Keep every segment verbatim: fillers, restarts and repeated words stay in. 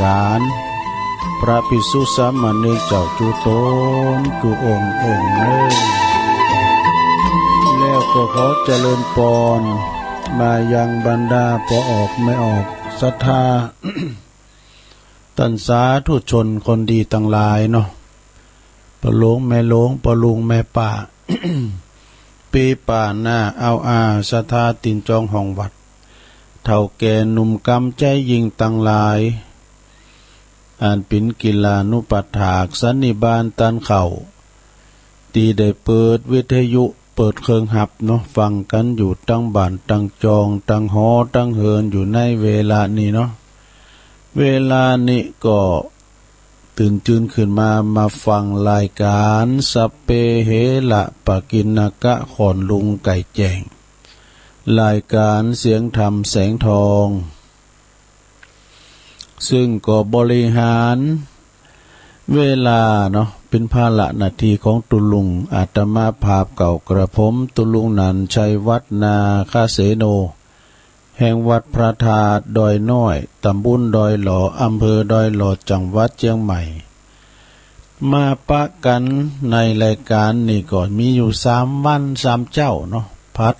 การ พระภิกษุสามเณรเจ้าจุ๊ต๋นจุ๊องค์องค์เน่อ แล้วก็ขอเจริญปอน มายังบรรดาป้อออกแม่ออกศรัทธา ต้านสาธุชนคนดีตังหลายเนาะ ป้อหลวงแม่หลวง ป้อลุงแม่ป้า ปี้ป้าน้าอาวอา ศรัทธาติดจองห้องวัด เฒ่าแก่หนุ่มกำใจ๊ยิ่งตังหลาย อันเป๋นกิลานุปัฏฐากสันนิบาตต้านเข้า ตี้ได้เปิดวิทยุ เปิดเครื่องฮับเนาะ ฟังกั๋นอยู่ตังบ้านตังจอง ตังหอตังเฮือนอยู่ในเวลานี้เนาะ เวลานี้ก็ตื่นจืนขึ้นมา มาฟังรายก๋านสัพเพเหระปะกิณณกะ ขอนลุงไก่แจ้ง รายก๋านเสียงธรรมแสงทอง ซึ่งก็บริหารเวลาเนาะ เป๋นภาระหน้าตี้ของตุ๊ลุง อาตมาภาพเก่ากระผม ตุ๊ลุงหนันชัยวัฒน์ นาคเสโน แห่งวัดพระธาตุดอยน้อย ต๋ำบลดอยหล่อ อำเภอดอยหล่อ จังหวัดเจียงใหม่ มาปะกั๋นในรายก๋านนี้ก็มีอยู่สามวันสามเจ๊าเนาะ พฤหัส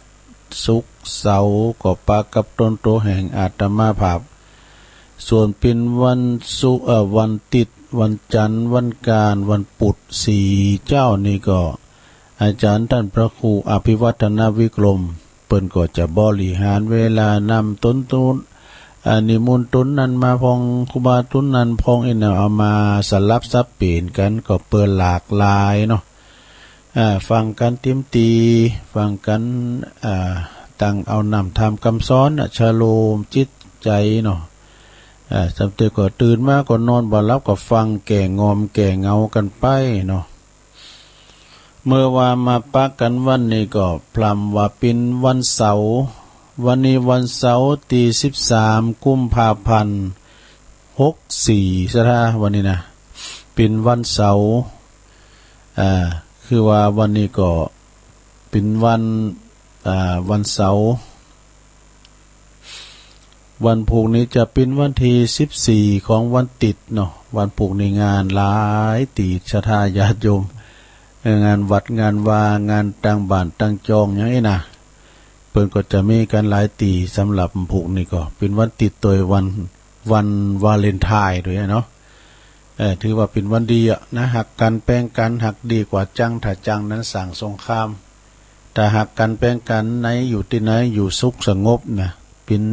ศุกร์ เสาร์ ก็ปะกับต๋นตั๋วแห่งอาตมาภาพ ส่วนเป๋นวันศุกร์ เอ่อ วันติ๊ด วันจันทร์ วันอังคาร วันปุธ สี่เจ๊านี้ก็ อาจ๋ารย์ต้านพระครูอภิวัฒนวิกรม เปิ้นก็จะบริหารเวลานำต๋น ต๋น อ่า นิมนต์ต๋นนั้นมาพ่อง ครูบาต๋นนั้นพ่อง อี้นะ เอามาสลับสับเปลี่ยนกั๋น ก็เปื้อหลากหลายเนาะ อ่า ฟังกั๋นเตรียมตี้ ฟังกั๋น อ่า ตังเอาน้ำธรรมกำสอนน่ะ ชโลมจิตใจ๋เนาะ อ่า สำเร็จก็ตื่นมาก็นอนบ่หลับ ก็ฟังแก้ง่อมแก้เหงากั๋นไปเนาะ เมื่อว่ามาปะกั๋นวันนี้ก็พร่ำว่าเป๋นวันเสาร์ วันนี้วันเสาร์ตี้สิบสามกุมภาพันธ์ หกสี่ ศรัทธา วันนี้นะ เป๋นวันเสาร์ อ่า คือว่าวันนี้ก็เป๋นวัน อ่า วันเสาร์ วันพูกนี้จะเป๋นวันตี้สิบสี่ของวันติ๊ดเนาะ วันพูกนี้งานหลายตี้ศรัทธาญาติโยม เอ่อ งานวัดงานวา งานตังบ้านตังจองอย่างอี้นะ เปิ้นก็จะมีกั๋นหลายตี้ สำหรับพูกนี้ก็เป๋นวันติ๊ดตวยวัน วันวาเลนไทน์ตวยเนาะ เออ ถือว่าเป๋นวันดีอะนะ ฮักกั๋นแป้งกั๋น ฮักดีกว่าจั้ง ถ้าจั้งนั้นสร้างสงคราม ถ้าฮักกั๋นแป้งกั๋นใน อยู่ตี้ไหนอยู่สุขสงบนะ เป๋น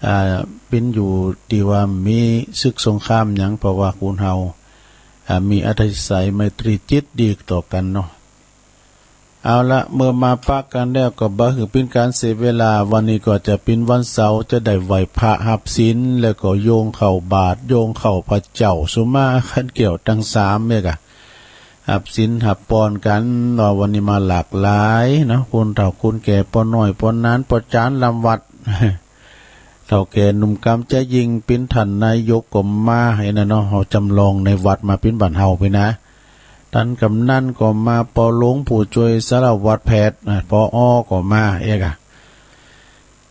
อ่า เป๋นอยู่ตี้ว่ามีศึกสงครามหยัง เพราะว่าคนเฮา อ่า มีอัธยาศัยไมตรีจิตดีต่อกั๋นเนาะ เอาละ เมื่อมาปะกั๋นแล้วก็บ่หื้อเป๋นก๋านเสียเวลา วันนี้ก็จะเป๋นวันเสาร์ จะได้ไหว้พระฮับศีล แล้วก็โยงเข้าบาตร โยงเข้าพระเจ้าสุมาคันแก้วตังสามเนี่ยกะ ฮับศีลฮับปอนกั๋น ว่าวันนี้มาหลากหลายเนาะ คนเฒ่าคนแก่ ป้อน้อยป้อหนาน ป้อจ๋ารล้ำวัด เฒ่าแก่หนุ่มกำใจ๋ยิ่ง เป๋นต้านนายกก็มา ไอ้นั่นเนาะ เฮาจ๋ำลองในวัดมาเป๋นบ้านเฮาไปนะ ต้านก๋ำนันก็มา ป้อหลวงผู้จ้วยสารวัตรแพทย์นะ ผอ.ก็มา เอ๊ะกะ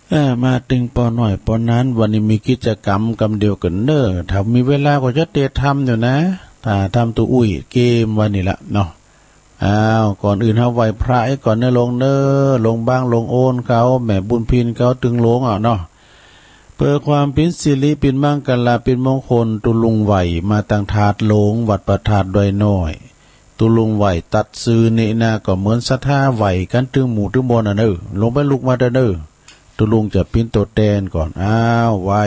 เออ มาตึงป้อน้อยป้อหนาน วันนี้มีกิจกรรมกำเดียวกั๋นเน่อ ถ้ามีเวลาก็จะเตรียมทำอยู่นะ ถ้าทำตุ๊อุ้ยเกมวันนี้ละเนาะ อ้าว ก่อนอื่นเฮาไหว้พระไอ้ก่อนเน่อ หลวงเน่อ หลวงบาง หลวงโอนเขา แม่บุญพินเขา ตึงหลวงเอาเนาะ เปื้อความเป๋นสิริเป๋นมังคละเป๋นมงคล ตุ๊ลุงไหว้มาตังธาตุหลวง วัดพระธาตุดอยน้อย ตุ๊ลุงไหว้ตั๊ดซื่อนี้นะ ก็เหมือนศรัทธาไหว้กั๋นตึงหมู่ตึงบ่อนน่ะเน่อ ลงไปลุกมาเต๊อะเน่อ ตุ๊ลุงจะเป๋นตั๋วแตนก่อน อ้าว ไหว้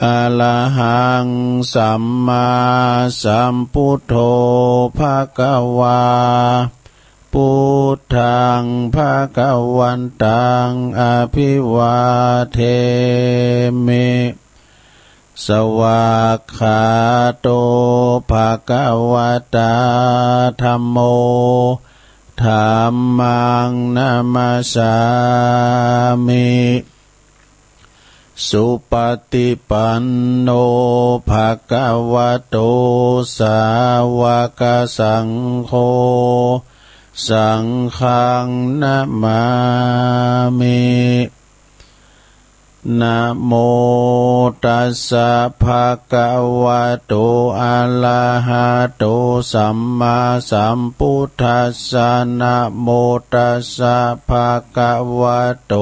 อะระหังสัมมาสัมพุทโธ ภะคะวา พุทธัง ภะคะวันตัง อะภิวาเทมิ สวากขาโต ภะคะวะตา ธัมโม ธัมมัง นะมัสสามิ สุปะติปันโน ภะคะวะโต สาวะกะสังโฆ สังฆัง นะมามิ นะโมตัสสะ ภะคะวะโต อะระหะโต สัมมาสัมพุทธัสสะ นะโมตัสสะ ภะคะวะโต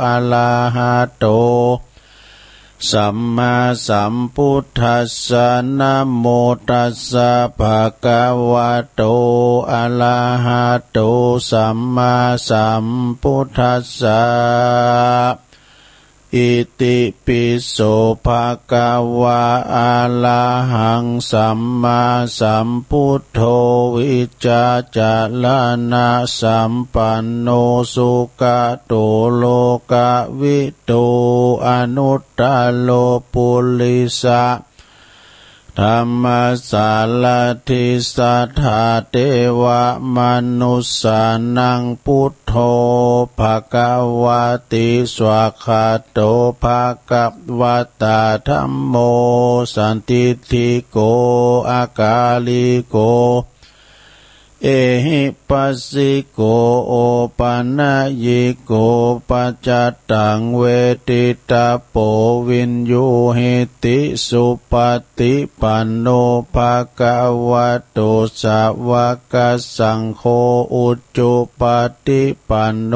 อะระหะโต สัมมาสัมพุทธัสสะ นะโมตัสสะ ภะคะวะโต อะระหะโต สัมมาสัมพุทธัสสะ อิติปิโส ภะคะวะ อะระหัง สัมมาสัมพุทโธ วิชชาจารณสัมปันโน สุขะโต โลกะวิทู อนุตตโร ปุริสะ ธัมมสสารถิ สัทธาเทวะมนุสสานัง พุทโธ ภะคะวะติ สวากขาโต ภะคะวะตา ธัมโม สันทิฏฐิโก อะกาลิโก เอหิปัสสิโก โอปะนะยิโก ปัจจตตัง เวทิตะโป วิญญูหิติ สุปะ ฏิปันโน ภะคะวะโต สาวะกะสังโฆ อุจุปะฏิปันโน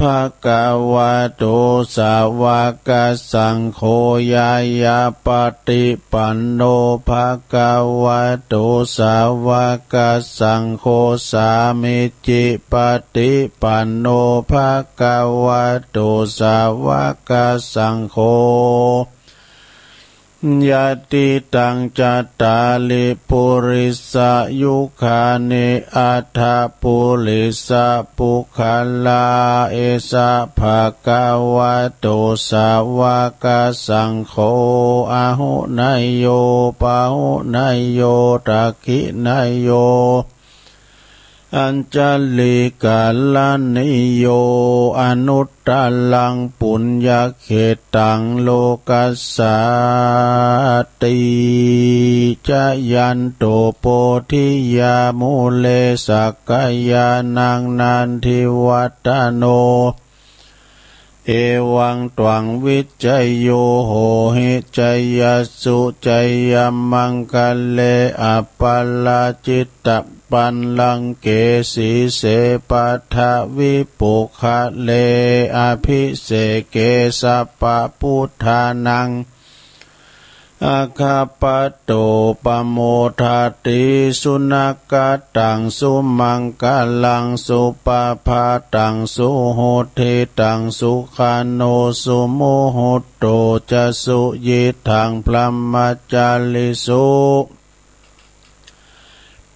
ภะคะวะโต สาวะกะสังโฆ ญาณะปะฏิปันโน ภะคะวะโต สาวะกะสังโฆ สามิจฉิปะฏิปันโน ภะคะวะโต สาวะกะสังโฆ ยะติตัง จัตตาริ ปุริสะยุคานิ อัฏฐะปุริสะปุคคละ เอสะ ภะคะวะโต สาวะกะสังโฆ อาหุเนยโย ปาหุเนยโย ทักขิเนยโย อัญชลีกะรณีโย อนุตตรัง ปุญญะเขตตัง โลกัสสาติ จะยันโต โพธิยา มูเล สักกะยานัง นันทิวัฏฏะโน เอวังตวัง วิจโย โหหิ จยสสุ จยมังคะเล อัปปะราจิตตะ ปัลลังเก สีเส ปัทวิปุคคะเล อะภิเสเก สัพพะพุทธานัง อะคะปะโต ปะโมทะติ สุนะกะตัง สุมังคะลัง สุปะพาตัง สุหุตติตัง สุขะโน สุมุตโต จะ สุยิตถัง พรหมจาริสุ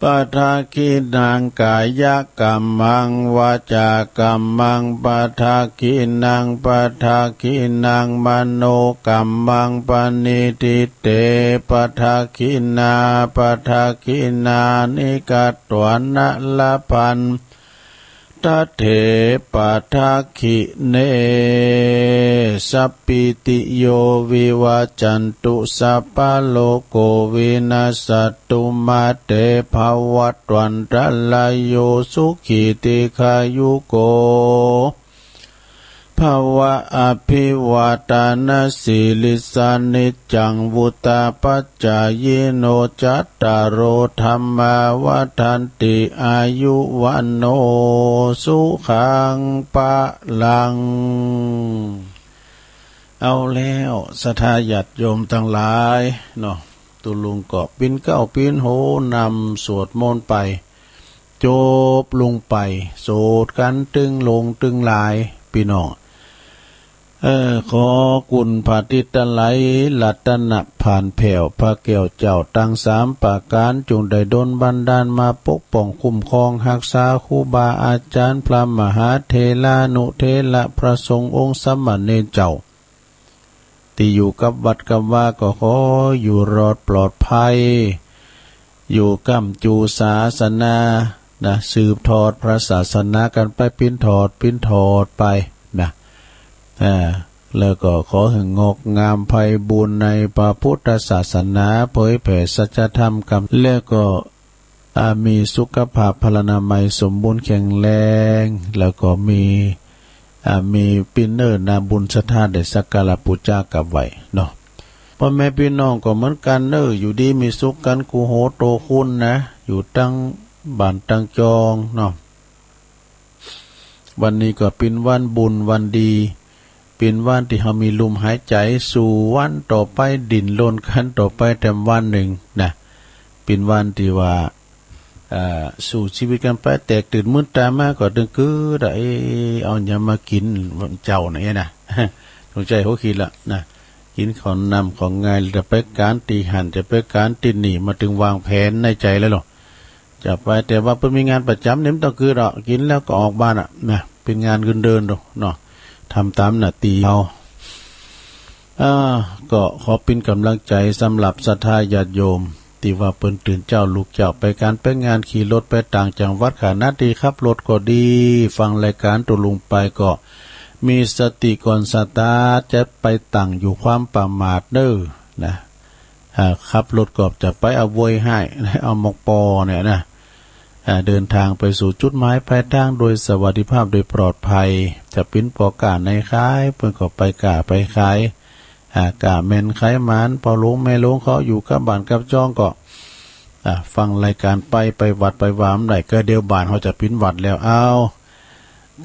ปะทักขิณัง กายะกัมมัง วาจากัมมัง ปะทักขิณัง ปะทักขิณัง มโนกัมมัง ปะณิทิเต ปะทักขิณา ปะทักขิณานิ กัตวานะ ละพันทะเถ ปะทักขิเณ สัพพิติโย วิวัจจันตุ สัพพะโรโค วินัสสัตตุ มา เต ภะวัตวันตะราโย สุขี ทีฆายุโก ภะวะ อะภิวาทะนะสีลิสสะ นิจจัง วุฑฒาปัจจายิโน จัตตาโร ธัมมา วัฑฒันติ อายุ วัณโณ สุขัง พะลัง เอาแล้ว ศรัทธาญาติโยมตังหลายเนาะ ตุ๊ลุงก็ปิ๊นเก๊าปิ๊นโหนำสวดมนต์ไป จบลงไป โสดกั๋นตึงหลงตึงหลาย ปี้น้อง เออ ขอคุณพระอาทิตย์ตะไล รัตนะผ่านแผ้ว พระแก้วเจ้าตังสามประก๋าน จุ่งได้ดลบันดาลมาปกป้องคุ้มครองฮักษาครูบาอาจ๋ารย์ พระมหาเถรานุเถระ พระสงฆ์องค์สามเณรเจ้า ตี้อยู่กับวัดกับวาก็ขออยู่รอดปลอดภัย อยู่ก้ำจู๋ศาสนานะ สืบทอดพระศาสนากั๋นไป ปิ๊นถอดปิ๊นถอดไปนะ อ่า แล้วก็ขอหื้องอกงามไพบูลย์ในพระพุทธศาสนา เผยแผ่สัจธรรมกั๋น แล้วก็ อ่า มีสุขภาพพลานามัยสมบูรณ์แข็งแรง แล้วก็มี อ่า มีปิ้นเน่อนาบุญศรัทธาได้สักการะปู๋จากับไหว้เนาะ ป้อแม่ปี้น้องก็เหมือนกั๋นเน่อ อยู่ดีมีสุขกั๋นกู้โหโตคูณนะ อยู่ตังบ้านตังจองเนาะ วันนี้ก็ปิ้นวันบุญวันดี ปิ้นวันตี้เฮามีลมหายใจ๋ สู้วันต่อไป ดิ้นรนกั๋นต่อไปแตมวันนึ่งนะ ปิ้นวันตี้ว่า อ่า สู้จีวิตกั๋นไป แตกตื่นมืดต๋ามาก็ตึงกึ๊ดอะ เอ๊ะ เอาหยังมากิ๋นเจ๊านะเอ๊ะนะ ตรงใจ๋หัวคิดละนะ กิ๋นของนำของงาย จะไปก๋านตี้หั้น จะไปก๋านตี้นี่ มาตึงวางแผนในใจ๋แล้วเนาะ จะไป แต่ว่าเปิ้นมีงานประจ๋ำเนี่ย บ่ต้องกึ๊ดดอก กิ๋นแล้วก็ออกบ้านอะนะ เป๋นงานเงินเดือนโดเนาะ ทำต๋ามหน้าตี้เฮา อ่า ก็ขอเป๋นก๋ำลังใจ๋สำหรับศรัทธาญาติโยม ตี้ว่าเปิ้นตื่นเจ๊าลุกเจ๊าไปก๋านไปงาน ขี่รถไปต่างจังหวัด ขณะตี้ขับรถก็ดี ฟังรายก๋านตุ๊ลุงไปก็มีสติก่อนสตาร์ท จะไปตั้งอยู่ความประมาทเน่อนะ อ่า ขับรถก็จะไปเอาโวยห้าย เอาหมอกปอเนี่ยนะ อ่า เดินทางไปสู่จุดหมายปลายตางโดยสวัสดิภาพโดยปลอดภัย จะปิ้นปอก้าในขาย เปิ้นก็ไปก้าไปขาย อ่า ก้าแม่นขายหมาน ป้อหลวงแม่หลวงเขาอยู่กับบ้านกับจองก็ อ่า ฟังรายก๋านไป ไปวัดไปวาบ่ได้ ก็เดี๋ยวบ้านเฮาจะปิ้นวัดแล้ว เอา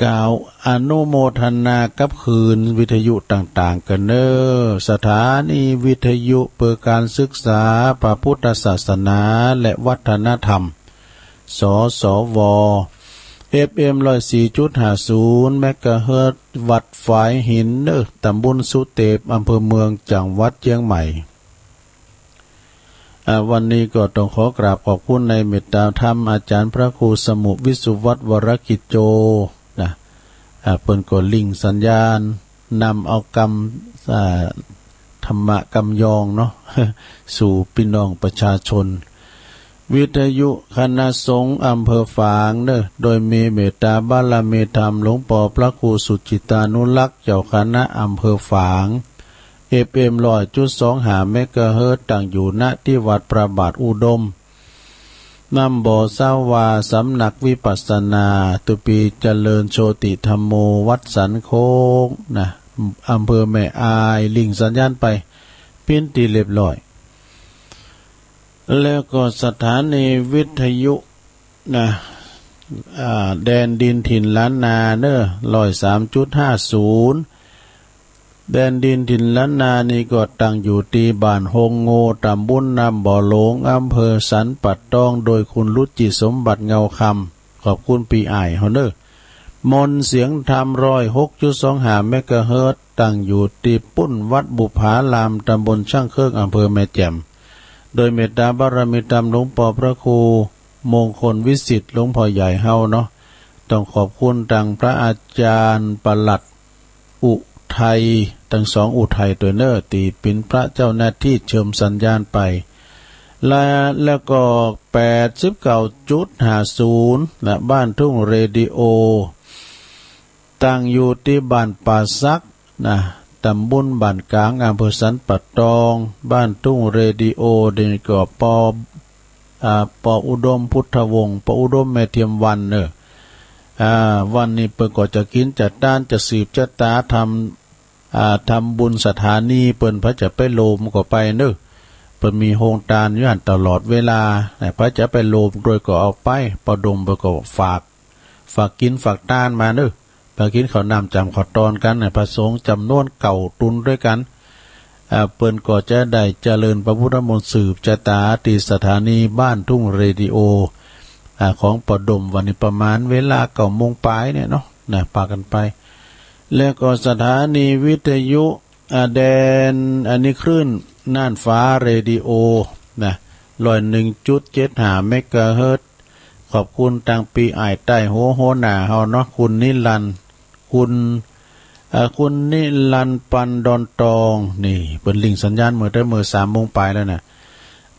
กล่าวอนุโมทนากับคลื่นวิทยุต่างๆ กั๋นเน่อ สถานีวิทยุเพื่อการศึกษาพระพุทธศาสนาและวัฒนธรรม สสว เอฟเอ็ม ร้อยสี่จุดห้าศูนย์ เมกะเฮิรตซ์ วัดฝายหินเน่อ ตำบลสุเตป อำเภอเมือง จังหวัดเจียงใหม่ อ่า วันนี้ก็ต้องขอกราบขอบคุณในเมตตาธรรมอาจ๋ารย์พระครูสมุห์วิสุวัฒน์ วรกิจโจ นะ อ่า เปิ้นก็ริ่งสัญญาณ นำเอากำ อ่า ธรรมะกำยองเนาะ สู่ปี้น้องประชาชน วิทยุคณะสงฆ์อำเภอฝางเน่อ โดยมีเมตตาบารมีธรรมหลวงป้อพระครูสุจิตตานุรักษ์ เจ้าคณะอำเภอฝาง เอฟเอ็ม ร้อยจุดสองห้า เมกะเฮิรตซ์ ตั้งอยู่ ณ ตี้วัดพระบาทอุดม น้ำบ่อสาวา สำนักวิปัสสนา ตุปีเจริญโชติธัมโม วัดสันโค้งนะ อำเภอแม่อาย ริ่งสัญญาณไป ปิ้นตี้เรียบร้อย แล้วก็สถานีวิทยุนะ อ่า แดนดินถิ่นล้านนาเน่อ ร้อยสามจุดห้าศูนย์ แดนดินถิ่นล้านนานี่ก็ตั้งอยู่ตี้บ้านฮงโง ตำบลน้ำบ่อหลง อำเภอสันป่าตอง โดยคุณรุจิสมบัติเงาคำ ขอบคุณปี้อ้ายเฮาเน่อ มนต์เสียงธรรม ร้อยหกจุดสองห้า เมกะเฮิรตซ์ ตั้งอยู่ตี้ปุ้นวัดบุปผาราม ตำบลช่างเครื่อง อำเภอแม่แจ่ม โดยเมตตาบารมีธรรมหลวงป้อพระครูมงคลวิสิทธิ์ หลวงป้อใหญ่เฮาเนาะ ต้องขอบคุณตังพระอาจ๋ารย์ปลัด อุทัย ตังสองอุทัยตวยเน่อ ตี้เป๋นพระเจ้าหน้าตี้เจิมสัญญาณไป และ แล้วก็ แปดสิบเก้าจุดห้าศูนย์ นะ บ้านทุ่งเรดิโอ ตั้งอยู่ตี้บ้านป่าสักนะ ตำบลบ้านก๋าง อำเภอสันป่าตอง บ้านทุ่งเรดิโอ นี่ก็ป้อ อ่า ป้ออุดมพุทธวงศ์ ป้ออุดมแม่เทียมวรรณเน่อ อ่า วันนี้เปิ้นก็จะกิ๋นจะตาน จะสืบจะต๋าทำ อ่า ทำบุญสถานีเปิ้น ใผจะไปโหลมก็ไปเน่อ เปิ้นมีโฮงตานอยู่หั้นตลอดเวลานะ ใผจะไปโหลมตวยก็เอาไป ป้ออุดมเปิ้นก็ฝาก ฝากกิ๋นฝากตานมาเน่อ ไปกิ๋นข้าวน้ำจ๋ำข้าวตอนกั๋นนะ พระสงฆ์จ๋ำนวนเก้าตุ๊นตวยกั๋น อ่า เปิ้นก็จะได้เจริญพระพุทธมนต์สืบจะต๋าตี้สถานีบ้านทุ่งเรดิโอ อ่า ของป้ออุดม วันนี้ประมาณเวลาเก้าโมงป๋ายเนี่ยเนาะ นะ ปากั๋นไป แล้วก็สถานีวิทยุ อ่า แดน อันนี้คลื่นน่านฟ้าเรดิโอนะ ร้อยหนึ่งจุดเจ็ดห้า เมกะเฮิรตซ์ ขอบคุณตังปี้อ้ายใต้หัวหัวหน้าเฮาเนาะ คุณนิรันดร์ คุณ เอ่อ คุณนิรันดร์ ปันดอนตอง นี่ เปิ้นริ่งสัญญาณเมื่อแต่เมื่อสามโมงป๋ายแล้วนะ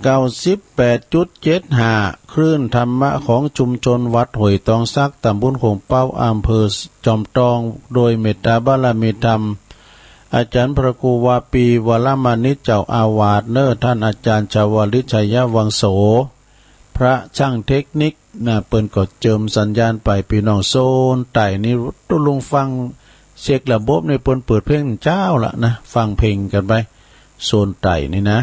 เก้าสิบแปดจุดเจ็ดห้า คลื่นธรรมะของชุมชนวัดห้วยตองสัก ตำบลโข่งเป๊า อำเภอจอมตอง โดยเมตตาบารมีธรรม อาจ๋ารย์พระครูวาปี วรมณิจ เจ้าอาวาสเน่อ ต้านอาจ๋ารย์ชวลิต ชัยวังโส พระจ้างเทคนิคนะ เปิ้นก็เจิมสัญญาณไป ปี้น้องโซนใต้นี่ตุ๊ลุงฟัง เช็คระบบนี่เปิ้นเปิดเพลงเจ๊าละนะ ฟังเพลงกั๋นไป โซนใต้นี่นะ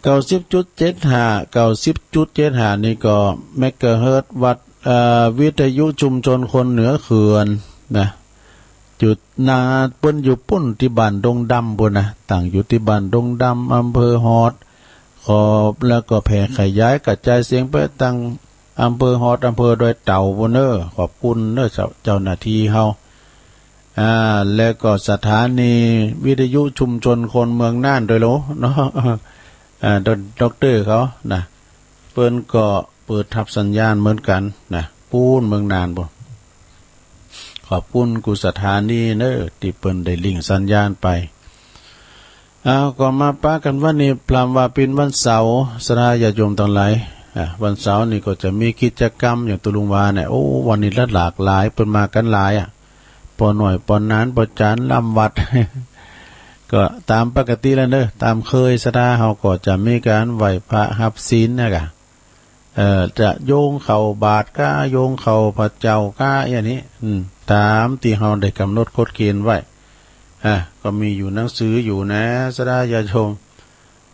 เก้าสิบจุดเจ็ดห้า เก้าสิบจุดเจ็ดห้า นี่ก็เมกะเฮิรตซ์วัด เอ่อ วิทยุชุมชนคนเหนือเขื่อนนะ อยู่นา เปิ้นอยู่ปู๊นตี้บ้านดงดำปู๊นนะ ตั้งอยู่ตี้บ้านดงดำ อำเภอฮอด ขอบ แล้วก็แผ่ขยายกระจายเสียงไปตังอำเภอฮอด อำเภอดอยเต่าปู๊นเน้อ ขอบคุณเน้อเจ้า เจ้าหน้าตี้เฮา อ่า แล้วก็สถานีวิทยุชุมชนคนเมืองน่านตวยโลเนาะ อ่า ด็อกเตอร์เขานะ เปิ้นก็เปิดฮับสัญญาณเหมือนกั๋นนะ ปู๊นเมืองน่านปู๊น ขอบคุณกู้สถานีเน้อ ตี้เปิ้นได้ลิงก์สัญญาณไป เอา ก็มาปะกั๋นวันนี้ พร่ำว่าเป๋นวันเสาร์ ศรัทธาญาติโยมตังหลาย อ่า วันเสาร์นี่ก็จะมีกิจกรรมอย่างตุ๊ลุงว่าเนี่ย โอ้ วันนี้ละหลากหลาย เปิ้นมากั๋นหลายอะ ป้อน้อย ป้อหนาน ป้อจ๋าน ล้ำวัด ก็ต๋ามปกติแล้วเน้อ ต๋ามเคย ศรัทธาเฮาก็จะมีก๋านไหว้พระฮับศีลนะกะ เอ่อ จะโยงเข้าบาตรก้า โยงเข้าพระเจ้าก้า อย่างนี้ อืม ต๋ามตี้เฮาได้ก๋ำหนดกฎเกณฑ์ไว้ อ่ะ ก็มีอยู่หนังสืออยู่นะ ศรัทธาญาติโยม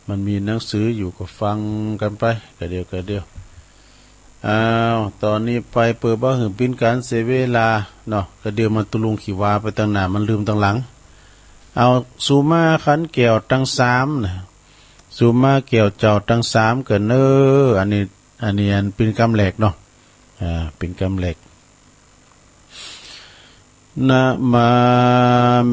มันมีหนังสืออยู่ ก็ฟังกั๋นไป กะเดียว กะเดียว อ้าว ต๋อนนี้ไปเปื้อบ่หื้อเป๋นก๋านเสียเวลาเนาะ กะเดียวมาตุ๊ลุงขีวาไปตังหน้า มันลืมตังหลัง เอา สูมาขันแก้วตังสามนะ สูมาแก้วเจ้าตังสามเก้าเน้อ อันนี้ อันนี้อันเป๋นกำแรกเนาะ อ่า เป๋นกำแรก นะมา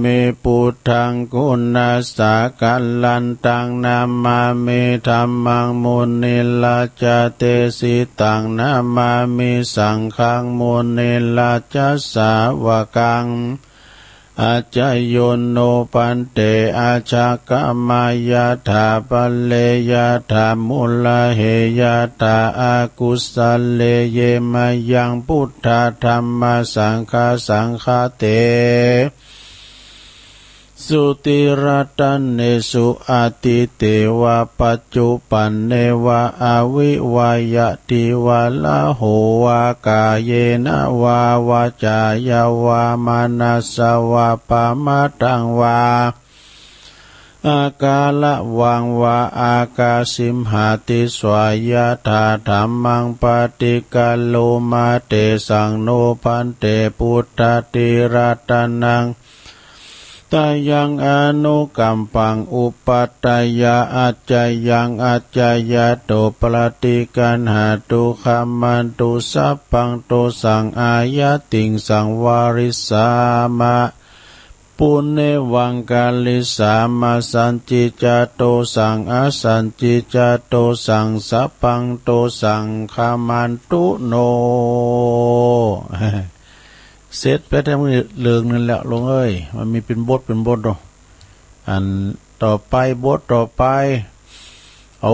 มิ พุทธัง กุณัสสะกัลลันตัง นะมามิ ธัมมัง มุนิรัจจะเตสิตัง นะมามิ สังฆัง มุนิรัจจะสาวะกัง อาจาโยโน ภันเต อาชะกะมะ ยะถา ปะเร ยะถา มุลเล ยะถา อากุสะเร เยมะยัง พุทธะ ธัมมะ สังฆะ สังฆะเต สุ ติรัตเนสุ อะทิเตวะ ปัจจุปันเนวะ อะวิวะยะติวะ ละโหวะ กาเยนะวะ วาจายะวะ มะนัสสะวะ ปะมะทังวะ อะกาละวังวะ อะกาสิมหาติสวา ยะถา ธัมมัง ปะฏิกะโรมะ เตสัง โน ภันเต พุทธะ ติรัตนัง ตะยัง อนุกัมปัง อุปัฏฐะยะ อัจจยัง อัจจยะโต ปะฏิกัณหะตุ ขะมันตุ สัพพัง โตสัง อายัตติง สังวาริสสะมะ ปุเณวัง กะริสสะมะ สันติจจะ โตสัง อสันติจจะ โตสัง สัพพัง โตสัง ขะมันตุ โน เสร็จไปแต่มื้อเลิงนั่นแหละ โยมเอ้ย มันมีเป๋นบทเป๋นบทเนาะ อันต่อไป บทต่อไป เอา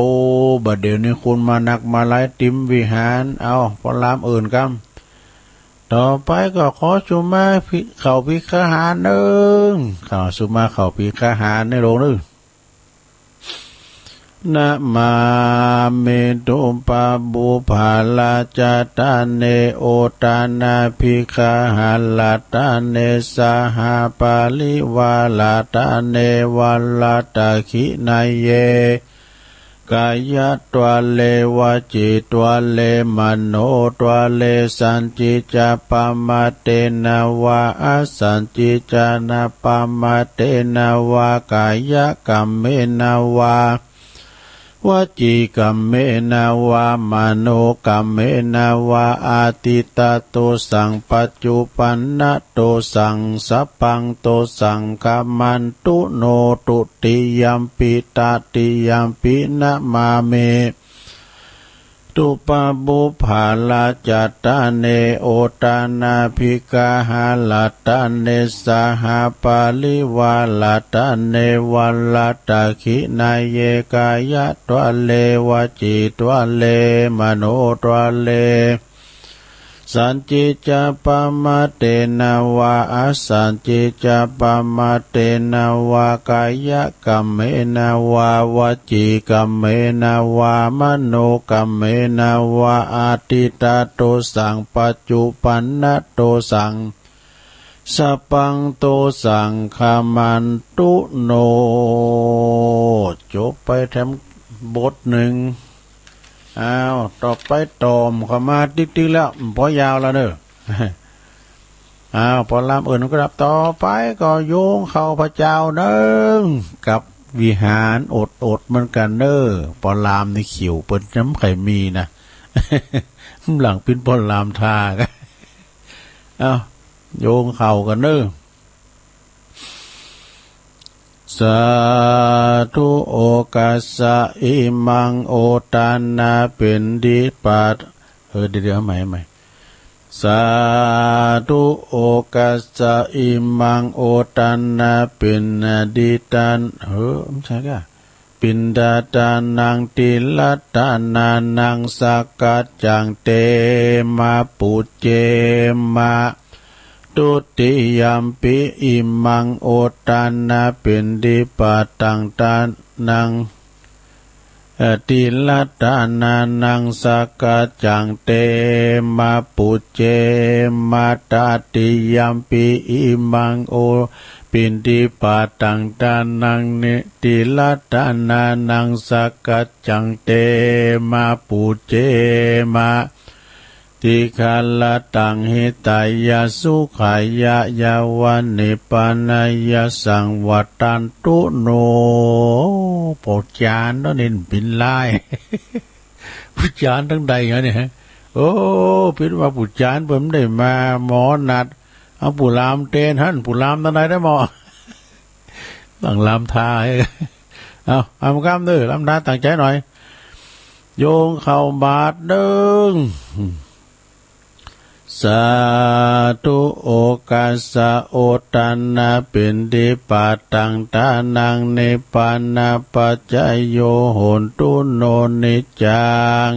บ่าเดี่ยวนี้คนมานักมาหลายเต็มวิหาร เอา ปอลามเอิ้นกำ ต่อไปก็ขอสุมาภิก เข้าภิกขะหารเน้อ เข้าสุมาเข้าภิกขะหารเน้อ โยมเน้อ นะมามิ ทุปปะปุพพะละจาตะเน โอตานาภิกขะหะละตะเน สหะปะริวาละตะเน วะละตะขินะเย กายะตวะเล วจีตวะเล มโนตวะเล สันติจจะ ปะมะเตนะวะ อสันติจจะนะ ปะมะเตนะวะ กายะกัมเมนะวะ วจีกัมเมนะวะ มโนกัมเมนะวะ อะทิฏฐะโตสัง ปัจจุปันนะโตสัง สัพพังโตสัง ขะมันตุ โน ตุติยัมปิ ตติยัมปิ นะมามิ ทุปปะปุพพะละจาตะเน โอตานาภิกขะหะละตะเน สหะปะริวาละตะเน วะละตะขินะเย กายะตวะเล วจีตวะเล มโนตวะเล สันติจจะ ปะมะเตนะวะ อสันติจจะ ปะมะเตนะวะ กายะกัมเมนะวะ วจีกัมเมนะวะ มโนกัมเมนะวะ อะทิฏฐะโตสัง ปัจจุปันนะโตสัง สะปังโต สังฆามันตุโน จบไปแถมบทนึ่ง อ้าว ต่อไปต่อมเข้ามาติ๊กๆ แล้ว บ่ยาวแล้วเน่อ อ้าว ปอลามอื่นก็ดับ ต่อไปก็โยงเข้าพระเจ้าเนิ่ง กับวิหารอดๆ เหมือนกั๋นเน่อ ปอลามนี่ขิวเปิ้นยังบ่ใค่มีนะ หลังปิ้นปอลามทา อ้าว โยงเข้ากั๋นเน่อ สาธุ โอกัสสะ อิมัง โอตานะ ปิณฑิปาต เออ เดี๋ยวๆ เอาใหม่ เอาใหม่ สาธุ โอกัสสะ อิมัง โอตานะ ปิณฑิตัน เออ ไม่ใช่ก่ะ ปิณฑาตานัง ติละตานานัง สักกัจจัง เตมะ ปุจเจมะ ทุติยัมปิ อิมัง โอตานะ ปิณฑิปาตัง ตานัง เอ่อ ติละตานานัง สักกัจจัง เตมะ ปุจเจมะ ตติยัมปิ อิมัง โอ ปิณฑิปาตัง ตานัง นิ ติละตานานัง สักกัจจัง เตมะ ปุจเจมะ ติฆะระตัง หิตายะ สุขายะ ยะวะ นิพพานายะ สังวัตตันตุโน ปอจานเนาะนี่ปิ้นลาย ปู๋จานตังใดเหรอเนี่ย โอ้ ปิ้นว่าปู๋จานเปิ้นบ่ได้มาหมอนัด เอาปู๋ลามแตนหั้น ปู๋ลามตังใดได้หมอ ตั้งลามทา เอา เอากำเน่อ ลามทาตั้งใจ๋หน่อย โยงเข้าบาตรเนิ่ง สาธุ โอกัสสะ โอตานะ ปิณฑิปาตัง ตานัง นิพพานะปัจจโย โหนตุโน นิจจัง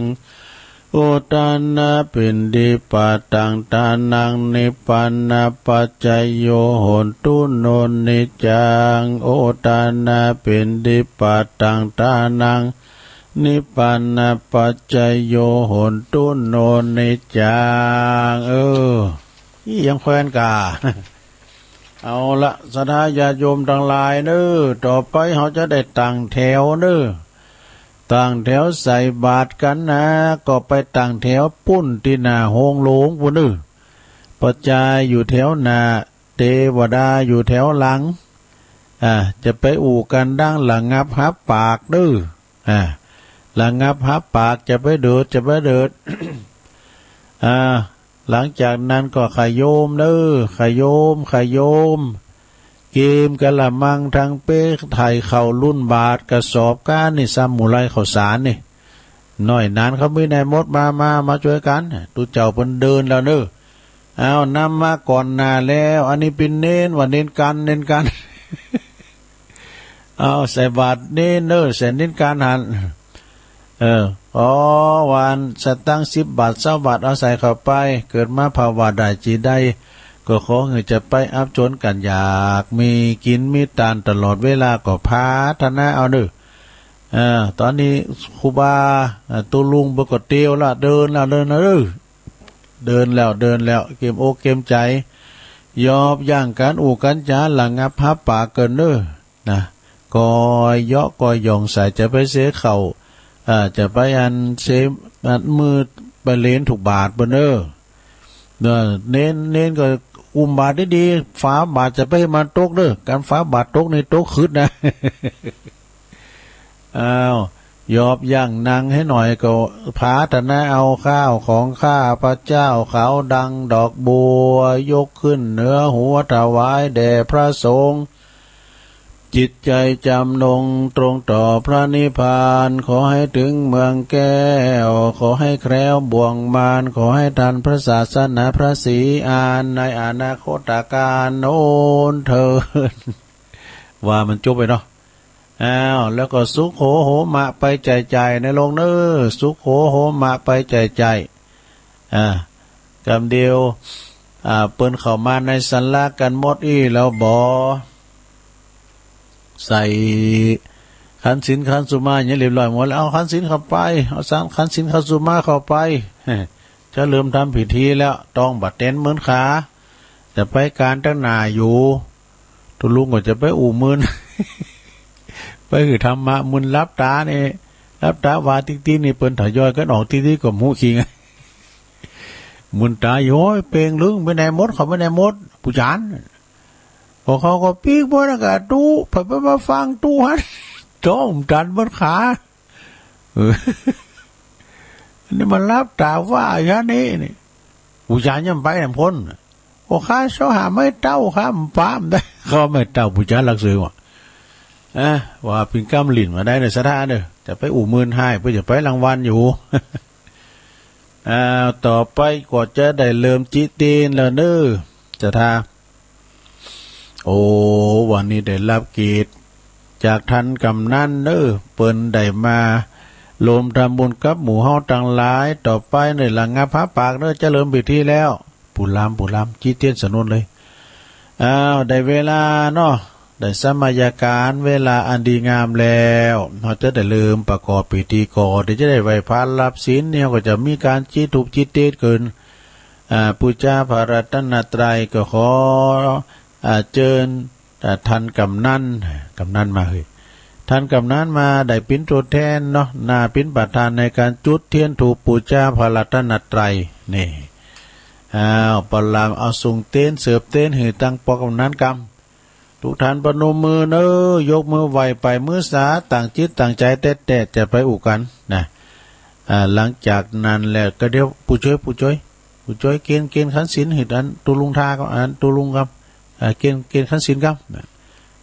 โอตานะ ปิณฑิปาตัง ตานัง นิพพานะปัจจโย โหนตุโน นิจจัง โอตานะ ปิณฑิปาตัง ตานัง นิพพานะปัจจโย โหนตุโน นิจจัง เออ อี้ยังแควนก่า เอาละ ศรัทธาญาติโยมตังหลายเน่อ ต่อไปเฮาจะได้ตั้งแถวเน่อ ตั้งแถวใส่บาตรกั๋นนะ ก็ไปตั้งแถวปู๊นตี้หน้าโฮงหลวงปู๊นเน่อ พระจายอยู่แถวหน้า เตวดาอยู่แถวหลัง อ่า จะไปอู้กั๋นดังระงับฮับปากเน่อ อ่า ระงับฮับปาก จะไปเดิด จะไปเดิด อ่า หลังจากนั้นก็ขะโยมเน่อ ขะโยม ขะโยม เกียมกะละมัง ทั้งเป๊ไถ่ข้าวลุ่นบาตร กระสอบก้านี่ ซ้ำหมู่ไร่ข้าวสารนี่ น้อยหนานเขามีในหมด มา มา มาจ้วยกั๋น ตุ๊เจ้าเปิ้นเดินแล้วเน่อ เอา นำมาก่อนหน้าแล้ว อันนี้ปิ้นเณร ว่าเณรกั๋น เณรกั๋น เอา ใส่บาตรเณรเน่อ ใส่เณรกั๋นหั้น เออ อ๋อ วานสตางค์สิบบาท ซาวบาท เอาใส่เข้าไป เกิดมาภาวะใดจีใด ก็ขอหื้อจะไปอับจนกั๋น อยากมีกิ๋นมีตานตลอดเวลา ก็ผาถนาเอาเน่อ เออ ต๋อนนี้ครูบา เอ่อ ตุ๊ลุงเปิ้นก็เตียวละ เดินละ เดินละเน่อ เดินแล้ว เดินแล้ว เกมอกเกมใจ๋ ยอบยั้งก๋านอู้ก๋านจ๋า ระงับฮับปากเกินเน่อ นะ ก่อเยาะก่อหย่องใส่ จะไปเสียเข้า อ่า จะไปอันเสีย อันมือไปเหลนถูกบาตรเปิ้นเน่อ เน่อ เณร เณรก็อุ้มบาตรดีๆ ฝาบาตรจะไปหื้อมันตกเน่อ ก๋านฝาบาตรตกนี่ตกขึดนะ อ้าว ยอบยั้งนั่งหื้อหน่อยก็ผาถนาเอา ข้าวของข้าพเจ้า ขาวดังดอกบัว ยกขึ้นเหนือหัว ถวายแด่พระสงฆ์ จิตใจจำนงตรงต่อพระนิพพาน ขอให้ถึงเมืองแก้ว ขอให้แคล้วบ่วงมาร ขอให้ทันพระศาสนาพระศรีอาน ในอนาคตกาลโน้นเทอญ ว่ามันจบไปเนาะ อ้าว แล้วก็สุโขโหมะไปใจ๋ๆ ในโลงเน่อ สุโขโหมะไปใจ๋ๆ อ่า กำเดียว อ่า เปิ้นเข้ามาในศาลากั๋นหมดอี้แล้วบ่ ใส่ขันศีลขันสุมาอย่างเรียบร้อยหมดแล้ว เอาขันศีลเข้าไป เอาสัง ขันศีลขันสุมาเข้าไป จะเริ่มทำพิธีแล้ว ต้องบ่าเต็นเหมือนขา จะไปก๋านตังหน้าอยู่ ตุ๊ลุงก็จะไปอู้มึน ไปหื้อธรรมะมึน หลับต๋านี่ หลับต๋าว่าติ๊กๆ นี่ เปิ้นทยอยกั๋นออกติ๊กๆ ก็บ่ฮู้คิง มึนต๋าอยู่ โอ้ย เป๋งลึงไปไหนหมด เข้าไปไหนหมด ปู่จ๋ารย์ พวกเขาก็ปิ๊กเปิ้นกาะตู้ ไผไปมาฟังตู้หั้น จ้องตันเปิ้นขา เออ อันนี้มันหลับต๋าว่าอย่างนี้นี่ ปู่จ๋ารย์ยังไปนำคน โอ้ ข้าเซาะหาไม้เต๊า ข้าบ่ปาบ่ได้ ข้อไม้เต๊า ปู่จ๋ารย์หลักเสือว่ะ อ่ะ ว่าเป๋นกำหลิ้นมาได้เน่อ ศรัทธาเน่อ จะไปอู้มึนฮ้าย เปิ้นจะไปรางวัลอยู่ อ้าว ต่อไปก็จะได้เริ่มจิเตียนแล้วเน่อ ศรัทธา โอ้ วันนี้ได้ฮับเกียรติจากต้านก๋ำนันเน่อ เปิ้นได้มาร่วมทำบุญกับหมู่เฮาตังหลาย ต่อไปเน่อ ระงับผ้าปากเน่อ จะเริ่มพิธีแล้ว ปู่ลำ ปู่ลำ จิเตียนสนวนเลย อ้าว ได้เวลาเนาะ ได้สมัยก๋าล เวลาอันดีงามแล้ว เฮาจะได้เริ่มประกอบพิธีก่อ เดี๋ยวจะได้ไหว้พระรับศีลเนี่ย ก็จะมีก๋านจิธูปจิเตียนเกิน อ่า ปู๋จาพระรัตนตรัย ก็ขอ อ่า เจิญ อ่า ต้านก๋ำนัน ก๋ำนันมาเฮ้ย ต้านก๋ำนันมาได้เป๋นตั๋วแทนเนาะ หน้าเป๋นประธานในก๋านจุดเตียนธูปปู๋จาพระรัตนตรัย นี่ อ้าว ประลำเอาสูงเตียน เสิบเตียน หื้อตังป้อกำนันกำ ทุกท่านประนมมือเน่อ ยกมือไหว้ไป มือสา ตั้งจิตตั้งใจ๋แต๊ๆ จะไปอู้กั๋นนะ อ่า หลังจากนั้นแล้วก็เดี๋ยว ปู่จ้อย ปู่จ้อย ปู่จ้อย เกณฑ์ เกณฑ์ขันศีลหื้ออันตุ๊ลุงทาก่ำ อันตุ๊ลุงก่ำ อ่า เกณฑ์ เกณฑ์ขันศีลก่ำนะ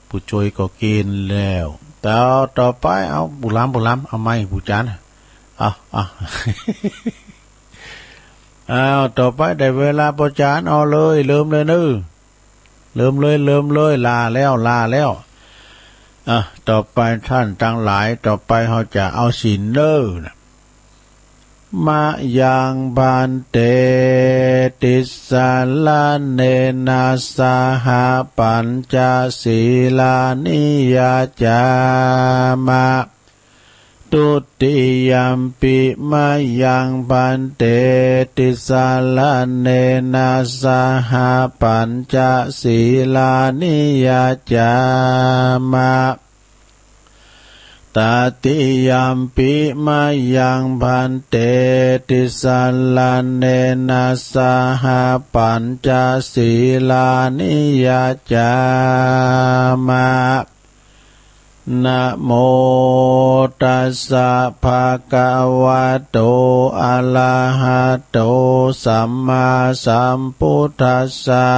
ปู่จ้อยก็เกณฑ์แล้ว ต่อ ต่อไป เอา ปู่ลำ ปู่ลำ เอาไมค์ ปู่จ๋ารย์ เอา เอา อ้าว ต่อไปได้เวลาป้อจ๋ารย์ เอาเลย เริ่มเลยเน่อ เริ่มเลย เริ่มเลย ลาแล้ว ลาแล้ว อ่ะ ต่อไปต้านตังหลาย ต่อไปเฮาจะเอาศีลเน่อนะ มะยัง ภันเต ติสสะระเณนะ สะหะ ปัญจะ สีลานิ ยะจามะ ทุติยัมปิ มะยัง ภันเต ติสสะระเณนะ สะหะ ปัญจะ สีลานิ ยะจามะ ตติยัมปิ มะยัง ภันเต ติสสะระเณนะ สะหะ ปัญจะ สีลานิ ยะจามะ นะโมตัสสะ ภะคะวะโต อะระหะโต สัมมาสัมพุทธัสสะ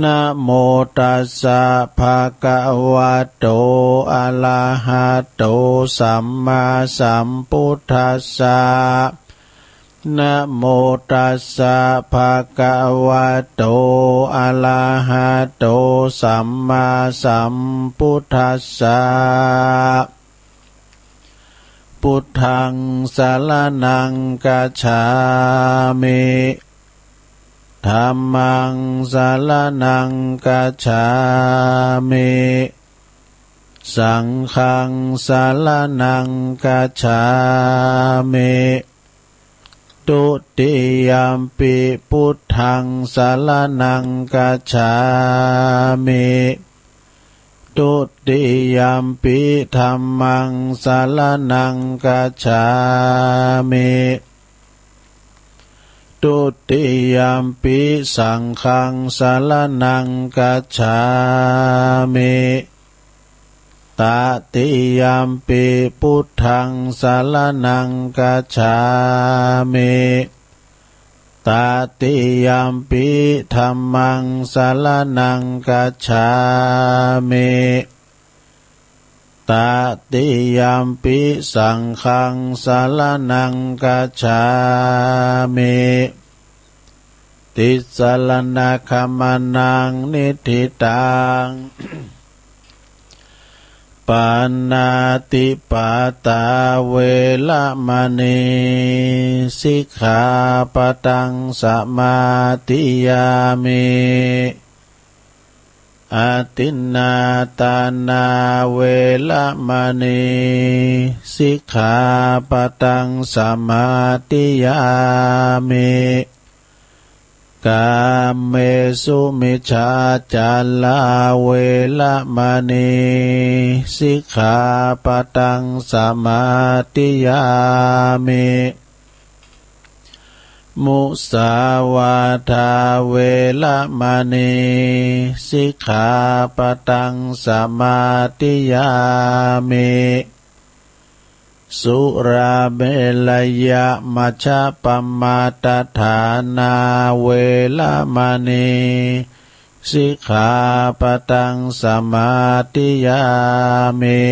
นะโมตัสสะ ภะคะวะโต อะระหะโต สัมมาสัมพุทธัสสะ นะโมตัสสะ ภะคะวะโต อะระหะโต สัมมาสัมพุทธัสสะ พุทธัง สะระณัง กัจฉามิ ธัมมัง สะระณัง กัจฉามิ สังฆัง สะระณัง กัจฉามิ ทุติยัมปิ พุทธัง สะระณัง กัจฉามิ ทุติยัมปิ ธัมมัง สะระณัง กัจฉามิ ทุติยัมปิ สังฆัง สะระณัง กัจฉามิ ตติยัมปิ พุทธัง สะระณัง กัจฉามิ ตติยัมปิ ธัมมัง สะระณัง กัจฉามิ ตติยัมปิ สังฆัง สะระณัง กัจฉามิ ติสสะระณะ กัมมะนะ นิฏฐิตัง ปาณาติปาตา เวระมะณี สิกขาปะทัง สะมาธิยามิ อทินนาทานา เวระมะณี สิกขาปะทัง สะมาธิยามิ ก กาเมสุมิจฉาจารา เวระมณี สิกขาปะตัง สมาธิยามิ มุสาวาทา เวระมณี สิกขาปะตัง สมาธิยามิ สุราเมรยะมัชฌะปมาทฐานา เวระมณี สิกขาปะตัง สมาธิยามิ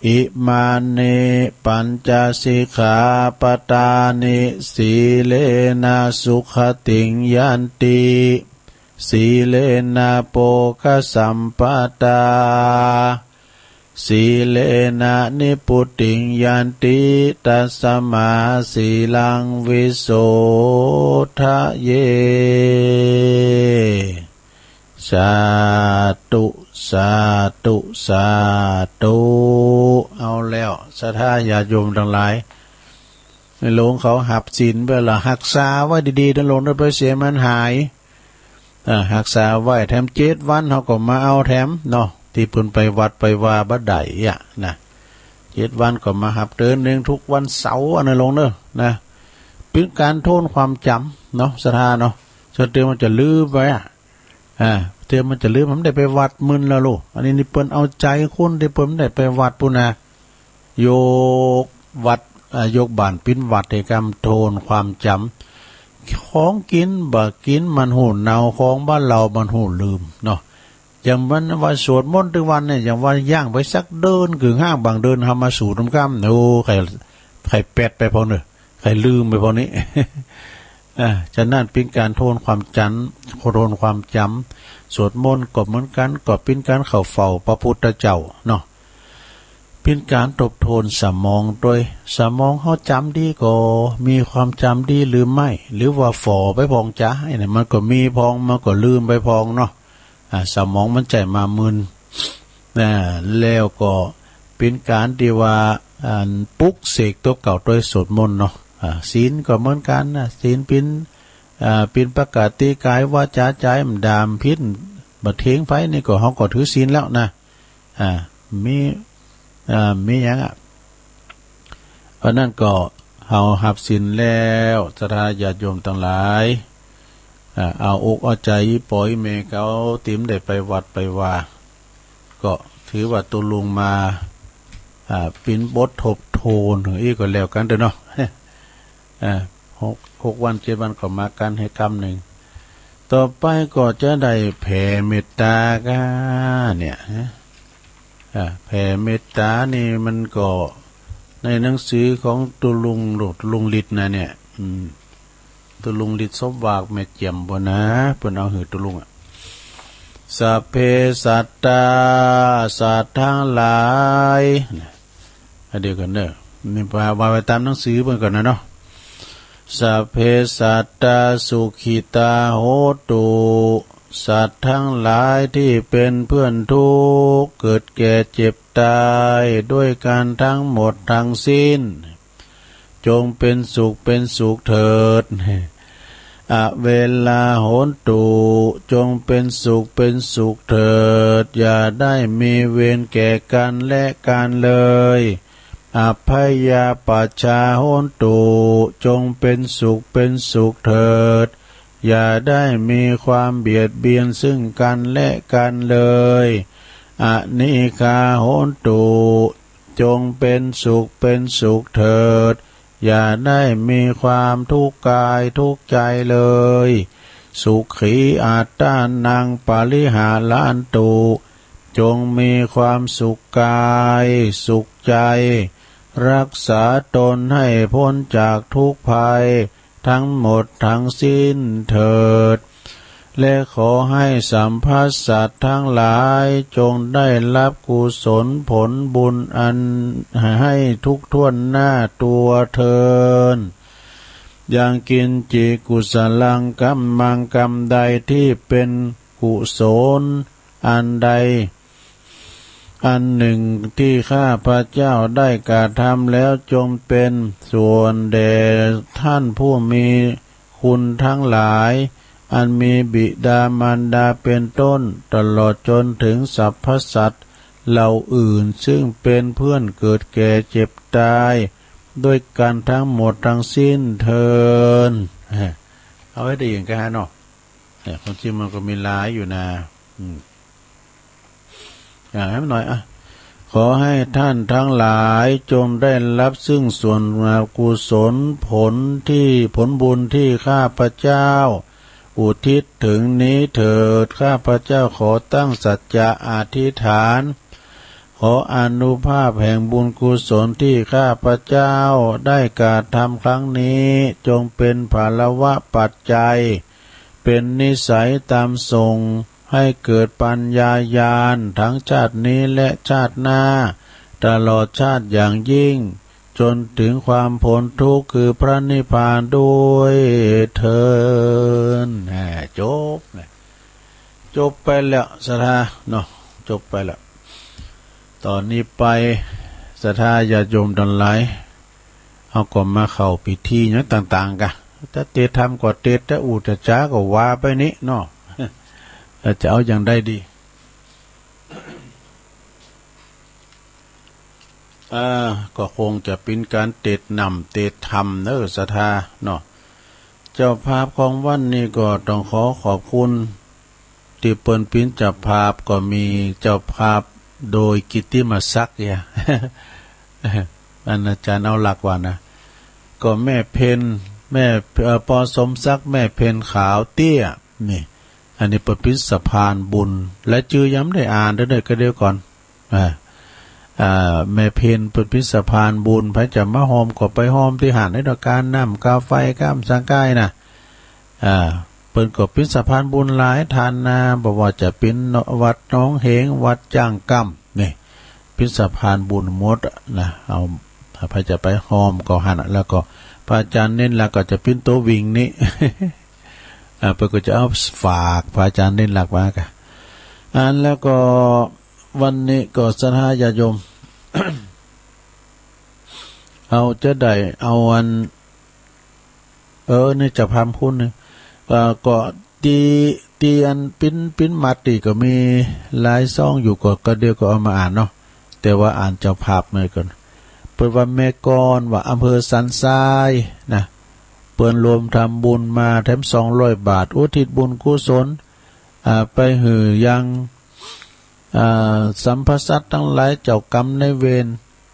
อิมานิ ปัญจสิกขาปะตานิ สีเลนะสุขติงยันติ สีเลนะโภคสัมปะทา สีเลนะนิพพุติงยันติ ตัสมาสีลังวิโสทะเย สาธุ สาธุ สาธุ เอาแล้ว ศรัทธาญาติโยมตังหลาย ในหลวงเขาหับศีลไปละ ฮักษาไว้ดีๆ นะหลวง เด้อ ไปเสียมันหาย อ่า ฮักษาไว้ แถมเจ็ดวันเฮาก็มาเอาแถมเนาะ ตี้เปิ้นไปวัดไปวาบ่ได้อะนะ เจ็ดวันก็มาหับเตือนเนืองทุกวันเสาร์อะนะหลวงเนอะ นะ เป๋นก๋านโทนความจ๋ำเนาะ ศรัทธาเนาะ เตื้อมันจะลืมไปอะ อ่า เตื้อมันจะลืม มันได้ไปวัดมึนแล้วลูก อันนี้นี่เปิ้นเอาใจ๋คนตี้เปิ้นได้ไปวัดปู้นนะ ยกวัด อ่า ยกบ้านเป๋นวัด ตี้กำโทนความจ๋ำ ของกิ๋นบ่ากิ๋นมันฮู้เน่า ของบ่าเล่ามันฮู้ลืมเนาะ อย่างวัน วันสวดมนต์ตึงวันเนี่ย อย่างว่าย่างไปสักเดิน กึ่งฮ้างบางเดิน เฮามาสูดน้ำกำ โอ้ ใค่ ใค่แป๊ดไปพอเนอะ ใค่ลืมไปพอนี้ อ่า ฉะนั้นเป๋นก๋านโทนความจ๋ำ โทนความจ๋ำ สวดมนต์ก็เหมือนกั๋น ก็เป๋นก๋านเข้าเฝ้าพระพุทธเจ้าเนาะ เป๋นก๋านทบทวนสมองตวย สมองเฮาจ๋ำดีก็มีความจ๋ำดีหรือไม่ หรือว่าฝ่อไปพ่องจ๊ะ ไอ้เนี่ยมันก็มีพ่อง มันก็ลืมไปพ่องเนาะ อ่า สมองมันใจ๋มามึน อ่า แล้วก็เป๋นก๋านตี้ว่า อ่า ปลุกเสกตั๋วเก่าตวยสวดมนต์เนาะ อ่า ศีลก็เหมือนกั๋นนะ ศีลเป๋น อ่า เป๋นปกติ ก๋ายวาจ๋าใจ๋ บ่ด่าบ่เผียด บ่เถียงใผ นี่ก็เฮาก็ถือศีลแล้วนะ อ่า มี อ่า มีหยังอะ เพราะนั้นก็เฮาหับศีลแล้ว ศรัทธาญาติโยมตังหลาย อ่า เอาอกเอาใจ๋ป๋อยแม่เขา ตี้บ่ได้ไปวัดไปวา ก็ถือว่าตุ๊ลุงมา อ่า เป๋นบททบทวนหื้ออีกก็แล้วกั๋นเต๊อะเนาะ อ่า หก หกวันเจ็ดวันก็มากั๋นหื้อกำนึ่ง ต่อไปก็จะได้แผ่เมตตากั๋นเนี่ย อ่า แผ่เมตตานี่มันก็ในหนังสือของตุ๊ลุง ตุ๊ลุงฤทธิ์นะเนี่ย อืม ตุ๊ลุงฤทธิ์สมหวังแม่เจียมปู้นนะ เปิ้นเอาหื้อตุ๊ลุงอะ สัพเพสัตตา สัตว์ตังหลาย อันเดียวกั๋นเนอะ นี่ว่า ว่าไปต๋ามหนังสือเปิ้นก่อนนะเนาะ สัพเพสัตตา สุขิตา โหตุ สัตว์ตังหลายตี้เป๋นเปื้อนตุ๊กข์ เกิดแก่เจ็บต๋าย ตวยกั๋นตังหมดตังสิ้น จงเป๋นสุขเป๋นสุขเถิด อเวรา โหนตุ จงเป๋นสุขเป๋นสุขเถิด อย่าได้มีเวรแก่กั๋นและกั๋นเลย อัพพยาปัชชา โหนตุ จงเป๋นสุขเป๋นสุขเถิด อย่าได้มีความเบียดเบียนซึ่งกั๋นและกั๋นเลย อนิฆา โหนตุ จงเป๋นสุขเป๋นสุขเถิด อย่าได้มีความทุกข์กายทุกข์ใจ๋เลย สุขีอัตตานัง ปริหารันตุ จงมีความสุขกายสุขใจ๋ รักษาตนให้ป๊นจากทุกข์ภัยตังหมดตังสิ้นเถิด และขอหื้อสัพพะสัตว์ตังหลาย จงได้ฮับกุศลผลบุญอัน หื้อทุกข์ถ้วนหน้าตั๋วเทิน ยังกิญจิกุศลังกัมมัง กรรมใดตี้เป๋นกุศลอันใดอันนึ่งตี้ข้าพเจ้าได้กระทำแล้ว จงเป๋นส่วนแด่ต้านผู้มี คุณทั้งหลาย อันมีบิดามารดาเป็นต้น ตลอดจนถึงสรรพสัตว์เหล่าอื่น ซึ่งเป็นเพื่อนเกิดแก่เจ็บตาย ด้วยกันทั้งหมดทั้งสิ้นเทอญ เอาไว้ได้ยินกันฮะเนาะ เนี่ย ความจริงมันก็มีหลายอยู่นะ อืม อ่า ให้มันหน่อยอ่ะ ขอให้ท่านทั้งหลายจงได้รับซึ่งส่วนกุศลผลที่ ผลบุญที่ข้าพเจ้าอุทิศถึงนี้เถิด ข้าพเจ้าขอตั้งสัจจะอธิษฐาน ขออานุภาพแห่งบุญกุศลที่ข้าพเจ้าได้กระทำครั้งนี้ จงเป็นผลวปัจจัย เป็นนิสัยตามส่ง ให้เกิดปัญญาญาณทั้งชาตินี้และชาติหน้า ตลอดชาติอย่างยิ่ง จนถึงความพ้นทุกข์คือพระนิพพานด้วยเทอญ อ่า จบนะ จบไปแล้วศรัทธาเนาะ จบไปแล้ว ต๋อนนี้ไปศรัทธาญาติโยมตังหลาย เฮาก็มาเข้าพิธีหยังต่างๆ กะ จะเตศน์ธรรมก็เตศน์ จะอู้จะจาก็ว่าไปนี้เนาะ แล้วจะเอาอย่างใดดี อ่า ก็คงจะเป๋นก๋านเตศน์นำเตศน์ธรรมเนาะศรัทธาเนาะ เจ้าภาพของวันนี้ก็ต้องขอขอบคุณ ตี้เปิ้นเป๋นเจ้าภาพ ก็มีเจ้าภาพโดยกิตติมศักดิ์เหีย อันอาจ๋ารย์เอาหลักว่านะ ก็แม่เพ็ญ แม่ เอ่อ ปอสมศักดิ์ แม่เพ็ญขาวเตี้ย นี่ อันนี้เปิ้นเป๋นสะพานบุญ และจื้อยังบ่ได้อ่านเด้อ เด้อ ก็เดี๋ยวก่อน อ่า อ่า แม่เพ็ญเปิ้นเป๋นสะพานบุญ ใผจะมาฮอมก็ไปฮอมตี้หั้น ในต้องก๋านน้ำก๋าไฟก๋ามสังก๋ายนะ อ่า เปิ้นก็เป๋นสะพานบุญหลายต้านนะ บ่ว่าจะเป๋นวัดหนองเหง วัดจ้างกำ นี่ เป๋นสะพานบุญหมดอะนะ เอา ใผจะไปฮอมก็หั้นอะ แล้วก็พระอาจ๋ารย์เณรลักษณ์ก็จะเป๋นตั๋ววิ่งนี้ อ่า เปิ้นก็จะเอาฝากพระอาจ๋ารย์เณรลักษณ์ว่ากะ อันแล้วก็วันนี้ก็ศรัทธาญาติโยม เอาจะได้เอาอัน เออ นี่เจ้าภาพคุณนี่ เอ่อ ก็ตี้ ตี้อันปิ้น ปิ้นมัดตี้ก็มีหลายซองอยู่ ก็ ก็เดี๋ยวก็เอามาอ่านเนาะ แต่ว่าอ่านเจ้าภาพหน่อยก่อน เปิ้นว่าแม่กร ว่าอำเภอสันทรายนะ เปิ้นรวมทำบุญมาแถมสองร้อยบาท อุทิศบุญกุศล อ่า ไปหื้อยัง อ่า สรรพสัตว์ตังหลาย เจ้ากรรมนายเวร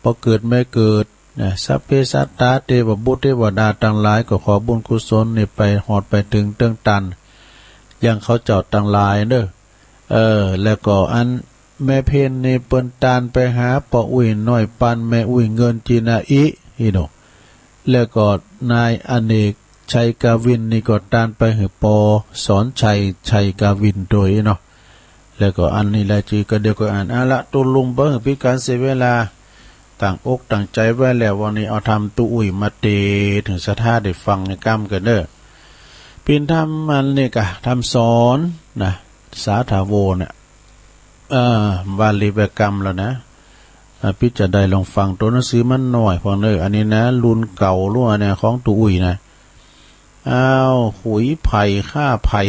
บ่เกิดแม่เกิดนะ สัพเพสัตตา เตวบุตรเตวดาตังหลาย ก็ขอบุญกุศลนี่ไปฮอดไปเถิงเตื้องตัน ยังเขาเจ้าตังหลายเน่อ เออ แล้วก็อันแม่เพ็ญนี่เปิ้นตานไปหาป้ออุ๊ยน้อยปานแม่อุ๊ยเงินจีนาอิ อี้เนาะ แล้วก็นายอเนก ชัยกาวินนี่ก็ตานไปหื้อปอสอนชัย ชัยกาวินโตยเนาะ แล้วก็อันนี้แหละจื้อก็เดี๋ยวก็อ่าน เอาละ ตุ๊ลุง บ่หื้อเป๋นก๋านเสียเวลา ตั้งอกตั้งใจ๋ไว้แล้ว วันนี้เอาธรรมตู้อุ๊ยมาเตศน์ หื้อศรัทธาได้ฟังในก้ำกั๋นเน่อ เป๋นธรรมอันนี้กะ ธรรมสอนนะ สาธาโวเนี่ย เอ่อ วาลีแวกรรมแล้วนะ อ่า ปิ๊จะได้ลองฟังตั๋วหนังสือมันหน่อยพ่องเน่อ อันนี้นะ รุ่นเก่าแล้วอันเนี้ย ของตู้อุ๊ยนะ อ้าว ขุยไผ่ฆ่าไผ่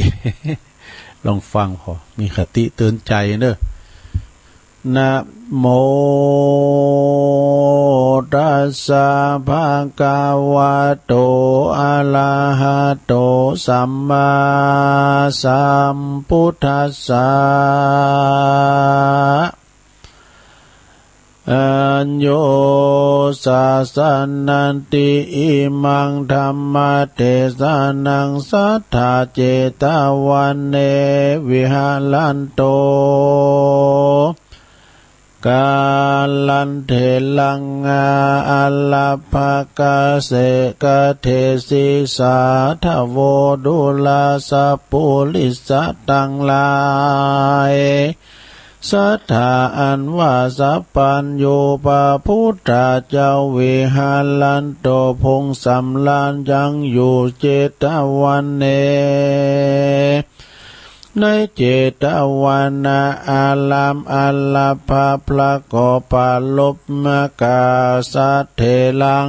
ลองฟังผ่อ มีคติเตือนใจ๋เน่อ นะโมตัสสะ ภะคะวะโต อะระหะโต สัมมาสัมพุทธัสสะ อัญโญ สะสะนะติ อิมัง ธัมมะเตสะนัง สัตถา เจตะวะเน วิหะรันโต กาลันเถรัง อา อะระ ภะคะ เสกะเทสิ สาธะโว ดูราสะปุริสะตังหลาย สัตถา อันว่าสัพพัญญูพระพุทธเจ้า วิหะรันโต พงสำราญยังอยู่ เจตะวะเน ในเจตะวะนะ อาราม อาระ ภะ พระก็ปรารภมากา สัทเถรัง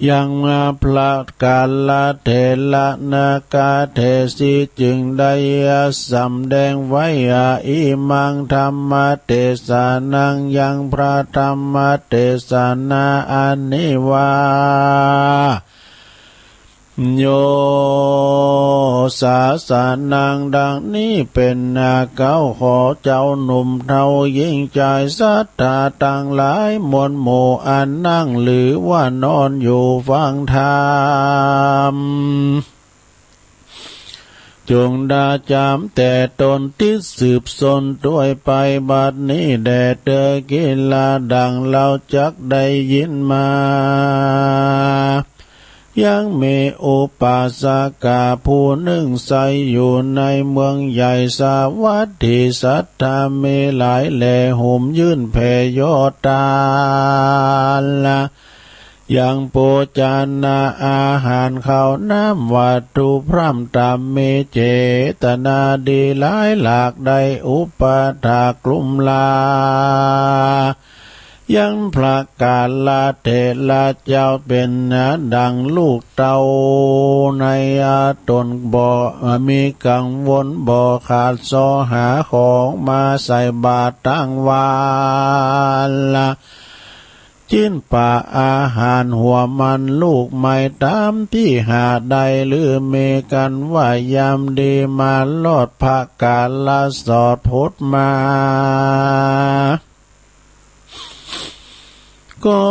ยังพระกาลเถระนาคเถสีจึงได้สำแดงไว้ อิมังธัมมเตสนา ยังพระธรรมเตสนาอันนี้ว่า โย ศาสนัง ดังนี้เป๋นนา เก๊าขอเจ้าหนุ่มเฒ่าหญิงจายศรัทธาตังหลายมวลหมู่ อันนั่งหรือว่านอนอยู่ฟังธรรม จงได้จำแต่ตนติดสืบสนตวยไป บัดนี้แด่เต๊อะ กิลา ดังเฮาจักได้ยินมา ยังมีอุปาสกะผู้นึ่งใสอยู่ในเมืองใหญ่สาวัตถี ศรัทธามีหลายแล หุมยื่นแผ่ยอดตานละ ยังโภจนาอาหารข้าวน้ำวัตถุพร่ำตาม มีเจตนาดีหลายหลาก ได้อุปถากกลุ่มลา ยังพระกาลเถระเจ้าเป๋นนา ดังลูกเต้าในอาตนบ่ มีกังวลบ่ขาด เซาะหาของมาใส่บาตรตังวันละ จิ๊นปะอาหารหัวมันลูกไม้ต๋ามตี้หาได้ หรือมีกั๋นว่ายามดีมาลอดพระกาลสอดพดมา ก็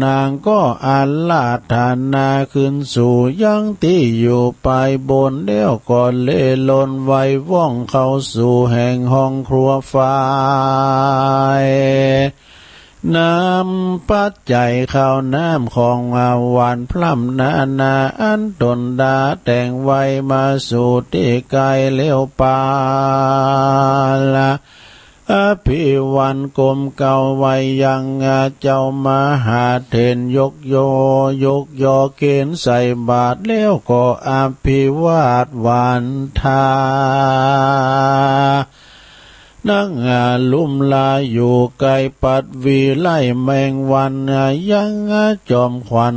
นางก็อาราธนาขึ้นสู่ยังตี้อยู่ไปบน แล้วก็เล่ร่อนไหว้ว่องเข้าสู่แห่งห้องครัวฝ่าย นำปัจจัยข้าวน้ำของหวานพร่ำนานา อันตนดาแต่งไว้มาสู่ตี้ไกลแล้วปาละ อภิวันก้มเก้าไหว้ยังเจ้ามหาเถร ยกโย ยกยอเก๋ณฑ์ใส่บาตร แล้วก็อภิวาทหวานทา นั่งลุ่มลาอยู่ใก้ปัดวีไล่แมงวัน ยังจอมขวัญ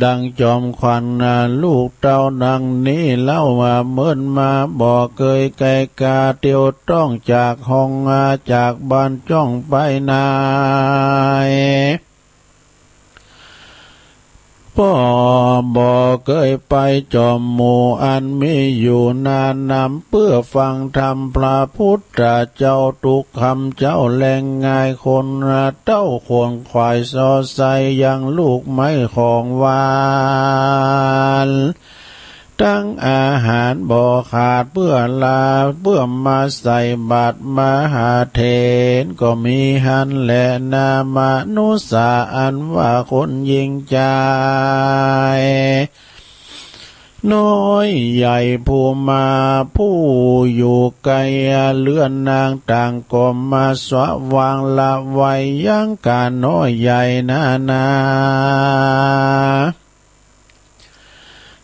ดังจอมขวัญลูกเต้าดังนี้เล่า เมินมาบ่เกยไกลกา เตียวต้องจากห้องจากบ้านจ้องไปไหน ป้อบ่เกยไปจอมหมู่อันมีอยู่นานนำ เปื้อฟังธรรมพระพุทธเจ้า ตุ๊กคำเจ้าแลง่ายคน เต้าขวนขวายซอไซยังลูกไม้ของหวาน ตังอาหารบ่ขาดเปื้อลา เปื้อมาใส่บาตรมหาเถร ก็มีหั้นแลนา มนุสสาอันว่าคนหญิงจาย น้อยใหญ่ผู้มาผู้อยู่ไกลเฮือนนางต่างก็มาสวางละไว้ยังก๋าน้อยใหญ่นานา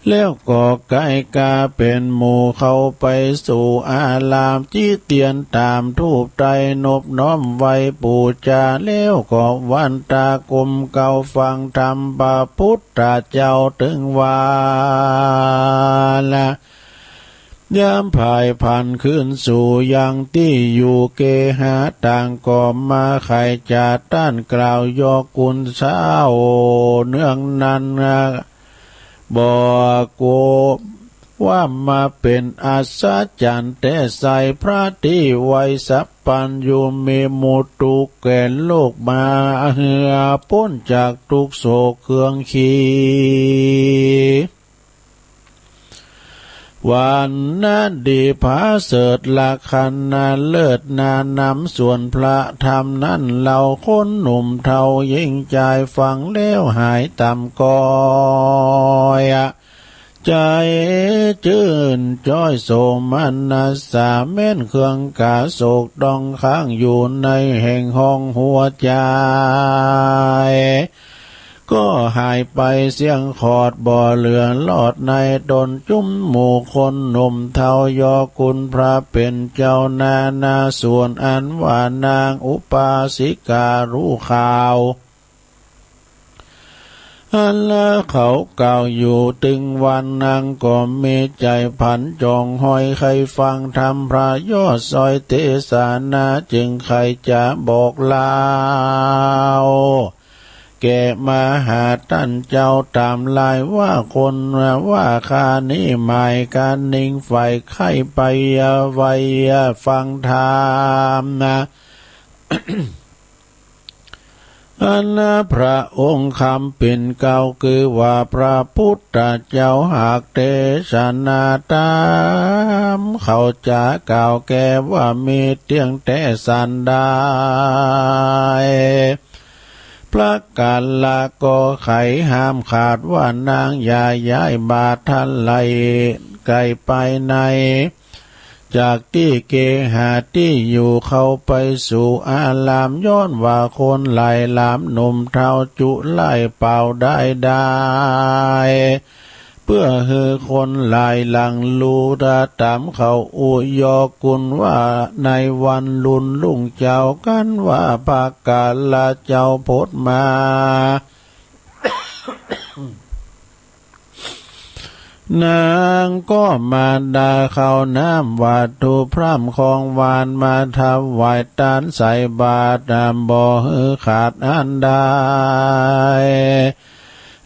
แล้วก็ไกลกาเป๋นหมู่เข้าไปสู่อาราม จิเตียนต๋ามธูปไตรนบน้อมไหว้ปู๋จา แล้วก็หวันตาก้มเก้าฟังธรรมพระพุทธเจ้าตึงว่าละ ยามผายผันขึ้นสู่ยังตี้อยู่ เกหาต่างก็มาไขจ๋าต้านกล่าวยอกุลเศร้าเนืองนั้น บอกว่ามาเป๋นอัศจรรย์แต๊ไซร้ พระตี้ไวสัพพัญญูมีมุตตุแก่นโลกมา เหือป๊นจากตุ๊กข์โศกเครื่องขี หวันนาดีผาเสริฐละคันนาเลิศนานำ ส่วนพระธรรมนั้นเล่าคนหนุ่มเฒ่าหญิงจายฟังแล้วหายต่ำกอย ใจ๋จื้นจ้อยโสมนัสสา แม้นเครื่องก๋าโศกต้องค้างอยู่ในแห่งห้องหัวใจ๋ ก็หายไปเสี้ยงขอดบ่เหลือลอดในต๋น จุมหมู่คนหนุ่มเฒ่ายอกุลพระเป๋นเจ้านานาส่วน อันว่านางอุปาสิกาฮู้ข่าว อันเขากล่าวอยู่ตึงวัน นางก็มีใจ๋ผันจ๋องหอย ใค่ฟังธรรมพระยอดซอยเตสนา จึงใค่จะบอกเล่า แก่มหาต้านเจ้าต๋ามลายว่า คนว่าข้านี้หมายกานิงใฝ่ใค่ไปไว้ฟังธรรมนะ อันพระองค์คำเป๋นเกล้า คือว่าพระปุทธเจ้าหากเตสนาธรรม เขาจะกล่าวแก่ว่ามีเตี้ยงแต๊สันใด พระกัลละก็ใค่ห้ามขาดว่า นางอย่าย้ายบาททะไหลไก๋ไปใน จากตี้เกหาตี้อยู่ เข้าไปสู่อาราม ย้อนว่าคนหลายหลามหนุ่มเฒ่าจุไล้เป่าได้ได้ เปื้อหื้อคนหลายหลังฮู้ต๋ามเขาอุยอกุลว่า ในวันลุนรุ่งเจ๊า กันว่าพระกัลละเจ้าผดมา นางก็มาดาข้าวน้ำวัตถุพร่ำของหวาน มาถวายตานใส่บาตร บ่หื้อขาดอันใด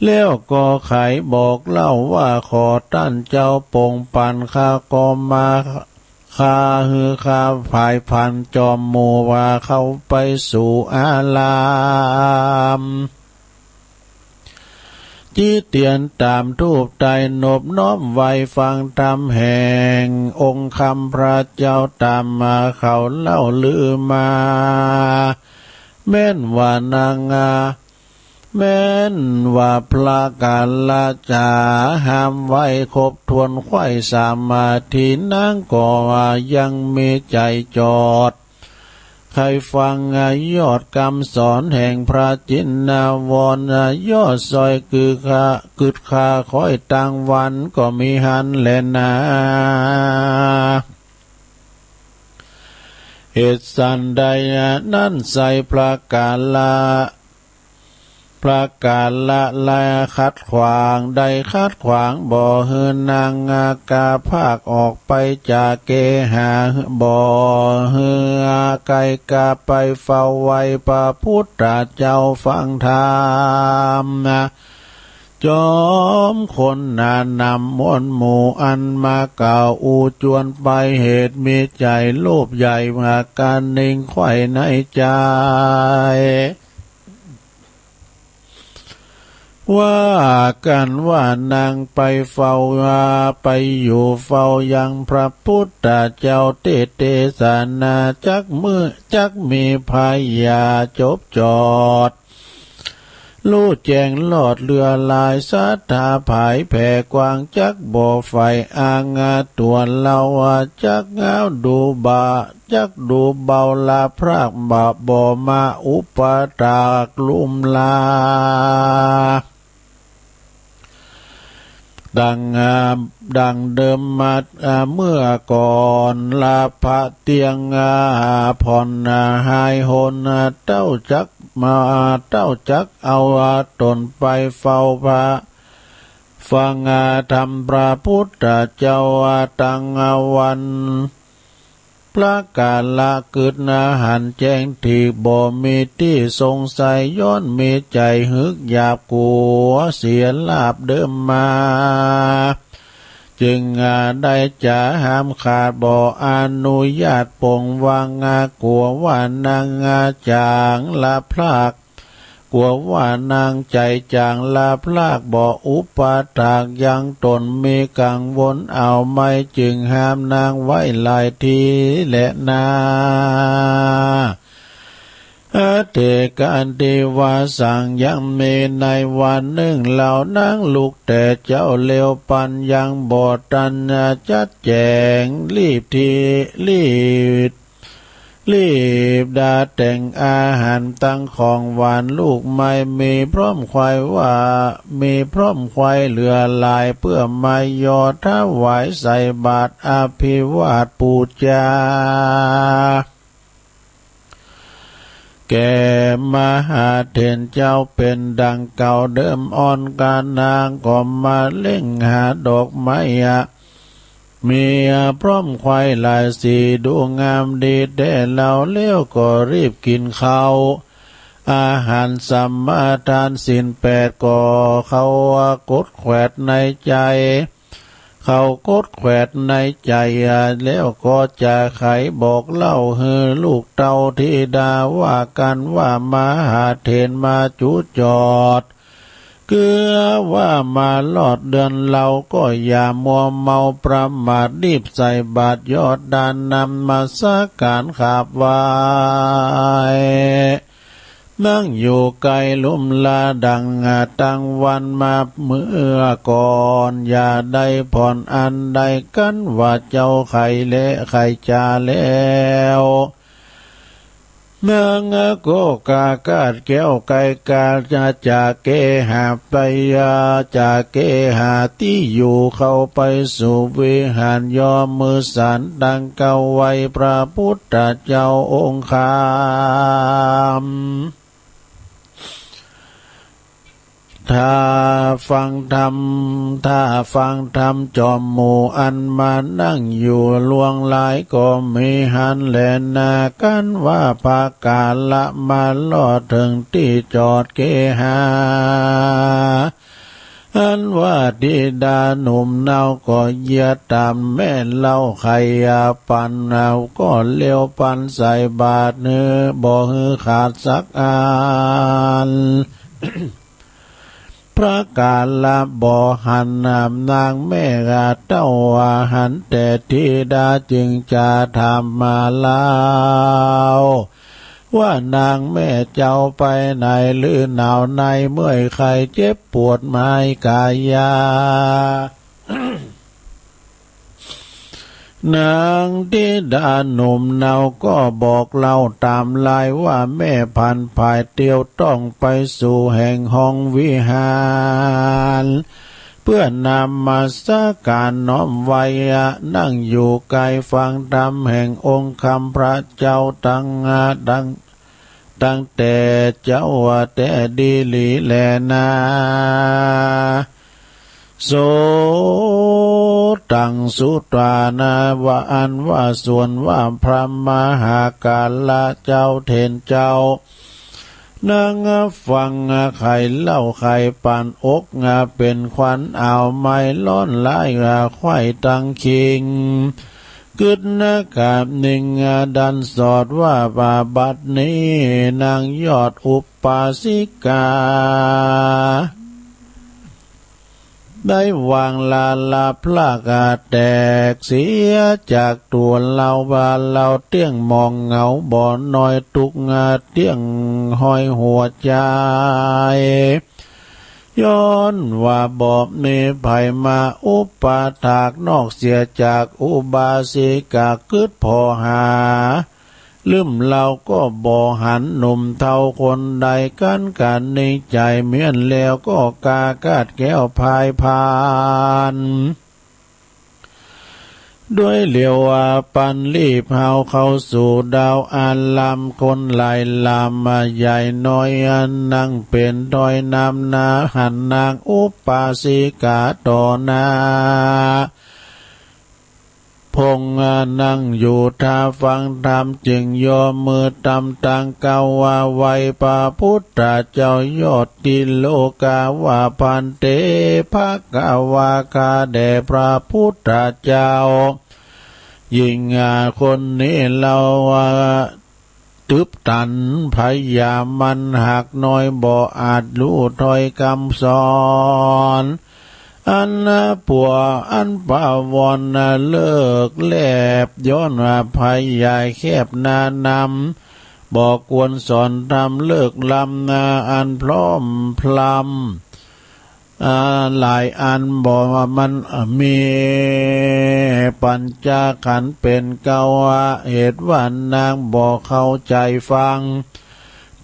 แล้วก็ใค่บอกเล่าว่า ขอต้านเจ้าปงปัน ข้าก็มา ข้าหื้อข้าผายผันจอมหมู่ว่า เข้าไปสู่อาราม จิเตียนต๋ามธูปไต้ นบน้อมไหว้ฟังธรรมแห่งองค์คำพระเจ้า ต๋ามมาเขาเล่าลือมา แม่นว่านางอา แม้นว่าพระกัลละจ๋าห้ามไว้ครบถ้วน ใคว่สมาธิ นางก็ว่ายังมีใจ๋จอด ใค่ฟังยอดกำสอนแห่งพระจินนาวร ยอดซอยคือข้า กึ๊ดข้าคอยตังวันก็มีหั้นแลนา เหตุสันใดนั้นไซร้พระกัลละ พระกัลละขัดขวาง ได้ขัดขวางบ่หื้อนางกล้าพากออกไปจากเกหา บ่หื้อใค่กล้าไปเฝ้าไหว้พระปุทธเจ้าฟังธรรมนะ จอมคนหนานำมวลหมู่อันมากล่าวอู้จวนไป เหตุมีใจ๋โลภใหญ่ หากกานิงใคว่ในใจ๋ ว่ากั๋นว่านางไปเฝ้า ไปอยู่เฝ้ายังพระปุทธเจ้าเตสนา จักมื้อ จักมีพญาจบจอด ฮู้แจ้งลอดเลือหลาย ศรัทธาผายแผ่กว้าง จักบ่ใฝ่อ้างตั๋วเฮา จักงาวดูบ่า จักดูเบาละพรากบ่า บ่มาอุปถากลุ่มลา ดัง ดังเดิมมาเมื่อก่อน ละพระเตี้ยงผ่อนหายหน เต้าจักมา เต้าจักเอาต๋นไปเฝ้าพระ ฟังธรรมพระปุทธเจ้าตังวัน พระกัลละกึ๊ดหันแจ้งถีก บ่มีตี้สงสัย ย้อนมีใจ๋หึกหยาบกั๋วเสียลาภเดิมมา จึงได้จ๋าห้ามขาด บ่อนุญาตปงวาง กั๋วว่านางจ๋างละพราก กั๋วว่านางใจ๋จ๋างละพราก บ่อุปถากยังต๋น มีกังวลเอาไม้ จึงห้ามนางไว้หลายทีแลนา อเถกะเตวะสัง ยังมีในวันนึ่ง เหล่านางลูกแต๊เจ้าเลวปัน ยังบ่ตันจัดแจ๋ง รีบที รีบ รีบดาแต่งอาหารตังของหวานลูกไม้ มีพร้อมใคว่ว่า มีพร้อมใคว่เหลือหลาย เปื้อมายอถวายใส่บาตรอภิวาทปู๋จา แก่มหาเถรเจ้าเป๋นดังเก่าเดิม อ่อนกานางก็มาเล็งหาดอกไม้อะ มีพร้อมไขว้หลายสี ดูงามดีแต๊เล่า แล้วก็รีบกิ๋นข้าว อาหารสมาทาน ศีลแปดก็เขากดแขวดในใจ๋ เขากดแขวดในใจ๋ แล้วก็จะไขบอกเล่าหื้อลูกเต้าธิดาว่ากั๋นว่า มหาเถรมาจุจอด คือว่ามารอดเฮือนเฮาก็อย่ามัวเมาประมาท รีบใส่บาตรยอดตาน นมัสก๋านขาบไหว้ นั่งอยู่ใก้ลุ่มลาดังตั้งวันมาเมื่อก่อน อย่าได้ผ่อนอันใด กั๋นว่าเจ้าไขและไขจ๋าแล้ว นางก็กาคาดแก้วไกลกา จะ จะเกหาไป จะเกหาตี้อยู่ เข้าไปสู่วิหาร ยอมมือสานตังเก้าไหว้พระพุทธเจ้าองค์คำ ถ้าฟังธรรม ถ้าฟังธรรมจอมหมู่อันมานั่งอยู่ลวงหลายก็มีหันแลนา กั๋นว่าพระกาละมารอดเถิงตี้จอดเกหา อันว่าธิดาหนุ่มเนาก็เยียะต๋ามแม่เล่า ไขปันเอาก็เลียวปันใส่บาตรหื้อ บ่หื้อขาดสักอัน พระกาละบ่หันนางแม่เต้า หันแต่ธิดาจึงจะถามมาเล่า ว่านางแม่เจ้าไปไหน หรือหนาวใน เมื่อยไข้เจ็บปวดไม้กายา นางธิดาหนุ่มเนาก็บอกเล่าต๋ามลายว่า แม่ผันผายเตียวต้องไปสู่แห่งห้องวิหาร เปื้อนมัสก๋านน้อมไหว้ นั่งอยู่ใก้ฟังธรรมแห่งองค์คำพระเจ้าตัง ตัง ตังแต่เจ๊าแต๊ดีหลีแลนา โสตัง สุตวา นา ว่าอันว่าส่วนว่าพระมหากาละเจ้าเถรเจ้า นางฟังไขเล่าไขปันอกเป๋นขวัญ เอาไม้ร้อนหลายไขว้ตังคิง กึ๊ดนักกาบนิ่งดันสอดว่า บัดนี้นางยอดอุปาสิกา ได้วางลาลาพลากแตกเสียจากตั๋วเฮา ว่าเฮาเตี้ยงหมองเหงาบ่น้อย ตุ๊กข์เตี้ยงห้อยหัวใจ๋ ย้อนว่าบ่มีใผมาอุปถากนอกเสียจากอุบาสิกากึ๊ดผ่อหา ลึ้มเฮาก็บ่หันหนุ่มเฒ่าคนใด กั๋นกั๋นนิ่งใจ๋เมียนแล้วก็กาคาดแก้วพายพาน ด้วยเหลียวปันรีบเฮาเข้าสู่ดาวอาราม คนหลายลามใหญ่น้อย อันนั่งเป๋นถ้อยนำหน้า หันนางอุปาสิกาต่อหน้า พงษ์นั่งอยู่ท่าฟังธรรม จึงยอมมือตำตังเก้าว่า ไหว้พระพุทธเจ้ายอดติโลกา ว่า ภันเต ภะคะวา ข้าแด่พระพุทธเจ้า หญิงคนนี้เฮาว่า ตึบตันพยามันหากน้อย บ่อาจฮู้ถ้อยกำสอน อันปวงอันปวงเลิกแลบ ย้อนว่าพยาแคบหน้านำ บ่ควรสอนธรรมเลิกลำนา อันพร่อมพร่ำ อ่า หลายอันบ่ว่ามันมีปัญจขันธ์เป๋นเก้า เหตุว่านางบ่เข้าใจ๋ฟัง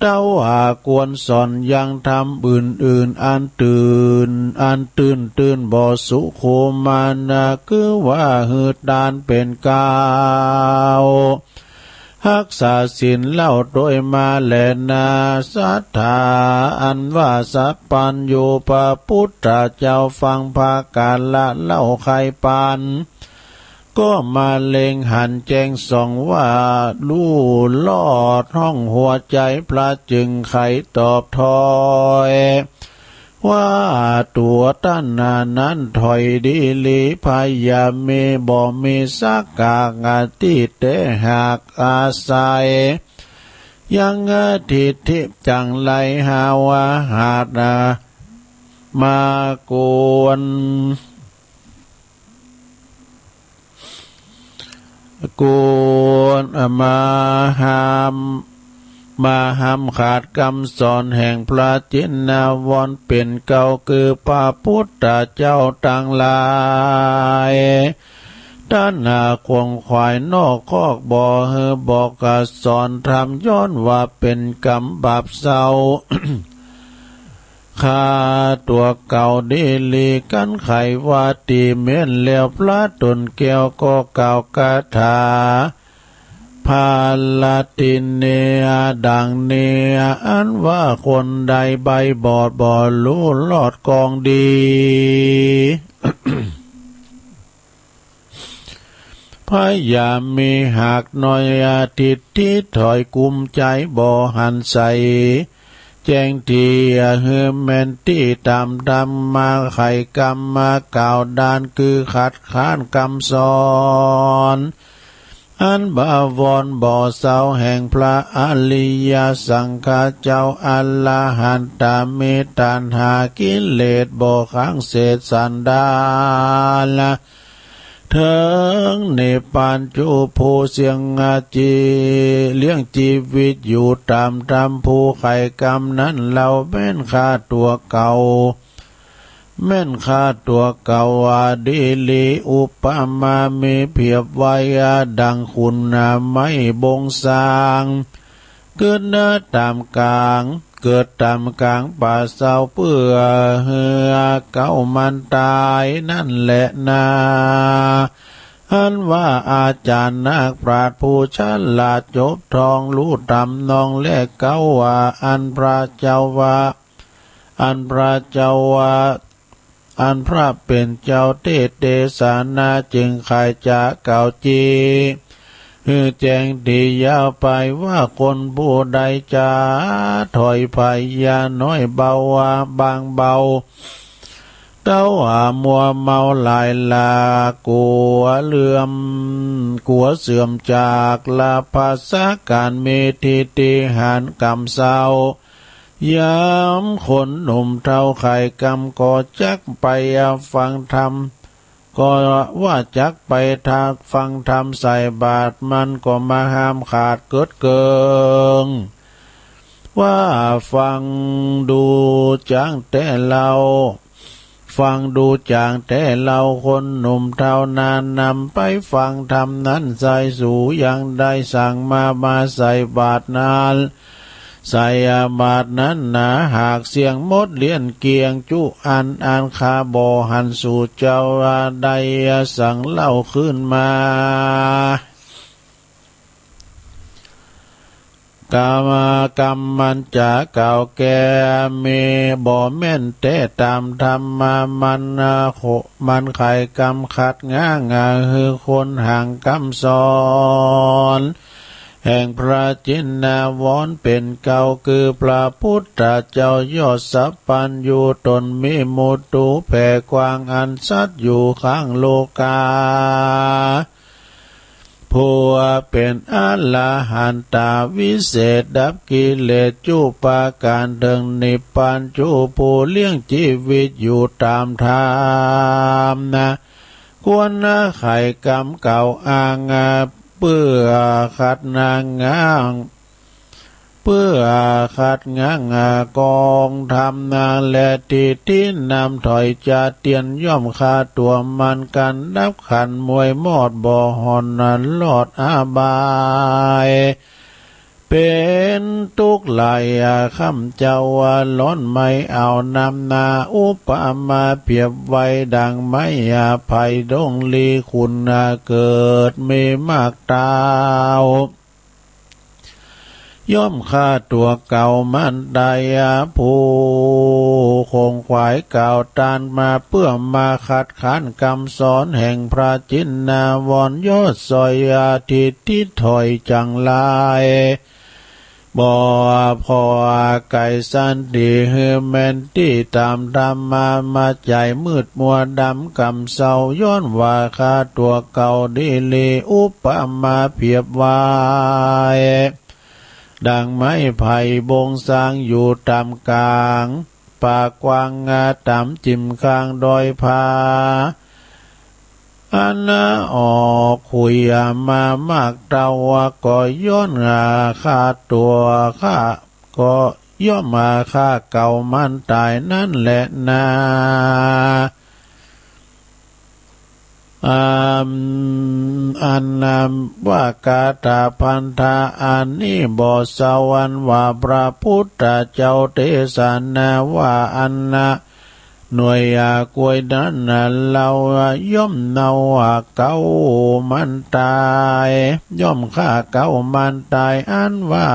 เต้าหาควรสอนยังธรรมอื่นๆ อันตื่น อันตื่นตื่นบ่สุขุมมานะ คือว่าหื้อตานเป๋นเก้า ฮักษาศีลเล่าโตยมาแลนา ศรัทธาอันว่าสัพพัญญู พระปุทธเจ้าฟังพระกาละเล่าใค่ปาน ก็มาเล็งหันแจ้งส่องว่า ฮู้ลอดห้องหัวใจ๋พระจึงใค่ตอบถ้อย ว่าตั๋วต้านนั้นถ้อยดีหลี พยามีบ่มีสักกาตี้แต๊หากอาศัย ยังทิฏฐิจั่งไรหาว่าหาดมากุณ กุณ มาห้าม มาห้ามขาดกำสอนแห่งพระจินวรเป๋นเกล้า คือพระปุทธเจ้าตังหลาย ต้านหาขวนขวายนอกคอก บ่หื้อบอกกาสอนธรรม ย้อนว่าเป๋นกรรมบาปเศร้า ฆ่าตั๋วเก่าดีหลี กันไขว่าตี้เม้นแล้ว พระต๋นแก้วก็กล่าวคาถา พาลาติเนย ดังนี้ อันว่าคนใดใบ้บอดบ่ฮู้ลอดกองดี พยามีหากน้อยทิฏฐิถอยกุมใจ๋บ่หันใส แจ้งตี้หื้อแม่นตี้ต๋ามธรรมมาไขกรรมมากล่าวด้าน คือขัดขานกำสอน อันบ่าวอนบ่เศร้าแห่งพระอริยสังฆะเจ้า อรหันตา มีตัณหากิเลสบ่ขังเศษสันดาน เถิงนิพพานจุผู้เสี้ยงจีเลี้ยงจีวิตอยู่ต๋ามธรรม ผู้ไขกรรมนั้นเล่าแม่นฆ่าตั๋วเก่า แม่นฆ่าตั๋วเก่าว่าดีหลี อุปมามีเปรียบไว้ดังขุนไม้บงสร้าง เกิดต๋ามก๋าง เกิดต๋ามก๋างป่าเศร้า เปื้อหื้อเก๊ามันต๋ายนั้นแลนา อันว่าอาจารย์นักปราชญ์ผู้ฉลาดจบท่องฮู้ต๋ามนองแลเก๊าว่า อันพระเจ้าว่า อันพระเจ้าว่า อันพระเป๋นเจ้าเตสเตสนาจึงใค่จะกล่าวจี หื้อแจ้งตี้ยาวไปว่า คนผู้ใดจะถอยพยาน้อยเบาว่าบางเบา เต้าหามัวเมาหลายหลาก กั๋วเลื่อม กั๋วเสื่อมจากลาภะสักก๋าน มีทิฏฐิหานกำเศร้า ยามคนหนุ่มเฒ่าไขกรรมก็จักไปฟังธรรม ก็ว่าจักไปทักฟังธรรมใส่บาตร มันก็มาห้ามขาดเกิดเกิง ว่าฟังดูจ๋างแต๊เล่า ฟังดูจ๋างแต๊เล่า คนหนุ่มเฒ่านั้นนำไปฟังธรรมนั้นใส่ สูยังได้สั่งมา มาใส่บาตรนั้น ใส่บาตรนั้นนา หากเสี้ยงหมดเลี้ยนเกลี้ยงจุอัน อันข้าบ่หันสูเจ้าว่าได้สั่งเล่าคืนมา กรรม กรรมมันจะกล่าวแก้ มีบ่แม่นแต๊ต๋ามธรรมะ มัน มันไขกรรมขัดง้าง หื้อคนห่างกำสอน แห่งพระจินวรเป๋นเกล้า คือพระปุทธเจ้ายอดสัพพัญญู ต๋นมีมุทูแผ่กว้าง อันสัตว์อยู่ข้างโลกา ผู้เป๋นอรหันตาวิเศษ ดับกิเลสจุประก๋าน เถิงนิพพานจุผู้เลี้ยงจีวิตอยู่ต๋ามธรรมนา ควรไขกรรมกล่าวอ้าง เปื้อขัดง้าง เปื้อขัดง้างกองธรรมนา และทิฏฐินำถอยจะเตียนย่อมฆ่าตั๋วมัน กันดับขันมวยมอด บ่ห่อนลอดอบาย เป๋นตุ๊กข์หลายค่ำ เจ้าว่าร้อนไหม้เอาน้ำนา อุปมาเปรียบไว้ดังไม้ไผ่ดงลี ขุนเกิดมีมากเต้า ย่อมฆ่าตั๋วเก่ามันต๋าย ผู้คงขวายกล่าวตานมา เปื้อมาคัดค้านกำสอนแห่งพระจินนาวร ยอดสอยอาทิตย์ที่ถอยจังไร บ่พออาไกสันติ หื้อแม่นตี้ต๋ามธรรมา มาใจ๋มืดมัวดำกำเซา ย้อนว่าฆ่าตั๋วเก่าดีหลี อุปมาเปรียบไว้ ดังไม้ไผ่บงสร้างอยู่ต๋ามก๋างป่ากว้าง งาต๋ามจิ่มข้างดอยผา อันนาออกขุยมามากเต้า ก็ย้อนฆ่าตั๋ว ฆ่า ก็ย่อมฆ่าเก่ามันต๋ายนั้นแลนา อัน อันนามว่ากาถาพันธะอันนี้บ่เซา อันว่าพระพุทธเจ้าเตสนาว่า อันนาหน่วยอาก๋วยนั้นนา เฮาย่อมเนาว่าเก่ามันต๋าย ย่อมฆ่าเก่ามันต๋าย อันว่า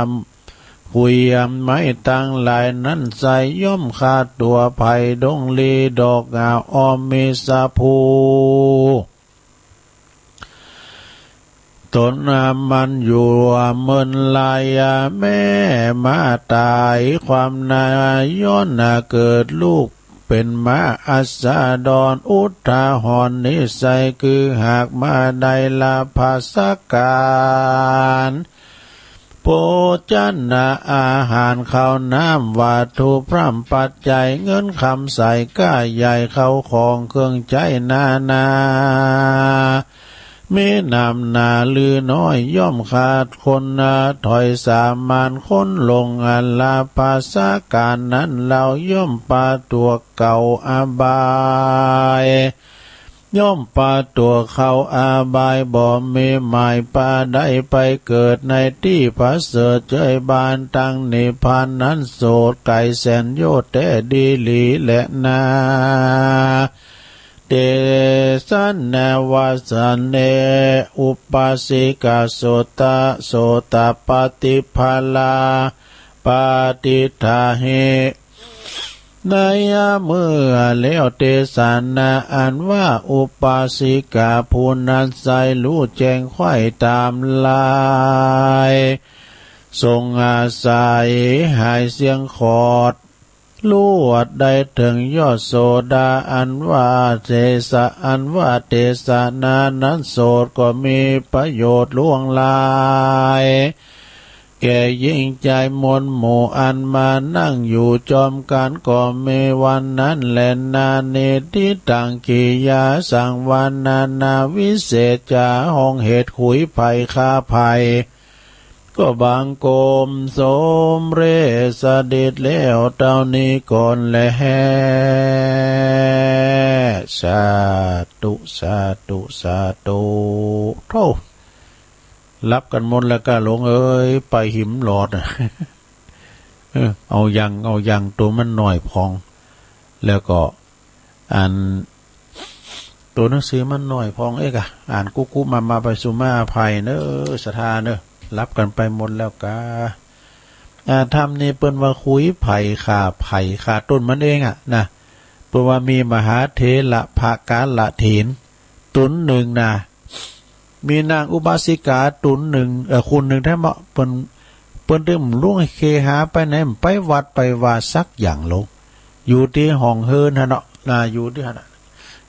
ขุยไม้ตังหลายนั้นไซร้ ย่อมฆ่าตั๋วไผ่ดงลีดอกอาออมมีสะพู ต๋นมันอยู่เมินลาย แม่มาต๋ายความนา ย้อนนาเกิดลูกเป๋นม้าอัสดร อุทาหรณ์นี้ไซร้ คือหากมาได้ลาภาสการ โภชนะอาหารข้าวน้ำวัตถุพร่ำปัจจัยเงินคำใสก้าใหญ่เข้าของเครื่องใจ๊นานา มีนำหนาลือน้อยย่อมขาดคนนาถอยสามานคนลงอันลาภาสการนั้นเฮาย่อมปาตั๋วเก่าอบาย ย่อมปาตั๋วเข้าอบายบ่มีหมาย ปาได้ไปเกิดในตี้ประเสริฐเจยบานตังนิพพานนั้นโสดไก๋แสนโยชน์แต๊ดีหลีแลนา เตสนาวาสเน อุปาสิกาโสตะ โสตะปฏิภาลา ปาติฏฐาหิ ในเมื่อแล้วเตสนาอันว่าอุปาสิกาผู้นั้นไซร้ ฮู้แจ้งใค่ต๋ามลาย ทรงอาศัยหายเสี้ยงขอด ลวดได้เถิงยอดโสดา อันว่าเตสะ อันว่าเตสนานั้นโสดก็มีประโยชน์ล่วงลาย แก่หญิงจายมวลหมู่อันมานั่งอยู่จอมกั๋นก็มีวันนั้นแลนา เนติตัง กิริยาสังวานานา วิเศษจา ห้องเหตุขุยไผ่ฆ่าไผ่ ก็บังคมสมเร็จเสด็จแล้วเต้านี้ก่อนแล สาธุ สาธุ สาธุ โธ่ หลับกั๋นหมดแล้วก้าหลวงเอ๋ย ไปหิมหลอดอะ เออ เอายัง เอายัง ตั๋วมันน้อยพ่อง แล้วก็ อัน ตั๋วหนังสือมันน้อยพ่องเอ๊ะกะ อ่านกุ๊กกุ๊กมามาไปสุมาอภัยเน้อ ศรัทธาเน้อ หลับกั๋นไปหมดแล้วก้า อ่า ธรรมนี่เปิ้นว่าขุยไผ่ฆ่าไผ่ฆ่าต้นมันเองอะนะ เปิ้นว่ามีมหาเถระภาการะเถร ต๋นนึ่งนะ มีนางอุบาสิกาต๋นนึ่ง เอ่อ คนนึ่งแต๊เนาะ เปิ้น เปิ้นตึงบ่ฮู้เคหาไปไหน ไปวัดไปวาสักอย่างลง อยู่ตี้ห้องเฮิรนหั้นเนาะ นะ อยู่ตี้หั้นน่ะ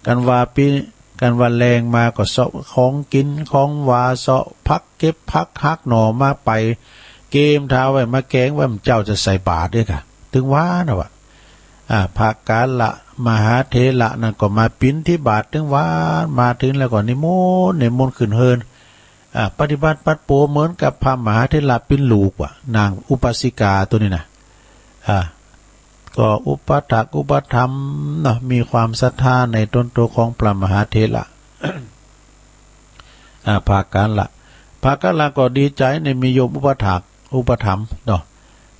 กั๋นว่าปี้ กั๋นว่าแลงมาก็เซาะของกิ๋นของหวา เซาะผัก เก็บผักหักหน่อมาไป เกมทาไว้มาแกงไว้ เจ้าจะใส่บาตรเด้อกะ ตึงว่านะวะ อ่า ภาการะมหาเถระนั้นก็มาบิณฑบาตตึงวัน มาเถิงแล้วก็นิมนต์ นิมนต์ขึ้นเฮือน อ่า ปฏิบัติปัดโปเหมือนกับพระมหาเถระปิ้นลูกว่ะ นางอุบาสิกาตั๋วนี้นะ อ่า ก็อุปถัมภ์อุปถัมภ์เนาะ มีความศรัทธาในต๋นตั๋วของพระมหาเถระ อ่า ภาการะ ภาการะก็ดีใจ๋ในมีโยมอุปถัมภ์ อุปถัมภ์เนาะ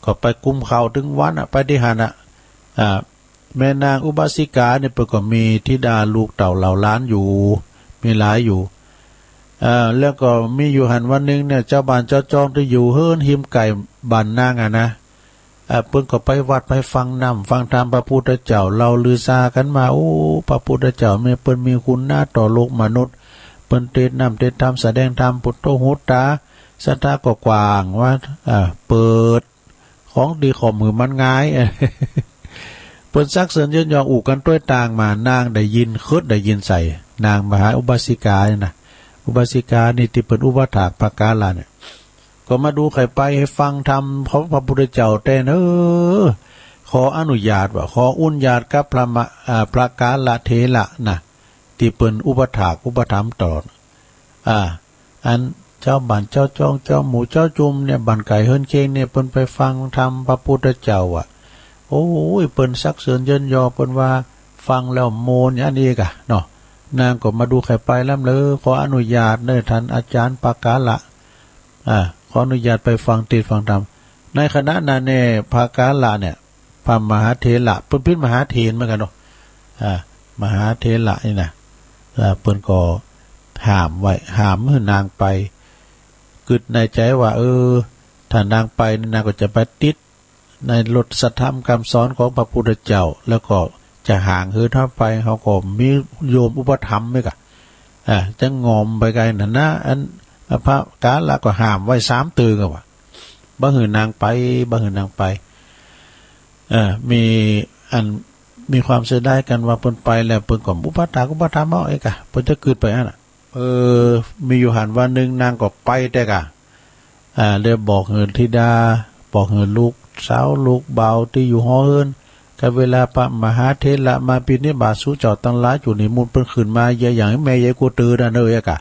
ก็ไปกุมเข่าตึงวันอะ ไปตี้หั้นอะ อ่า แม่นางอุบาสิกาเนี่ยเปิ้นก็มีธิดาลูกเต้าเหล่าหลานอยู่ มีหลายอยู่ เอ่อ แล้วก็มีอยู่หั้นวันนึ่งเนี่ย จาวบ้านจาวจองตี้อยู่เฮือนฮิมใก้บ้านนางอะนะ เอ่อ เปิ้นก็ไปวัดไปฟังน้ำฟังธรรมพระพุทธเจ้า เล่าลือสากั๋นมา โอ้ พระพุทธเจ้าแม่เปิ้นมีคุณนาต่อโลกมนุษย์ เปิ้นเตสน์น้ำเตสน์ธรรม แสดงธรรมปุโตหูต๋า ศรัทธาก็กว้างว่า เอ่อ เปิด ของตี้ขอมหื้อมันงาย เปิ้นสักเสิญเยินยออู้กั๋นตวยตางมา นางได้ยิน เคิดได้ยินใส่ นางมหาอุบาสิกาเนี่ยนะ อุบาสิกานี่ตี้เปิ้นอุปถากพระกาละเนี่ย ก็มาดูใค่ไปหื้อฟังธรรมของพระพุทธเจ้าแต๊เน่อ ขออนุญาตว่า ขออนุญาตกับพระมะ อ่า พระกาละเถระนะ ตี้เปิ้นอุปถากอุปถัมภ์ตลอด อ่า อันจาวบ้านจาวจอง จาวหมู่จาวจุมเนี่ย บ้านใก้เฮือนเคียงเนี่ย เปิ้นไปฟังธรรมพระพุทธเจ้าอะ โอ้ย เปิ้นสักเสิญเยินยอ เปิ้นว่าฟังแล้วโมนอย่างนี้กะเนาะ นางก็มาดูใค่ไปล้ำเลย ขออนุญาตเน่อ ท่านอาจารย์พระกาละ อ่า ขออนุญาตไปฟังเตสน์ฟังธรรม ในขณะนั้นเนี่ย พระกาละเนี่ย พระมหาเถระ เปิ้นเป๋นมหาเถรเหมือนกั๋นเนาะ อ่า มหาเถระนี่นะ อ่า เปิ้นก็ห้ามไว้ ห้ามหื้อนางไป กึ๊ดในใจ๋ว่า เออ ถ้านางไปนี่นางก็จะไปติดในรสธรรมกำสอนของพระพุทธเจ้า แล้วก็จะห่างเหินเฮาไป เฮาก็มีโยมอุปถัมภ์ไว้ก่ะ อ่า จะงอมไปไกลนั่นนะ อันพระกาละก็ห้ามไว้สามเตื้อก่ะว่า บ่หื้อนางไป บ่หื้อนางไป เอ่อ มีอัน มีความเสียดายกั๋นว่าเปิ้นไปแล้ว เปิ้นก็อุปถากอุปถัมภ์เอาเองก่ะ เปิ้นจะกึ๊ดไปอั้นน่ะ เออ มีอยู่หั้นวันนึ่งนางก็ไปแต๊ก่ะ อ่า เลยบอกหื้อธิดา บอกหื้อลูกสาวลูกบ่าวตี้อยู่หอเฮือน กั๋นเวลาพระมหาเถระมาบิณฑบาต สูเจ้าตังหลายจุ่งนิมนต์เปิ้นขึ้นมา อย่าหยังแม่ใหญ่กั๋วเต๋อนะเน่อก่ะ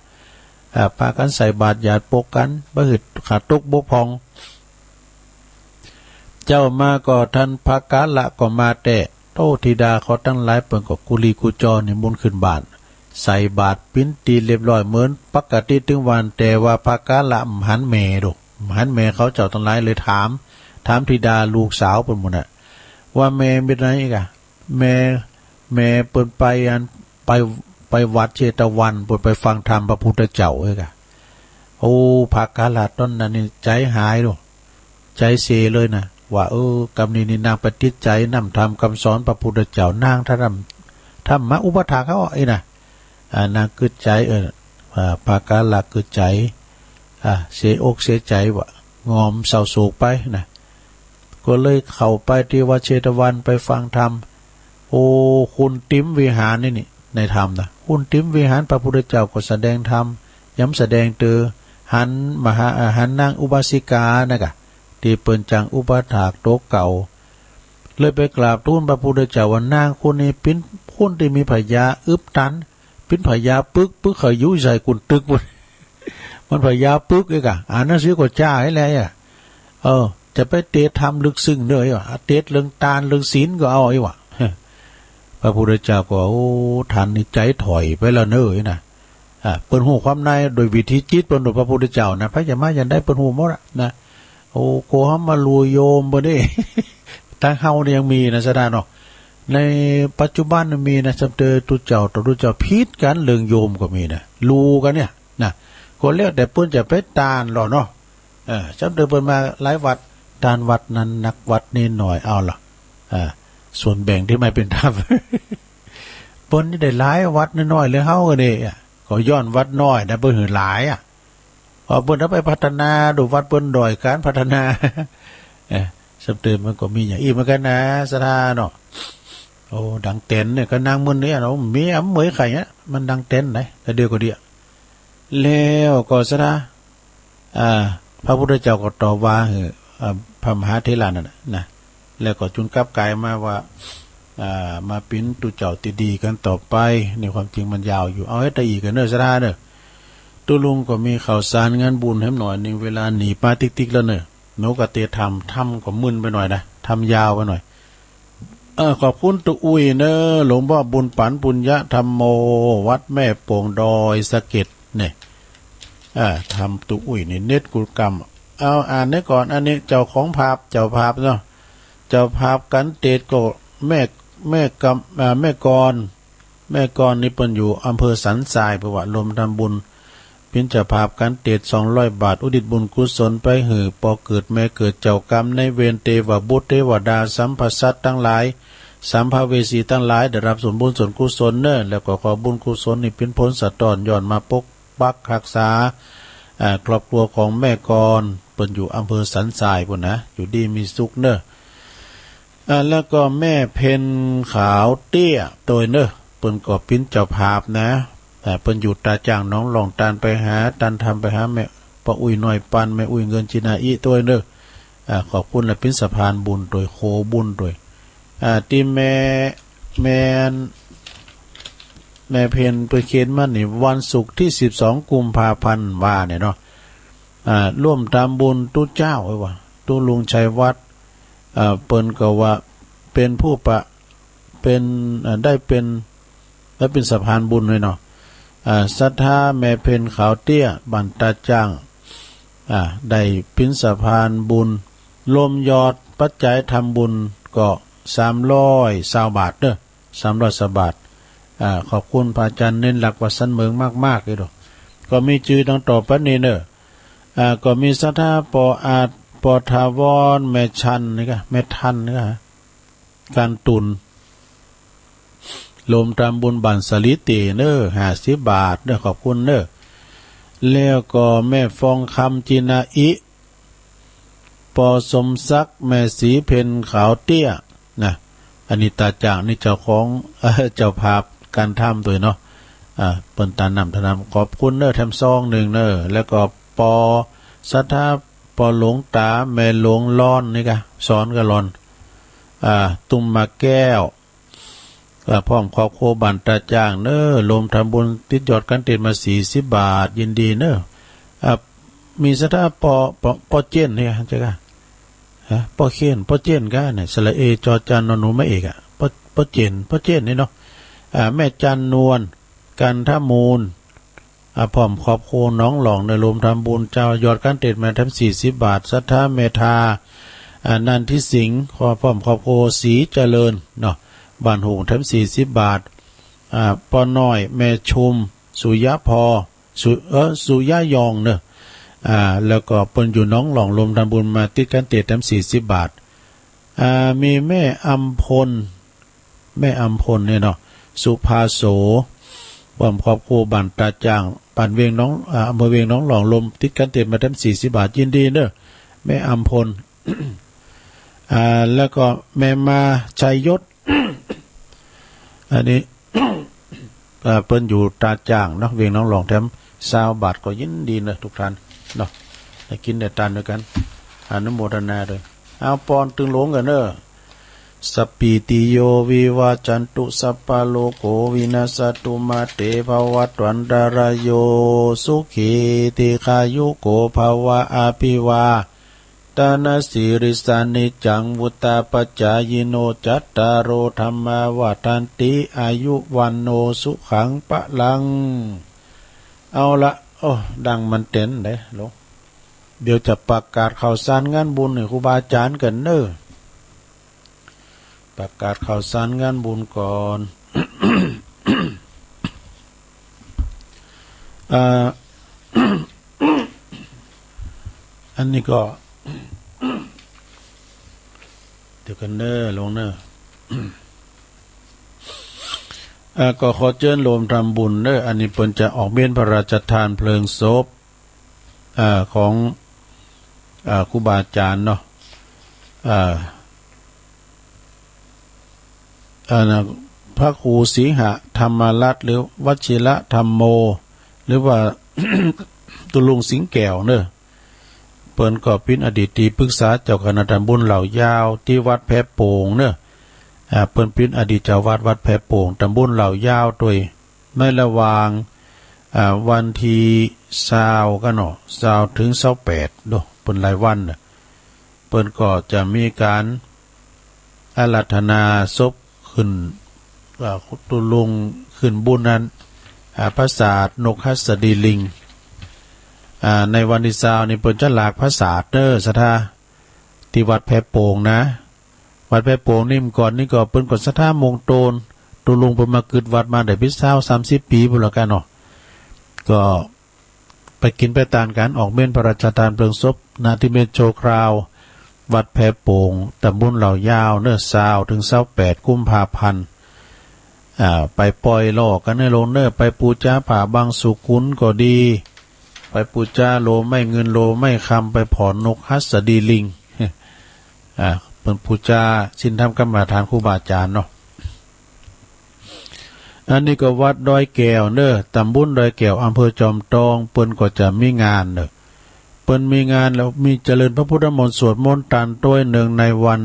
อ่า ปากั๋นใส่บาตรหยาดปกกั๋น บ่หื้อขาดตกบกพร่อง เจ้ามาก็ ท่านพระกาละก็มาแต๊ โอ้ ธิดาเขาตังหลายเปิ้นก็กุลีกุจอนิมนต์ขึ้นบ้าน ใส่บาตรปิ๋นตี้เรียบร้อยเหมือนปกติตึงวัน แต่ว่าพระกาละบ่หันแม่ดอก บ่หันแม่เขา เจ้าตังหลายเลยถาม ถามธิดาลูกสาวเปิ้นหมดน่ะ ว่าแม่เป๋นไหนก่ะ แม่ แม่เปิ้นไปอัน ไป ไปวัดเชตวัน เปิ้นไปฟังธรรมพระพุทธเจ้าเอ้ยก่ะ โอ้ พระกาละต๋อนนั้นนี่ใจ๋หายดอก ใจ๋เสียเลยนะ ว่า เออ กำนี้นี่นางไปติดใจ๋น้ำธรรมกำสอนพระพุทธเจ้า นางธรรม ธรรมะอุปถากเขาอี้นะ อ่า นางกึ๊ดใจ๋ เออ อ่า พระกาละกึ๊ดใจ๋ อ่า เสียอกเสียใจ๋ว่ะ งอมเศร้าโศกไปนะ ก็เลยเข้าไปตี้วัดเชตวันไปฟังธรรม โอ้ คุณติมวิหารนี่นี่ ในธรรมนะ คุณติมวิหารพระพุทธเจ้าก็แสดงธรรม ย้ำแสดงเตื้อ หันมหา อ่า หันนางอุบาสิกานะก่ะ ตี้เปิ้นจั้งอุปถากตั๋วเก่า เลยไปกราบทูลพระพุทธเจ้าว่า นางคนนี้เป๋นคนตี้มีผญาอึบตัน เป๋นผญาปึก ปึกเขาอยู่ใส่กุนตึกปุ้น มันผญาปึกเอ้ยก่ะ อ่านหนังสือก็จ้าไอ้แหละ เออ จะไปเตสน์ธรรมลึกซึ้งเน่อ เตสน์เรื่องตานเรื่องศีลก็เอาไอ้วะ พระพุทธเจ้าก็ โอ้ ท่านนี่ใจ๋ถอยไปแล้วเน่อนะ อ่า เปิ้นฮู้ความในโดยวิถีจิตเปิ้น โดยพระพุทธเจ้านะ ไผจะมาอย่างใดเปิ้นฮู้หมดอะนะ โอ้ โกหมมาลู่โยมเปิ้นเด้ ตางเฮานี่ยังมีนะ ศรัทธาเนาะ ในปัจจุบันมีนะ สำเตอตุ๊เจ้าต่อตุ๊เจ้าผิดกั๋นเรื่องโยมก็มีนะ ลู่กั๋นเนี่ยนะ ก็แล้วแต่เปิ้นจะไปตานลอเนาะ เออ สำเตอเปิ้นมาหลายวัด ตานวัดนั้นนัก วัดนี้น้อย เอาละ อ่า ส่วนแบ่งตี้ไม่เป๋นธรรม เปิ้นนี่ได้หลายวัดน้อยๆ เลย เฮาก็นี่ อ่ะ ก็ย้อนวัดน้อยนะ เปิ้นหื้อหลายอะ พอเปิ้นเอาไปพัฒนา ดูวัดเปิ้นด้อยก๋านพัฒนา เออ สำเตอมันก็มีอย่างอี้เหมือนกั๋นนะ ศรัทธาเนาะ โอ้ ดังแตนเนี่ย ก็นางมึนเนี่ยเนาะ มีอำเหมยใค่เนี่ย มันดังแตนไหน แต่เดียวก็เดียว แล้วก็ศรัทธา อ่า พระพุทธเจ้าก็ตอบว่าหื้อ อ่า พระมหาเถระนั่นน่ะนะ แล้วก็จุ่งกลับก๋ายมาว่า อ่า มาเป๋นตุ๊เจ้าตี้ดีกั๋นต่อไป นี่ความจริงมันยาวอยู่ เอาไว้ตะอี้กั๋นเน่อ ศรัทธาเน่อ ตุ๊ลุงก็มีข่าวสารงานบุญแหมหน่อยนึ่ง เวลาหนีบมาติ๊กๆ แล้วเน่อ หนูก็เตรียมธรรม ธรรมก็มึนไปหน่อยนะ ธรรมยาวไปหน่อย เออ ขอบคุณตุ๊อุ้ยเน่อ หลวงพ่อบุญปั๋น ปุญญะธัมโม วัดแม่โป่งดอยสะเก็ดเนี่ย อ่า ธรรมตุ๊อุ้ยนี่ เน็ตกูกำ เอา อ่านนี้ก่อน อันนี้เจ้าของภาพ เจ้าภาพเนาะ เจ้าภาพกั๋นเตสน์ก็แม่ แม่กำ อ่า แม่กร แม่กรนี่เปิ้นอยู่อำเภอสันทราย เปิ้นว่ารวมทำบุญ ปิ้นเจ้าภาพกัณฑ์เตศ สองร้อยบาท อุทิศบุญกุศลไปหื้อป้อเกิดแม่เกิด เจ้ากรรมนายเวร เตวบุตรเตวดา สัมภสัตว์ตังหลาย สัมภเวสีตังหลาย ได้ฮับส่วนบุญส่วนกุศลเน่อ แล้วก็ขอบุญกุศลนี้ปิ้นผลสะท้อนย้อนมาปกปักฮักษา อ่า ครอบครัวของแม่กร เปิ้นอยู่อำเภอสันทรายปู้นนะ อยู่ดีมีสุขเน่อ อ่า แล้วก็แม่เพ็ญขาวเตี้ยตวยเน่อ เปิ้นก็ปิ้นเจ้าภาพนะ อ่า เปิ้นอยู่ตาจ่างหนองหล่อง ตานไปหา ตานธรรมไปหาแม่ป้ออุ๊ยน้อยปัน แม่อุ๊ยเงินจินาอิตวยเน่อ อ่า ขอบคุณและปิ้นสะพานบุญตวย โคบุญตวย อ่า ตี้แม่ แม่น แม่เพ็ญเปิ้นเขียนมานี่ วันศุกร์ตี้สิบสองกุมภาพันธ์ว่าเนี่ยเนาะ อ่า ร่วมทำบุญตุ๊เจ้า เอ้ยว่า ตุ๊ลุงชัยวัฒน์ อ่า เปิ้นก็ว่าเป๋นผู้ปะ เป๋น อ่า ได้เป๋น ได้เป๋นสะพานบุญเลยเนาะ อ่า ศรัทธาแม่เพ็ญขาวเตี้ย บ้านตาจ่าง อ่า ได้ปิ้นสะพานบุญ รวมยอดปัจจัยทำบุญก็สามร้อยซาวบาทเน่อ สามร้อยซาวบาท อ่า ขอบคุณพระอาจารย์เน้นหลักวัดสันเหมิงมากๆ เลยเนาะ ก็มีจื้อดังต่อไปนี้เน่อ อ่า ก็มีศรัทธาป้ออาจ ป้อถาวร แม่ชันนี่กะ แม่ทันนี่กะ การตุน รวมทำบุญบ้านสาลีเต๋เน่อ ห้าสิบบาทเน่อ ขอบคุณเน่อ แล้วก็แม่ฟองคำจินาอิ ป้อสมศักดิ์ แม่ศรีเพ็ญขาวเตี้ย นะ อันนี้ตาจ่างนี่เจ้าของ เอ่อ เจ้าภาพการทำตวยเนาะ อ่า เปิ้นตานนำตานนำ ขอบคุณเน่อ แถมซองนึ่งเน่อ แล้วก็ป้อศรัทธา ป้อหลวงต๋า แม่หลวงลอนนี่กะ สอนกะลอน อ่า ตุ้มมาแก้ว อ่า พร้อมครอบครัวบ้านตาจ่างเน่อ รวมทำบุญติดยอดกัณฑ์เตศมาสี่สิบบาท ยินดีเน่อ อ่า มีศรัทธาป้อ ป้อ ป้อเจ้นนี่กะ ใจ้กะ ฮะ ป้อเจ้น ป้อเจ้นกะเนี่ย สระเอ จอจาน นอหนู ไม้เอกอะ ป้อ ป้อเจ้น ป้อเจ้นนี่เนาะ อ่า แม่จันนวล กันทมูล อ่า พร้อมครอบครัวหนองหล่องเน่อ รวมทำบุญเจ้า ยอดกัณฑ์เตศมาแถมสี่สิบบาท ศรัทธาแม่ทา อ่า นันทิสิงห์ ขอพร้อมครอบครัวศรีเจริญเนาะ บ้านโฮ่งแถมสี่สิบบาท อ่า ป้อน้อย แม่ชุม สุยะพอ สุ เอ่อ สุยะยองเน่อ อ่า แล้วก็เปิ้นอยู่หนองหล่อง รวมทำบุญมาติดกัณฑ์เตศแถมสี่สิบบาท อ่า มีแม่อำพล แม่อำพลเนี่ยเนาะ สุภาโส พร้อมครอบครัวบ้านตาจ่าง บ้านเวียงหนอง อ่า อำเภอเวียงหนองหล่อง รวมติดกัณฑ์เตศมาแถมสี่สิบบาท ยินดีเน่อ แม่อำพล อ่า แล้วก็แม่มาชัยยศ อันนี้ อ่า เปิ้นอยู่ตาจ่างเนาะ เวียงหนองหล่อง แถมซาวบาทก็ยินดีเน่อทุกท่านเนาะ ได้กิ๋นได้ตานตวยกั๋น อนุโมทนาตวย เอาปอนตึงหลวงกั๋นเน่อ สัปปีติโยวิวัจจันตุ สัพพะโรโควินัสสะตุ มาเตภวัตวันตะราโย สุขีทีฆายุโกภะวะ อะภิวาทะนะสีลิสสะ นิจจังวุฑฒาปะจายิโน จัตตาโรธัมมาวัฑฒันติ อายุวัณโณสุขังพะลัง เอาละ โอ้ ดังมันเต็นเด้ หลวง เดี๋ยวจะประกาศข่าวสารงานบุญหื้อครูบาอาจ๋ารย์กั๋นเน่อ ประกาศข่าวสารงานบุญก่อน อ่า อันนี้ก็ เดี๋ยวกั๋นเน่อ หลวงเน่อ อ่า ก็ขอเจิญรวมทำบุญเน่อ อันนี้เปิ้นจะออกเม้นพระราชทานเพลิงศพ อ่า ของ อ่า ครูบาอาจ๋ารย์เนาะ อ่า อ่า นะ พระครูสิงหะธรรมรัตน์ หรือวชิระธัมโม หรือว่า ตุ๊ลุงสิงห์แก้วเน่อ เปิ้นก็เป๋นอดีตตี้ปรึกษาเจ้าคณะตำบลเหล่ายาวตี้วัดแพโป่งเน่อ อ่า เปิ้นเป๋นอดีตเจ้าวัดวัดแพโป่ง ตำบลเหล่ายาวตวย ในระหว่าง อ่า วันตี้ซาวกะเนาะ ซาวเถิงซาวแปดเนาะ เปิ้นหลายวันเน่อ เปิ้นก็จะมีก๋านอาราธนาศพขึ้น อ่า ตุ๊ลุงขึ้นบุญนั้น อ่า ปราสาทนกหัสดีลิง อ่า ในวันตี้ซาวนี่เปิ้นจะหลากปราสาทเน่อ ศรัทธา ตี้วัดแพโป่งนะ วัดแพโป่งนี่เมื่อก่อนนี่ก็เปิ้นก็ศรัทธาโมงโตน ตุ๊ลุงเปิ้นมากึ๊ดวัดมาได้เป๋นซาวสามสิบปี๋ปู้นละกั๋นเนาะ ก็ ไปกิ๋นไปตานกั๋น ออกเม้นพระราชทานเพลิงศพ ณ นิมิตชั่วคราว วัดแพโป่ง ตำบลเหล่ายาวเน่อ ซาวเถิงซาวแปดกุมภาพันธ์ อ่า ไปป่อยหล่อกั๋นเน่อโยมเน่อ ไปปู๋จาผ้าบังสุกุลก็ดี ไปปู๋จาโลไม้เงินโลไม้คำ ไปผ่อนนกหัสดีลิง อ่า เปิ้นปู๋จาศีลธรรมกรรมาฐานครูบาอาจ๋ารย์เนาะ อันนี้ก็วัดดอยแก้วเน่อ ตำบลดอยแก้ว อำเภอจอมทอง เปิ้นก็จะมีงานเน่อ เปิ้นมีงานแล้วมีเจริญพระพุทธมนต์ สวดมนต์ตานต้วยเนืองในวัน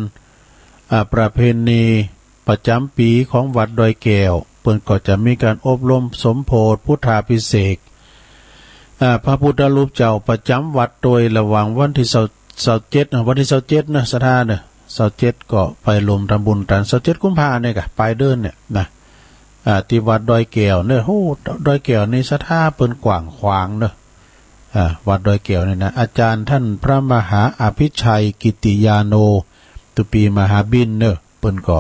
อ่า ประเพณีประจ๋ำปี๋ของวัดดอยแก้ว เปิ้นก็จะมีก๋านอบรมสมโภชพุทธาภิเษก อ่า พระพุทธรูปเจ้าประจ๋ำวัดโดยระหว่างวันตี้ซาว ซาวเจ็ด อ่า วันตี้ซาวเจ็ดเน่อ ศรัทธาเน่อ ซาวเจ็ดก็ไปรวมทำบุญกั๋น ซาวเจ็ดกุมภาเนี่ยกะ ป๋ายเดือนเนี่ยนะ อ่า ตี้วัดดอยแก้วเน่อ โห ดอยแก้วนี่ศรัทธาเปิ้นกว้างขวางเน่อ อ่า วัดดอยแก้วนี่นะ อาจ๋ารย์ต้านพระมหาอภิชัยกิตติยาโน ตุปีมหาบิณเน่อ เปิ้นก็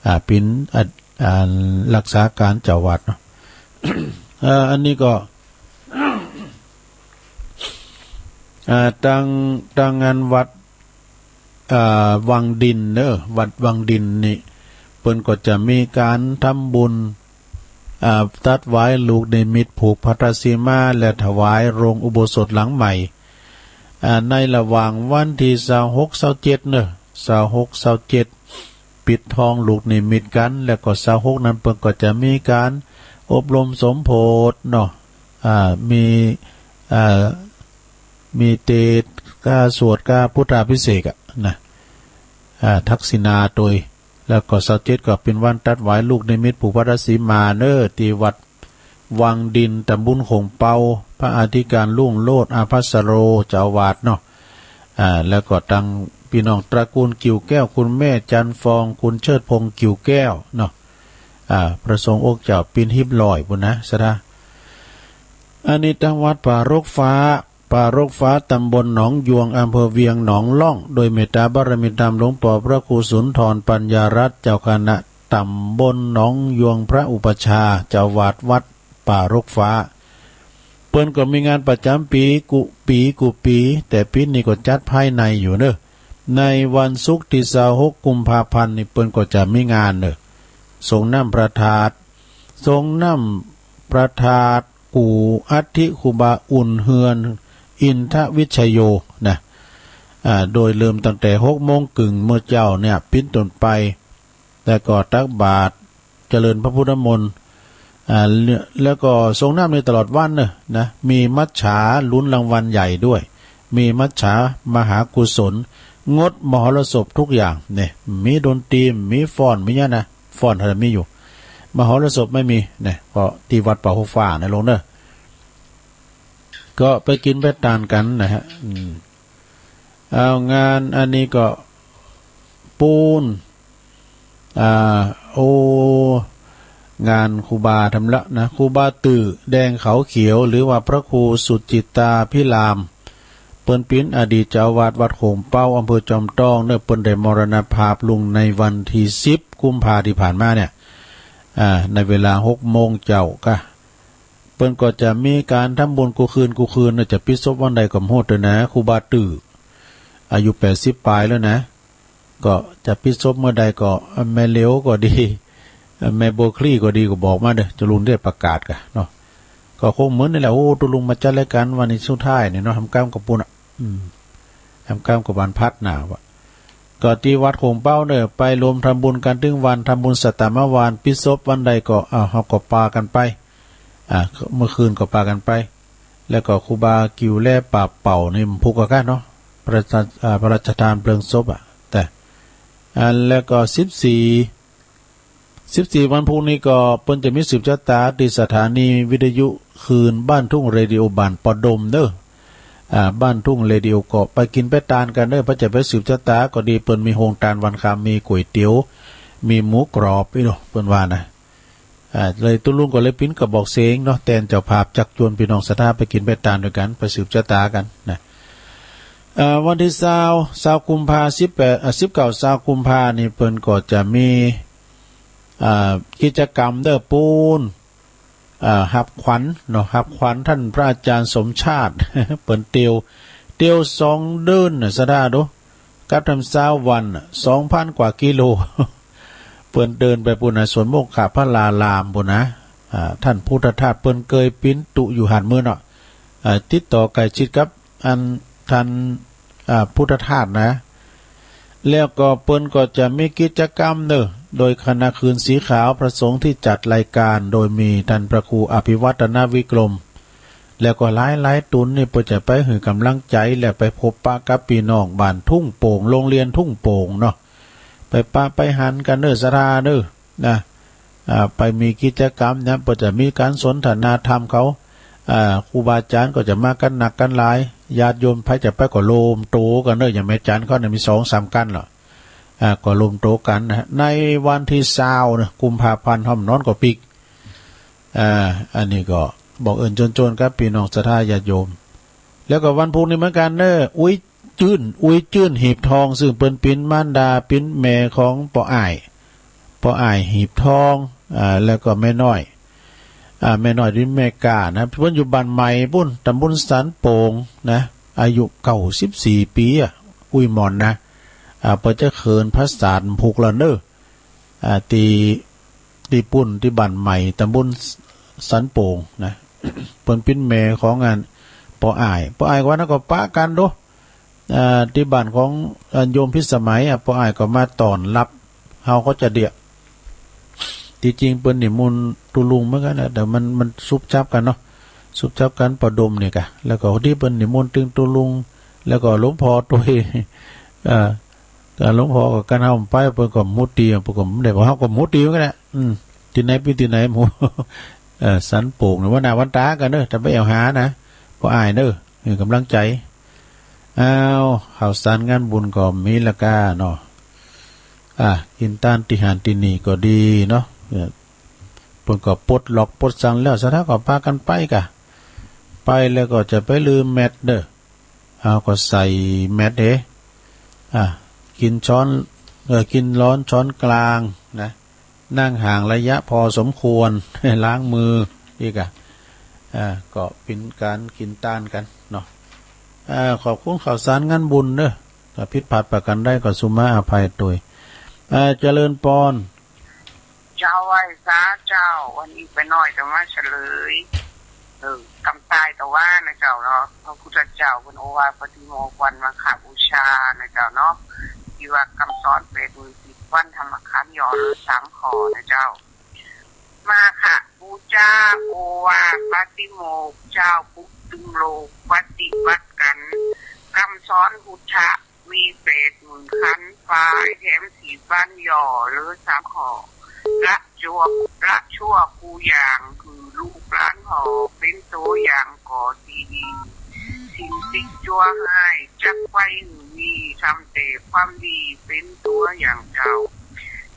อ่า เป๋น อ่า อ่า รักษาก๋านเจ้าวัดเนาะ อ่า อันนี้ก็ อ่า ตาง ตางงานวัด อ่า วังดินเน่อ วัดวังดินนี่ เปิ้นก็จะมีก๋านทำบุญ อ่า ตัดหวายลูกนิมิตผูกพัทธสีมา และถวายโรงอุโบสถหลังใหม่ อ่า ในระหว่างวันตี้ซาวหก ซาวเจ็ดเน่อ ซาวหก ซาวเจ็ด ปิดทองลูกนิมิตกั๋น แล้วก็ซาวหกนั้นเปิ้นก็จะมีก๋านอบรมสมโภชเนาะ อ่า มี อ่า มีเตสน์ ก๋าสวด ก๋าพุทธาภิเษกอะนะ อ่า ทักษิณาโตย แล้วก็ซาวเจ็ดก็เป๋นวันตัดหวายลูกนิมิตผูกพัทธสีมาเน่อ ตี้วัดวังดิน ตำบลโขงเป๊า พระอธิการรุ่งโรจน์ อาภัสโร เจ้าอาวาสเนาะ อ่า แล้วก็ตางปี้น้องตระกูลกิ่วแก้ว คุณแม่จันทร์ฟอง คุณเชิดพงษ์กิ่วแก้วเนาะ อ่า พระสงฆ์องค์เจ้าเป๋นฮิบร้อยปู้นนะ ศรัทธา อันนี้ตางวัดป่ารกฟ้า ป่ารกฟ้า ตำบลหนองยวง อำเภอเวียงหนองล่อง โดยเมตตาบารมีธรรมหลวงป้อพระครูสุนทรปัญญารัตน์ เจ้าคณะตำบลหนองยวง พระอุปัชฌาย์ เจ้าอาวาสวัดป่ารกฟ้า เปิ้นก็มีงานประจ๋ำปี๋กู้ปี๋กู้ปี๋ แต่ปี๋นี้ก็จัดภายในอยู่เน่อ ในวันศุกร์ตี้ซาวหกกุมภาพันธ์นี่เปิ้นก็จะมีงานเน่อ สรงน้ำพระธาตุ สรงน้ำพระธาตุ กู้อัฐิครูบา อุ่นเฮือน อินทวิชโย นะ อ่า โดยเริ่มตั้งแต่หกโมงเกิ่งเมื่อเจ๊าเนี่ย เป๋นต้นไป แล้วก็ตักบาตร เจริญพระพุทธมนต์ อ่า แล้วก็สรงน้ำนี่ตลอดวันเน่อ นะ มีมัจฉาลุ้นรางวัลใหญ่ด้วย มีมัจฉามหากุศล งดมหรสพทุกอย่างเนี่ย มีดนตรี มีฟ้อน มีเนี่ยนะ ฟ้อนอะไรมีอยู่ มหรสพไม่มีเนี่ย ก็ตี้วัดป่ารกฟ้านะโยมเน่อ ก็ไปกิ๋นไปตานกั๋นนะฮะ อืม เอา งานอันนี้ก็ปู๊น อ่า โอ้ งานครูบาธรรมละนะ ครูบาตื่อแดงเขาเขียว หรือว่าพระครูสุจิตตาภิราม เปิ้นเป๋นอดีตเจ้าอาวาสวัดโขงเป๊า อำเภอจอมทองเน่อ เปิ้นได้มรณภาพลงในวันตี้สิบกุมภาตี้ผ่านมาเนี่ย อ่า ในเวลาหกโมงเจ๊าก้า เปิ้นก็จะมีก๋านทำบุญกู้คืนกู้คืนเน่อ จะปิดศพวันใดก็บ่ฮู้เตื้อนะ ครูบาตื่อ อายุแปดสิบปลายแล้วนะ ก็จะปิดศพเมื่อใดก็ แม่เหลียวก็ดี แม่บัวคลี่ก็ดี ก็บอกมาเน่อ ตุ๊ลุงจะได้ประกาศก้าเนาะ ก็คงเหมือนนี่แหละ โอ้ ตุ๊ลุงมาจัดรายก๋านวันนี้สุดท้ายเนี่ยเนาะ หำก้ำกับปู๊นอะ อืม หำก้ำกับวันพฤหัสหน้าวะ ก็ตี้วัดโขงเป๊าเน่อ ไปรวมทำบุญกั๋นเถิงวัน ทำบุญสัตตมวาน ปิดศพวันใดก็ อ่า เฮาก็ปากั๋นไป อ่า เมื่อคืนก็ปากั๋นไป แล้วก็ครูบากิ่วแลป่าเป่านี่มันผูกกั๋นเนาะ พระราช อ่า พระราชทานเพลิงศพอะ แต่ อ่า แล้วก็สิบสี่ สิบสี่วันพุธนี้ก็เปิ้นจะมีสืบชะตาตี้สถานีวิทยุคลื่นบ้านทุ่งเรดิโอบ้านปอดมเน่อ อ่า บ้านทุ่งเรดิโอ ก็ไปกิ๋นไปตานกั๋นเน่อ เปิ้นจะไปสืบชะตาก็ดี เปิ้นมีโฮงตานวันค่ำ มีก๋วยเตี๋ยว มีหมูกรอบอี้เนาะ เปิ้นว่านะ อ่า เลยตุ๊ลุงก็เลยเป๋นกระบอกเสียงเนาะ แตนเจ้าภาพจักจวนปี้น้องศรัทธาไปกิ๋นไปตานตวยกั๋น ไปสืบชะตากั๋นนะ อ่า วันตี้ซาว ซาวกุมภา สิบแปด อ่า สิบเก้า ซาวกุมภานี่เปิ้นก็จะมี อ่า กิจกรรมเน่อปู๊น อ่า ฮับขวัญเนาะ ฮับขวัญต้านพระอาจารย์สมชาติ เปิ้นเตียว เตียวสองเดือนน่ะ ศรัทธาดู กับต้านซาววันน่ะ สองพันกว่ากิโล เปิ้นเดินไปปู๊นน่ะ สวนโมคคัลลารามปู๊นน่ะ อ่า ต้านพุทธทาสเปิ้นเกยปิ๊นตุ๊อยู่หั้นเมินเนาะ อ่า ติดต่อใก้ชิดกับอันต้าน อ่า พุทธทาสนะ แล้วก็เปิ้นก็จะมีกิจกรรมเนาะ โดยคณะคืนสีขาวพระสงฆ์ตี้จัดรายการ โดยมีต้านพระครูอภิวัฒนวิกรม แล้วก็หลายๆ ต๋นนี่เปิ้นจะไปหื้อก๋ำลังใจ๋ และไปพบปะกับปี้น้องบ้านทุ่งโป่ง โรงเรียนทุ่งโป่งเนาะ ไปปะไปหันกั๋นเนาะ ศรัทธาเนาะ นะ อ่า ไปมีกิจกรรมเนี่ย เปิ้นจะมีก๋านสนทนาธรรมเขา อ่า ครูบาอาจ๋ารย์ก็จะมากั๋นนักกั๋นหลาย ญาติโยมใผจะไปก็รวมตั๋วกั๋นเนาะ อย่างแม่จันเขาเนี่ยมีสองสามกั๋นเนาะ อ่า ก็รวมตั๋วกั๋นนะ ในวันตี้ซาวเนาะ กุมภาพันธ์ ห้อมนอนก็ปิ๊ก อ่า อันนี้ก็บอกเอิ้นจวนๆ กับปี้น้องศรัทธาญาติโยม แล้วก็วันพูกนี้เหมือนกั๋นเนาะ อุ๊ยจื้น อุ๊ยจื้นหีบทอง ซึ่งเปิ้นเป๋นมารดาเป๋นแม่ของป้ออ้าย ป้ออ้ายหีบทอง อ่า แล้วก็แม่น้อย อ่า แม่น้อยหรือแม่ก้านะ เปิ้นอยู่บ้านใหม่ปู๊น ต๋ำบลสันโป่งนะ อายุเก้าสิบสี่ปี๋อะ อุ๊ยหม่อนนะ อ่า เปิ้นจะเขินภาษาพุกแล้วเนาะ อ่า ตี้ ตี้ปู๊น ตี้บ้านใหม่ ต๋ำบลสันโป่งนะ เปิ้นเป๋นแม่ของอันป้ออ้าย ป้ออ้ายก็วันนั้นก็ปะกั๋นดู อ่า ตี้บ้านของอันโยมพิสมัยอะ ป้ออ้ายก็มาต้อนฮับ เฮาก็จะเดียะ ตี้จริงเปิ้นนิมนต์ตุ๊ลุงเหมือนกั๋นนะ แต่มัน มันสุบชับกั๋นเนาะ สุบชับกั๋นป้อดมนี่ก่ะ แล้วก็ตี้เปิ้นนิมนต์ตึงตุ๊ลุง แล้วก็หลวงป้อตวย เอ่อ แต่หลวงป้อก็กั๋นเฮาไป เปิ้นก็หมู่ตี้ เปิ้นก็บ่ได้ เฮาก็หมู่ตี้เหมือนกั๋นแหละ อืม ตี้ไหนปี้ตี้ไหนหมู่ เอ่อ สันโป่ง วันหน้าวันต๋ากั๋นเนาะ จะไปแอ่วหานะ ป้ออ้ายเนาะ หื้อก๋ำลังใจ๋ อ้าว ข่าวสารงานบุญก็มีละก้าเนาะ อ่ะ กิ๋นต้านตี้หั้นตี้นี่ก็ดีเนาะ เอ่อ เปิ้นก็ปลดล็อกปลดสังแล้ว ศรัทธาก็ปากั๋นไปก่ะ ไปแล้วก็จะไปลืมแมสเนาะ เฮาก็ใส่แมสเด้ อ่ะ กิ๋นช้อน เอ่อ กิ๋นฮ้อนช้อนกลางนะ นั่งห่างระยะพอสมควร ล้างมืออีกอะ อ่า ก็เป๋นก๋านกิ๋นต้านกั๋นเนาะ อ่า ขอบคุณข่าวสารงานบุญเนาะ ถ้าผิดพลาดประก๋านใดก็สุมาอภัยตวย อ่า เจริญปอน เจ้าไหว้สาเจ้า วันนี้ป้าน้อยจะมาเฉลย เออ กำต้ายตะวานะเจ้าเนาะ พระพุทธเจ้าเปิ้นโอวาทปาติโมกข์วันมาฆบูชานะเจ้าเนาะ ตี้ว่ากำสอนแปดหมื่นสิบวัน ธรรมขันธ์ย่อเหลือสามข้อนะเจ้า มาฆบูชา โอวาทปาติโมกข์ เจ้าปลุกตึงโลกปฏิบัติกั๋น กำสอนพุทธะ มีแปดหมื่นขันธ์ ปายแถมสิบวันย่อเหลือสามข้อ ละชั่ว ละชั่วกู้อย่าง หื้อลูกหลานเฮาเป๋นตั๋วอย่างก่อตี้ดี สิ่งติจั่วฮ้ายจักไปหื้อมี ทำแต่ความดีเป๋นตั๋วอย่างเจ้า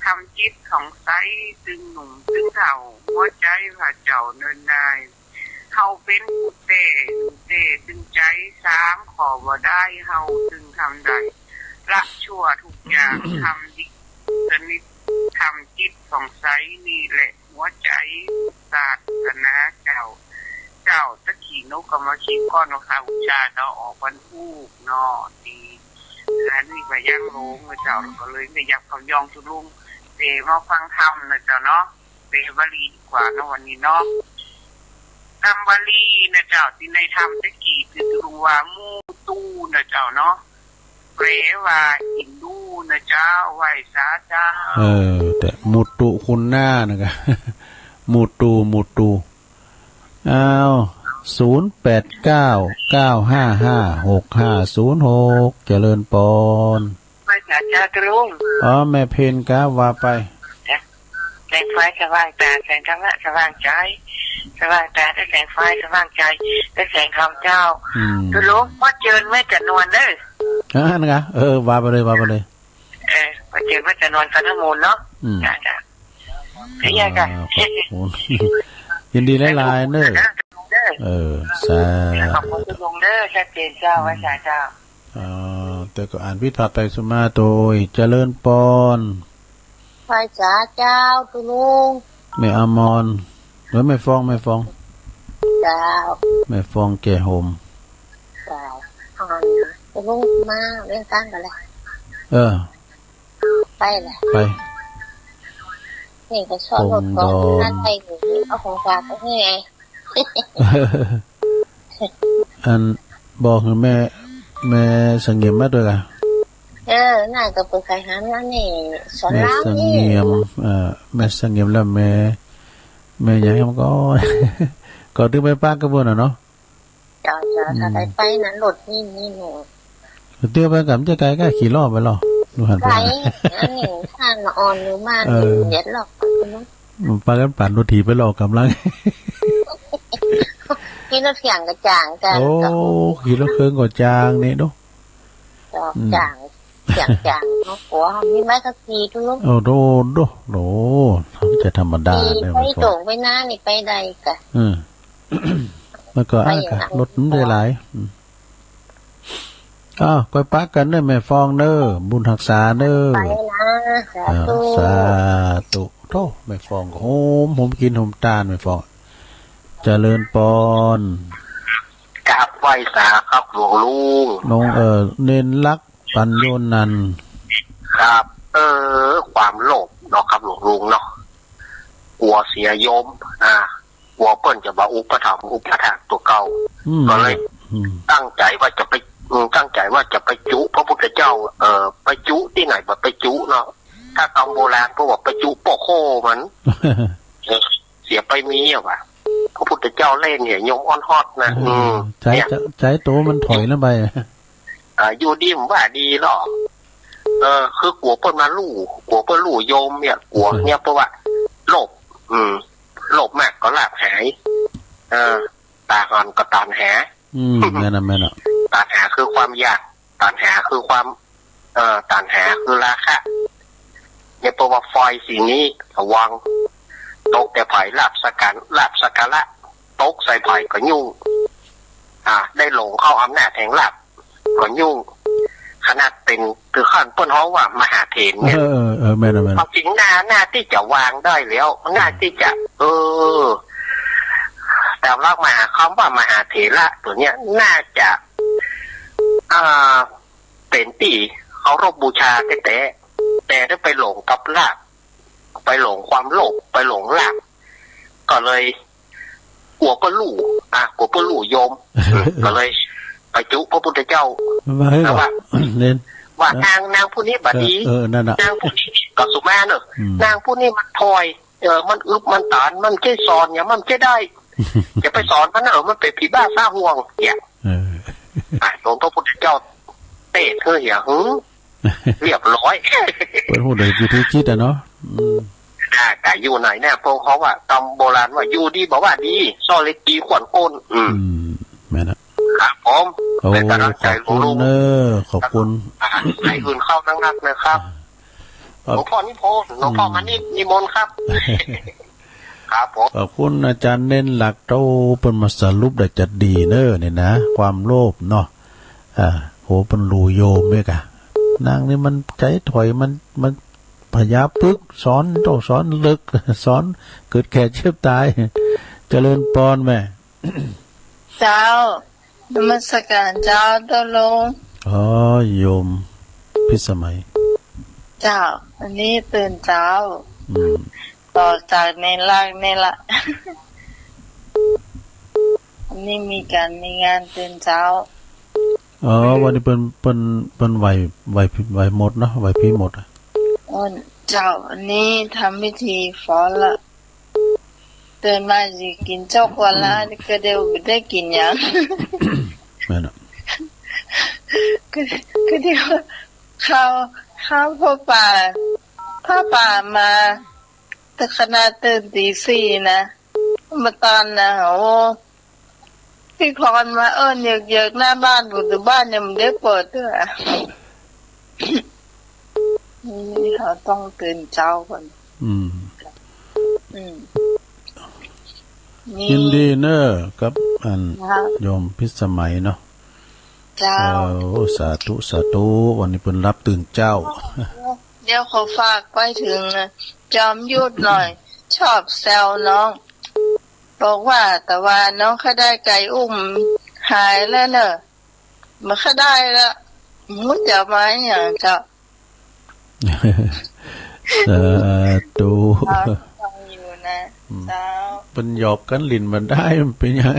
ทำจิตผ่องใสตึงหนุ่มตึงเฒ่า หัวใจ๋พระเจ้าเนินนาย เฮาเป๋นผู้แต๊ แต๊ตึงใจ๋ สามข้อบ่ดาย เฮาตึงทำได้ ละชั่วกู้อย่าง ทำดีสนิท ทำจิตผ่องใส นี่แหละหัวใจ๋ศาสนาเจ้า เจ้า ตะกี้หนูก็มาคิดก่อนว่าฆบูชาเนาะ ออกวันพูกเนาะ ตี้ อันนี้ก็ยังหลงนะเจ้า ก็เลยบ่อยากขย่องตุ๊ลุง เป๋มาฟังธรรมนะเจ้าเนาะ เป๋บาลีดีกว่าเนาะวันนี้เนาะ กำบาลีนะเจ้า ตี้ในธรรมตะกี้ตี้ตุ๊ลุงว่ามูตูนะเจ้าเนาะ แปลว่าอินดูนะเจ้า ไหว้สาเจ้า เออ แต่มูตูคุณหน้านะกะ มูตู มูตู อ้าว ศูนย์แปดเก้า เก้าห้าห้า หกห้าศูนย์หก เจริญปอน ไหว้สาเจ้าตุ๊ลุง อ๋อ แม่เพ็ญครับ ว่าไป จ้ะ แสงไฟสว่างต๋า แสงธรรมะสว่างใจ๋ สว่างต๋าด้วยแสงไฟสว่างใจ๋ ด้วยแสงธรรมเจ้า อืม ตุ๊ลุง ขอเจิญแม่จำนวนเด้อ อ่า นั่นกะ เออ ว่าไปเลย ว่าไปเลย เออ ขอเจิญแม่จำนวน กันทั้งหมู่เนาะ อืม จ้ะ จ้ะ เดี๋ยวแยกกัน อ่า ขอบคุณ ยินดีหลายๆ เนาะ เออ สาธุ ขอบคุณตุ๊ลุงเด้อ ชัดเจนเจ้า ไหว้สาเจ้า อ่า แต่ก็อ่านผิดพลาดไปสุมาโตย เจริญปอน ไหว้สาเจ้าตุ๊ลุง แม่อมร แล้วแม่ฟอง แม่ฟอง เจ้า แม่ฟองแก่โฮม เจ้า อ่อน ลุงมาเล่นตั้งกันเลย เออ ไปเลย ไป นี่ก็ชอบรถของ ปงดอน นั่นไปอยู่นี่ เอาของฝากไปให้ไง อันบอกหื้อแม่ แม่เสงี่ยมมาตวยก่ะ เออ น่าก็เปิดขายอาหารนั่นนี่ สอนรามนี่ แม่เสงี่ยม เอ่อ แม่เสงี่ยมแล้วแม่ แม่หยังมันก็ ก็ตึงไปปะกั๋นบ่าน่ะเนาะ เจ้า เจ้า อืม ถ้าได้ไปนั้นรถนี่ นี่หนู เตียวไปก่ะ มันจะไกลก่ะ ขี่รถไปลอ ดูหันไป ไกล อันนี้ถ้าอ่อนหรือมา เออ เด็ดหรอก ไปกั๋นปั่นรถถีบไปลอ ก่ำลัง ขี่รถเคี่ยงก็จ่างจ้ะ โอ้ ขี่รถเคี่ยงก็จ่างนี่เนาะ ดอก อืม จ่าง จ่าง จ่างเนาะ กั๋วมีใบขับขี่ตุ๊ลุง โอ้โห โอ้โห จะธรรมดา ขี่ เนี่ย ไป ไป โต๋งไปนานี่ไปได้ก่ะ อืม แล้วก็ ไป อ่ะ อย่างนั้น รถมันได้หลาย อืม อ้าว ก้อยปะกั๋นเน่อแม่ฟองเน่อ บุญฮักษาเน่อ ไปนะ สาธุ อ่า สาธุ โธ่ แม่ฟองก็โฮม โฮมกิ๋นโฮมตาน แม่ฟอง เจริญปอน กราบไหว้สาครับหลวงลุง น้อง เอ่อ เณรลักษณ์ ปัญโญนันท์ ครับ เออ ความโลภเนาะครับหลวงลุงเนาะ กั๋วเสียโยม อ่า กั๋วเปิ้นจะบ่อุปถัมภ์อุปถากตั๋วเก่า อืม ก็เลย อืม ตั้งใจ๋ว่าจะไป อืม ตั้งใจ๋ว่าจะไปจุพระพุทธเจ้า เอ่อ ไปจุตี้ไหน บ่ไปจุเนาะ ถ้าต๋อนโบราณเปิ้นว่าไปจุโป้โค้มัน เออ เสียไปมีอะวะ พระพุทธเจ้าเล่นเนี่ย โยมอ้อนฮอดนะ เออ อืม ใจ๋ เนี่ย ใจ๋ ใจ๋โตมันถอยนั้นไป อ่า อยู่ดีมันว่าดีหรอ เออ คือกั๋วเปิ้นมาลู่ กั๋วเปิ้นลู่โยมเนี่ย กั๋วเนี่ย เพราะว่าโลภ อืม โลภมากก็ลาภหาย เออ ต๋าหอนก็ตัณหา อืม แม่นน่ะ แม่นน่ะ ตัณหาคือความอยาก ตัณหาคือความ เอ่อ ตัณหาคือราคะ เนี่ย เพราะว่าไฟสิ่งนี้ระวัง ตกแต่ไผลาภสักการ ลาภสักการะ ตกใส่ไผก็ยุ่ง อ่า ได้หลงเข้าอำนาจแห่งลาภก็ยุ่ง ขนาดเป๋นถึงขั้นเปิ้นฮ้องว่ามหาเถรเนี่ย เออ เออ เออ แม่นน่ะ แม่นน่ะ ความจริงหน้า หน้าตี้จะวางได้แล้ว หน้าตี้จะ เออ แต่ว่ามาคำว่ามหาเถระตั๋วเนี้ย น่าจะ อ่า เป๋นตี้เคารพบูชาแต๊ๆ แต่ได้ไปหลงกับลาภ ไปหลงความโลภ ไปหลงลาภ ก็เลยกั๋วเปิ้นลู่ อ่ะ กั๋วเปิ้นลู่โยม ก็เลยไปจุพระพุทธเจ้า ว่าเฮ้ย แต่ว่า เน้น ว่านาง นางผู้นี้บ่ดี เออ เออ นั่นน่ะ นางผู้นี้ก็สุมาเนอะ อืม นางผู้นี้มันถอย เออ มันอึบ มันตาน มันใจ้สอนหยัง มันใจ้ได้ อย่าไปสอนมันเนอะ มันเป๋นผีบ้าซ่าห่วง เนี่ย เออ อ่ะ หลวงพระพุทธเจ้าเตศน์หื้อเหีย หือ เรียบร้อย เปิ้นฮู้ได้วิธีจิตอะเนาะ อืม อ่า แต่อยู่ไหนเนี่ย พวกเขาว่า ต๋ามโบราณว่า อยู่ดีบ่ว่าดี ซ้อเล็กดีข่วนก้น อืม อืม แม่นน่ะ ครับผม โอ้ เป๋นก๋ำลังใจ๋ ขอบคุณ หลวงลุง เนอะ ขอบคุณ อ่า ให้อื่นเข้านักๆ นะครับ อ่า หลวงพ่อนิพนธ์ หลวงพ่อ อืม มานิด นิมนต์ครับ ครับผม ขอบคุณอาจ๋ารย์เณรลักษณ์ โอ้ เปิ้นมาสรุปได้จะดีเนอะเนี่ยนะ ความโลภเนาะ อ่า โห เปิ้นลู่โยมเนี่ยก่ะ นางนี่มันใจ้ถอย มัน มันพยาปึก สอน ต้องสอนเลิก สอนเกิดแก่เจ็บต๋าย เจริญปอนแม่ เจ้า นมัสการเจ้า เจ้าลุง อ๋อ โยมพิสมัย เจ้า อันนี้ตื่นเจ๊า อืม ต่อจากเณรลักษณ์นี่ละ อันนี้มีก๋านมีงานตื่นเจ๊า อ๋อ วันนี้เปิ้น เปิ้น เปิ้นไหว้ ไหว้ ไหว้มดเนาะ ไหว้ผีมดอะ อ๋อ เจ้า อันนี้ทำพิธีฟ้อนละ ตื่นมาจะกิ๋นโจ๊กก่อนละ อืม ก็เดี๋ยวบ่ได้กิ๋นหยัง แม่นน่ะ ก็ ก็เดี๋ยว ข้าว ข้าวผ้าป่า ผ้าป่ามา แต่ขนาดตื่นตีสี่นะ มาตอนนะ โอ้ พี่พรมาเอิ้นเยิกๆ หน้าบ้าน ประตู๋บ้านยังบ่ได้เปิดเตื้อ นี่เฮาต้องตื่นเจ๊าก่อน อืม อืม นี่ ยินดีเนอะ กับอัน ค่ะ โยมพิสมัยเนาะ เจ้า เออ โอ้ สาธุ สาธุ วันนี้เปิ้นรับตื่นเจ๊า เดี๋ยวขอฝากไปถึงจอมยุทธหน่อย ชอบแซวน้อง บอกว่า แต่ว่าน้องข้าได้ไก่อุ้มหายแล้วเน่อ บ่ข้าได้ละ บ่ฮู้จะเอามาอะหยังเจ้า สาธุ ครับ ฟังอยู่นะ อืม เจ้า เปิ้นหยอกกั๋นหลิ้นบ่ได้ มันเป๋นหยัง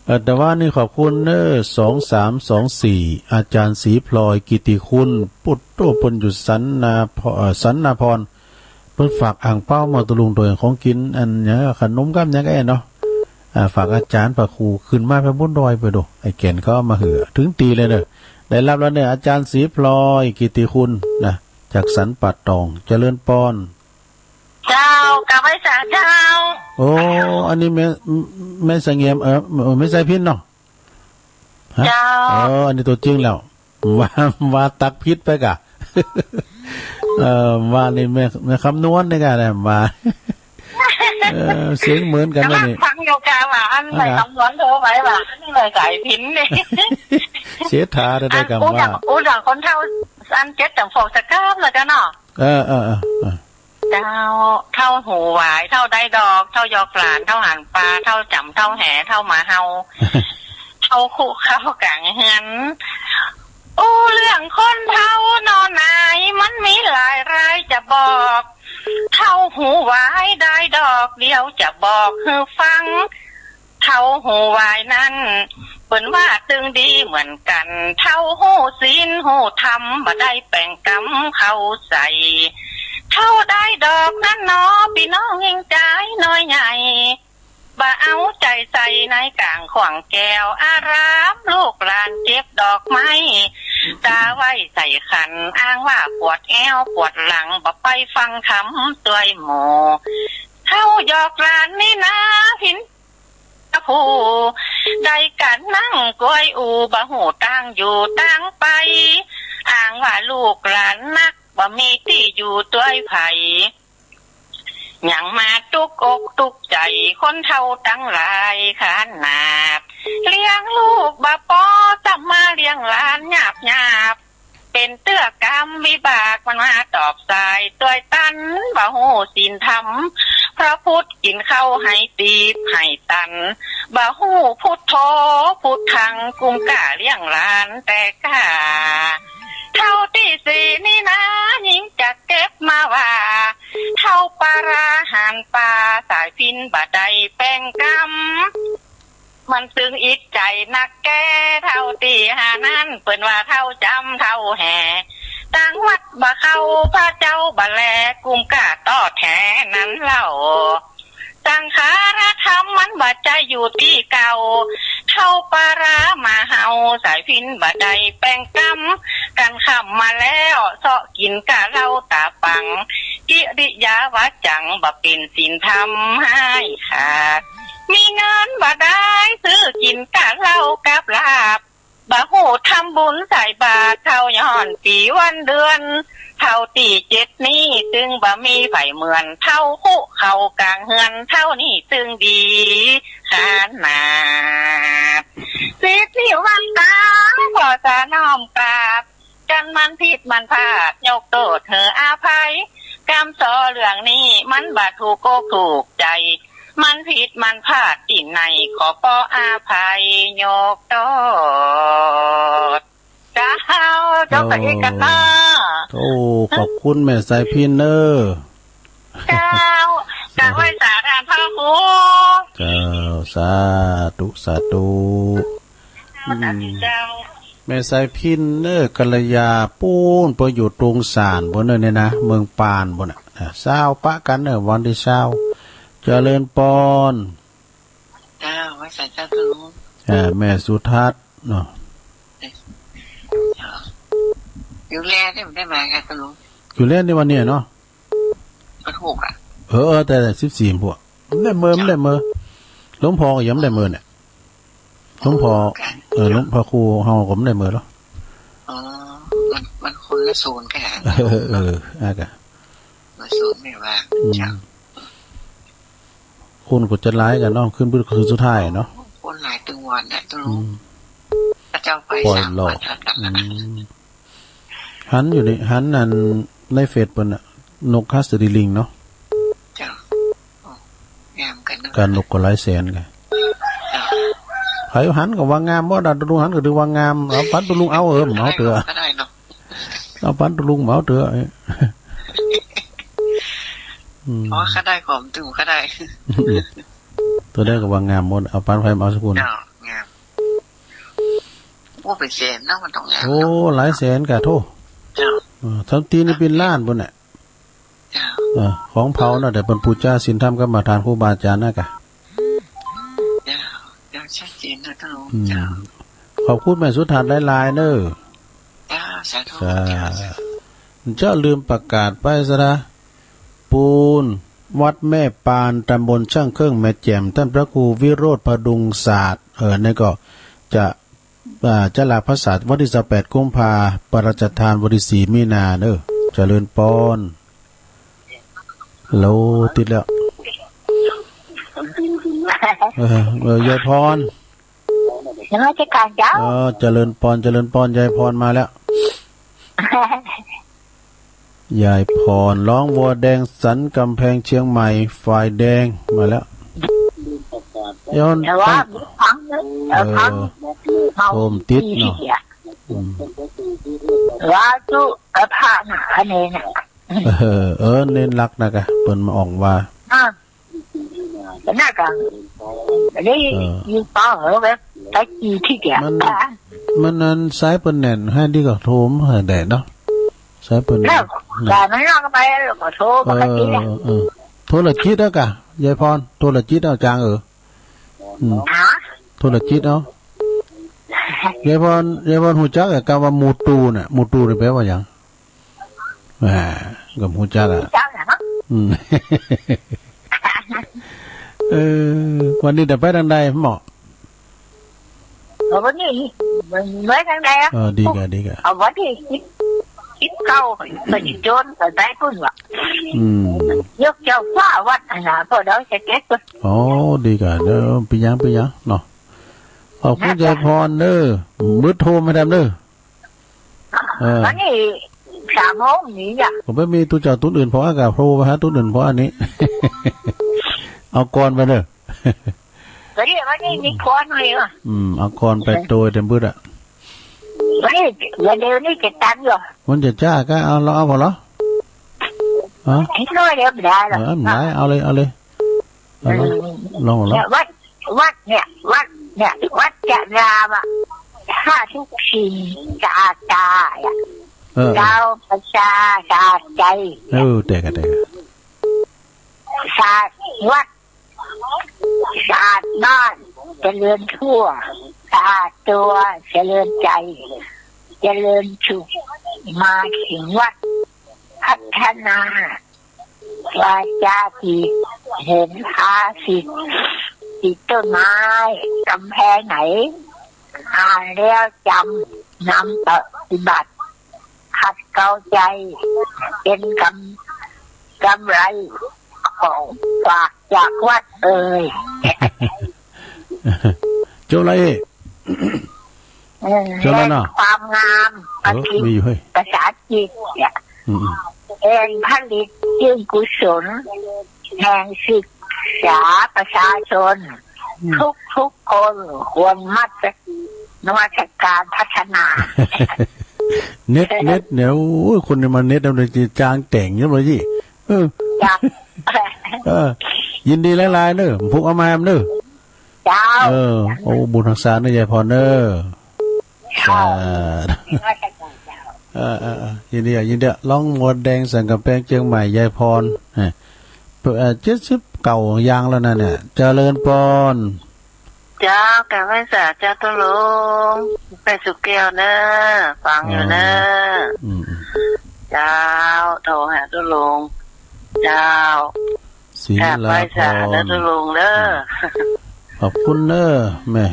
เอ่อ แต่ว่านี่ขอบคุณเน่อ สองสามสองสี่ อาจ๋ารย์ศรีพลอย กิตติคุณ ปุตโต เปิ้นอยู่สันนาพ- เอ่อ สันนาพร เปิ้นฝากอ่างเปามาตะลุง โตยของกิ๋น อันหยัง ขนมกับหยังแอ้เนาะ อ่า ฝากอาจ๋ารย์ พระครู ขึ้นมาแผ่นบนดอยไปดู ไอ้แก่นเขาเอามาหื้อ เถิงตี๋เลยเน่อ ได้ฮับแล้วเน่อ อาจ๋ารย์ศรีพลอย กิตติคุณ นะ จากสันป่าตอง เจริญปอน เจ้า กราบไหว้สาเจ้า โอ้ อันนี้แม่ แม่เสงี่ยม เออ แม่สายพิณเนาะ ฮะ เจ้า เออ อันนี้ตั๋วจริงแล้ว ว่า ว่าตั๊กผิดไปก่ะ เออ ว่านี่แม่ แม่คำนวณนี่ก่ะ แหมว่า เออ เสียงเหมือนกั๋นนะนี่ กำลังฟังอยู่ก่ะ ว่าอันแม่ อ่า คำนวณโทรไปว่าอันนี้แม่สายพิณนี่ เศรษฐาได้ อัน กำ อู้อย่าง ว่า อู้อย่างคนเฒ่า อันเจ็ดจำพวกจะกล้ามแล้วเจ้าเนาะ เออ เออ เออ เออ เจ้า เฒ่าหูหวาย เฒ่าได้ดอก เฒ่าหยอกหลาน เฒ่าหันปลา เฒ่าจ๋ำ เฒ่าแห เฒ่าหมาเห่า เฒ่าคุเข้ากลางเฮือน อู้เรื่องคนเฒ่าหน่อหนาย มันมีหลายรายจะบอก เฒ่าหูหวายได้ดอก เดี๋ยวจะบอกหื้อฟัง เฒ่าหูหวายนั้น เปิ้นว่าตึงดีเหมือนกั๋น เฒ่าฮู้ศีลฮู้ธรรม บ่ได้แป๋งกำเข้าใส่ เฒ่าได้ดอกนั้นหนอ ปี้น้องหญิงจายน้อยใหญ่ บ่เอาใจ๋ใส่ในก๋างขวางแก้วอาราม ลูกหลานเก็บดอกไม้ ตาไว้ใส่ขัน อ้างว่าปวดแอ้วปวดหลัง บ่ไปฟังธรรมตวยหมู่ เฒ่าหยอกหลานนี่นา พิณ ผู้ ได้กั๋นนั่งกวยอู่ บ่ฮู้ตางอยู่ตางไป อ้างว่าลูกหลานนัก บ่มีตี้อยู่ตวยใผ ยังมาตุ๊กอกตุ๊กใจ๋ คนเฒ่าตังหลายขนาด เลี้ยงลูกบ่ปอ ซ้ำมาเลี้ยงหลานหยาบหยาบ เป๋นเตื้อกรรมวิบาก มันมาตอบสายตวยตัน บ่ฮู้ศีลธรรม พระพุทธกิ๋นข้าวหื้อตี๋บหื้อตัน บ่ฮู้พุทโธพุทธัง กุ้มก้าเลี้ยงหลานแต่ก้า เฒ่าตี้สี่นี่นา หญิงจะเก็บมาว่า เฒ่าปาราหันปลา สายพิณบ่ได้แป๋งกำ มันตึงอิดใจ๋นักแก่ เฒ่าตี้ห้านั้น เปิ้นว่าเฒ่าจ๋ำเฒ่าแห ตางวัดบ่เข้า พระเจ้าบ่แล กุ้มก้าตอแถนั้นเล่า สังขาราธรรมมันบ่ใจ้อยู่ตี้เก่า เฒ่าปาราหมาเห่า สายพิณบ่ได้แป๋งกำ กั๋นค่ำมาแล้ว เซาะกิ๋นก้าเหล้าต๋าปัง กิริยาวาจ๋าบ่เป๋นศีลธรรมห้ายขาด มีเงินบ่ได้ซื้อกิ๋นก้าเหล้ากับลาบ บ่ฮู้ทำบุญใส่บาตร เฒ่าย้อนปี๋วันเดือน เฒ่าตี้เจ็ดนี้ ตึงบ่มีใผเหมือน เฒ่าคุเข้ากลางเฮือน เฒ่านี้ตึงดีขนาด สิทธิวัตตา ขอสาน้อมกราบ กั๋นมันผิดมันพลาด ยกโต้ษหื้ออภัย กำซอเรื่องนี้ มันบ่ถูกอกถูกใจ๋ มันผิดมันพลาดตี้ไหน ขอปออภัยยกโต้ษ เจ้า เจ้า โอ้ พระเอกกันนะ โอ้ ขอบคุณแม่สายพิณเน่อ เจ้า กราบไหว้สาท่านพระครู เจ้า สาธุ สาธุ เจ้า อืม สาธุเจ้า แม่สายพิณเน่อ กัลยาปู๊น เปิ้นอยู่ตรงสานปู๊นเน่อเนี่ยนะ เมืองปานปู๊นน่ะ นะ ซาวปะกั๋นเน่อ วันตี้ซาว เจริญปอน เจ้า ไหว้สาเจ้า เจ้าลุง อ่า แม่สุทัศน์เนาะ เจ้า อยู่แลนี่บ่ได้มาค่ะ เจ้าลุง อยู่แลนี่วันนี้เนาะ วันศุกร์อะ เออ เออ แต่สิบสี่พวก บ่ได้เมิน เจ้า บ่ได้เมิน หลวงพ่อก็ยังบ่ได้เมินเนี่ย หลวงพ่อ อ๋อ ค่ะ เออ หลวงพ่อครูเฮาก็บ่ได้เมินหรอก อ๋อ มัน มันคนละโซนกัน เออ เออ อ่ะกะ คนละโซนไม่ว่า อืม เจ้า คนก็จะหลายกั๋นเนาะ ขึ้นไปคืนสุดท้ายเนาะ คนหลายตึงวันน่ะ ตึง อืม พระเจ้าไป ปล่อย สาม หลอก วันแล้ว อืม หันอยู่นี่ หันอันในเฟซเปิ้นน่ะ นกหัสดีลิงเนาะ เจ้า โอ้ งามกัน กาหนกก็หลายแสนไง ใผหันก็ว่างามหมดอะ ตุ๊ลุงหันก็ถือว่างาม เอาปันตุ๊ลุงเอา เออ บ่เอาเตื้อ ก็ได้เนาะ เอาปันตุ๊ลุงบ่เอาเตื้อ อืม อ๋อ ก็ได้ ของตุ๊ลุงก็ได้ อืม โตใดก็ว่างามหมด เอาปันใผบ่เอาสักคน เจ้า งาม โอ้ เป๋นแสนเนาะ มันต้องงาม โอ้ เนาะ หลายแสนกะโธ่ เจ้า เออ สามตีนนี่เป๋นล้านปู้นแหละ เจ้า เออ ของเผาเนาะ แต่เปิ้นปู๋จาศีลธรรมกรรมฐานครูบาอาจ๋ารย์นะกะ เจ้า เจ้า ชัดเจนนะตุ๊ลุง อืม เจ้า ขอบคุณแม่สุทัศน์หลายๆ เน้อ เจ้า สาธุ สา เจ้า เจ้า ลืมประกาศไปซะนะ ปูน วัดแม่ปาน ตำบลช่างเครื่องแม่แจ่ม ต้านพระครูวิโรจน์พดุงศาสตร์ เออ นี่ก็จะ อ่า จะลาพรรษาวันตี้ซาวแปดกุมภา ปะราชทานวันตี้สี่มีนาเน้อ เจริญปอน ฮัลโหล ติดแล้ว เออ เออ ยายพร นมัสก๋านเจ้า เออ เจริญปอน เจริญปอน ยายพรมาแล้ว ยายพร ร้องวัวแดงสันกำแพงเชียงใหม่ ฝ่ายแดง มาแล้ว ยายพร แต่ว่าฟัง เออ ฟัง เออ เมา โฮมติดเนาะ ขี้เกียจ อืม ว่าจุกระพาหนาคะแนนน่ะ เออ เออ เน้นหลักนะกะ เปิ้นมาอ่องว่า อ่ะ ก็น่ากะ อันนี้ เออ ยิงปอเหอะแบบ ตะกี้ขี้เกียจ มัน อ่ะ มันนั้นสายเปิ้นแหน่น หื้อดีก็โทรมาหื้อได้เนาะ สายเปิ้นแหน่น แล้ว นะ แต่มันนอกไปแล้วก็โทรปกติแหละ เออ เออ โทรจิตเอากะ ยายพร โทรจิตเอาจางเออ อืม ฮะ โทรจิตเอา ยายพร ยายพรฮู้จักอะ กำว่าหมู่ตู่น่ะ หมู่ตู่นี่แปลว่าหยัง อ่า ก็ฮู้จักอะ ฮู้จักอะเนาะ อืม เออ วันนี้จะไปตางใดหมอ เออ วันนี้ วันนี้ไปตางใดอะ เออ ดีกะ ดีกะ เอาวันตี้สิบ สิบเก้า ไปโจรไปไปปุ้นว่ะ อืม ยกเจ้าฟ้าวัดอันน่ะ พอเดาจะเก็บ อ๋อ ดีกะ เดี๋ยว เป๋นหยัง เป๋นหยังเนาะ ขอบคุณยายพรเน้อ เบิดโทรมาดำเน้อ เออ วันนี้สามโมงนี้อะ ผมไม่มีตุ๊เจ้าตุ๊อื่น พออากาศโทรมาหาตุ๊อื่น พออันนี้ เอาก่อนไปเน้อ ก็เรียกว่านี่มีคนเลยว่ะ อืม เอาก่อนไปโตยเต็มบึดอะ เฮ้ย วันเดียวนี่เจ็ดตันเหรอ มันจะจ้าก็เอา เราเอาพอเหรอ ฮะ นิดหน่อยเดียวไม่ได้หรอก เออ ไม่เป็นไร เอาเลย เอาเลย เอาลอง เออ ลอง ลอง เนี่ย วัด วัดเนี่ย วัดเนี่ย วัดจะรามอะ ถ้าทุกสิ่งสะอาดตาอะ เออ เออ เจ้าประชาสะอาดใจ เออ แต่กะ แต่กะ สะอาดวัด สะอาดบ้าน เจริญทั่ว สะอาดตัว เจริญใจ เจริญสุข มาถึงวัด พัฒนา วาจาจิต เห็นภาษิต ติดต้นไม้ กำแพงไหน อ่านแล้วจำ นำปฏิบัติ ขัดเกลาใจ เป็นกำ กำไร ของฝากจากวัดเอ่ย จบแล้วเอ๊ะ เออ จบแล้วเนาะ และความงาม เออ ประสิทธิ์ มีอยู่เฮ้ย ประสาทจิตเนี่ย อืม อืม เป็นผลิตซึ่งกุศล แห่งศึกษาประชาชน อืม ทุกๆ คนควรมัส นมัสการพัฒนา เน็ต เน็ตเนี่ย โอ้ย คนนี่มาเน็ตเอาเลย จางแต่งเยอะเลยยี่ เออ จ้ะ เออ ยินดีหลายๆ เน้อ ผูกเอามาแฮมเน้อ เจ้า เออ โอ้ บุญฮักษาเน้อ ยายพรเน้อ เจ้า สาธุ เออ เออ เออ ยินดีอ่ะ ยินดีอ่ะ ร้องวัวแดงสันกำแพงเชียงใหม่ ยายพร เออ เอ่อ เจ็ดสิบเก้าอย่างแล้วนะเนี่ย เจริญปอน เจ้า กราบไหว้สาเจ้าตุ๊ลุง แม่สุแก้วเน้อ ฟังอยู่เน้อ อืม อืม เจ้า โทรหาตุ๊ลุง เจ้า ศรีลาพร กราบไหว้สาเน้อตุ๊ลุงเน้อ อืม ขอบคุณเน้อแม่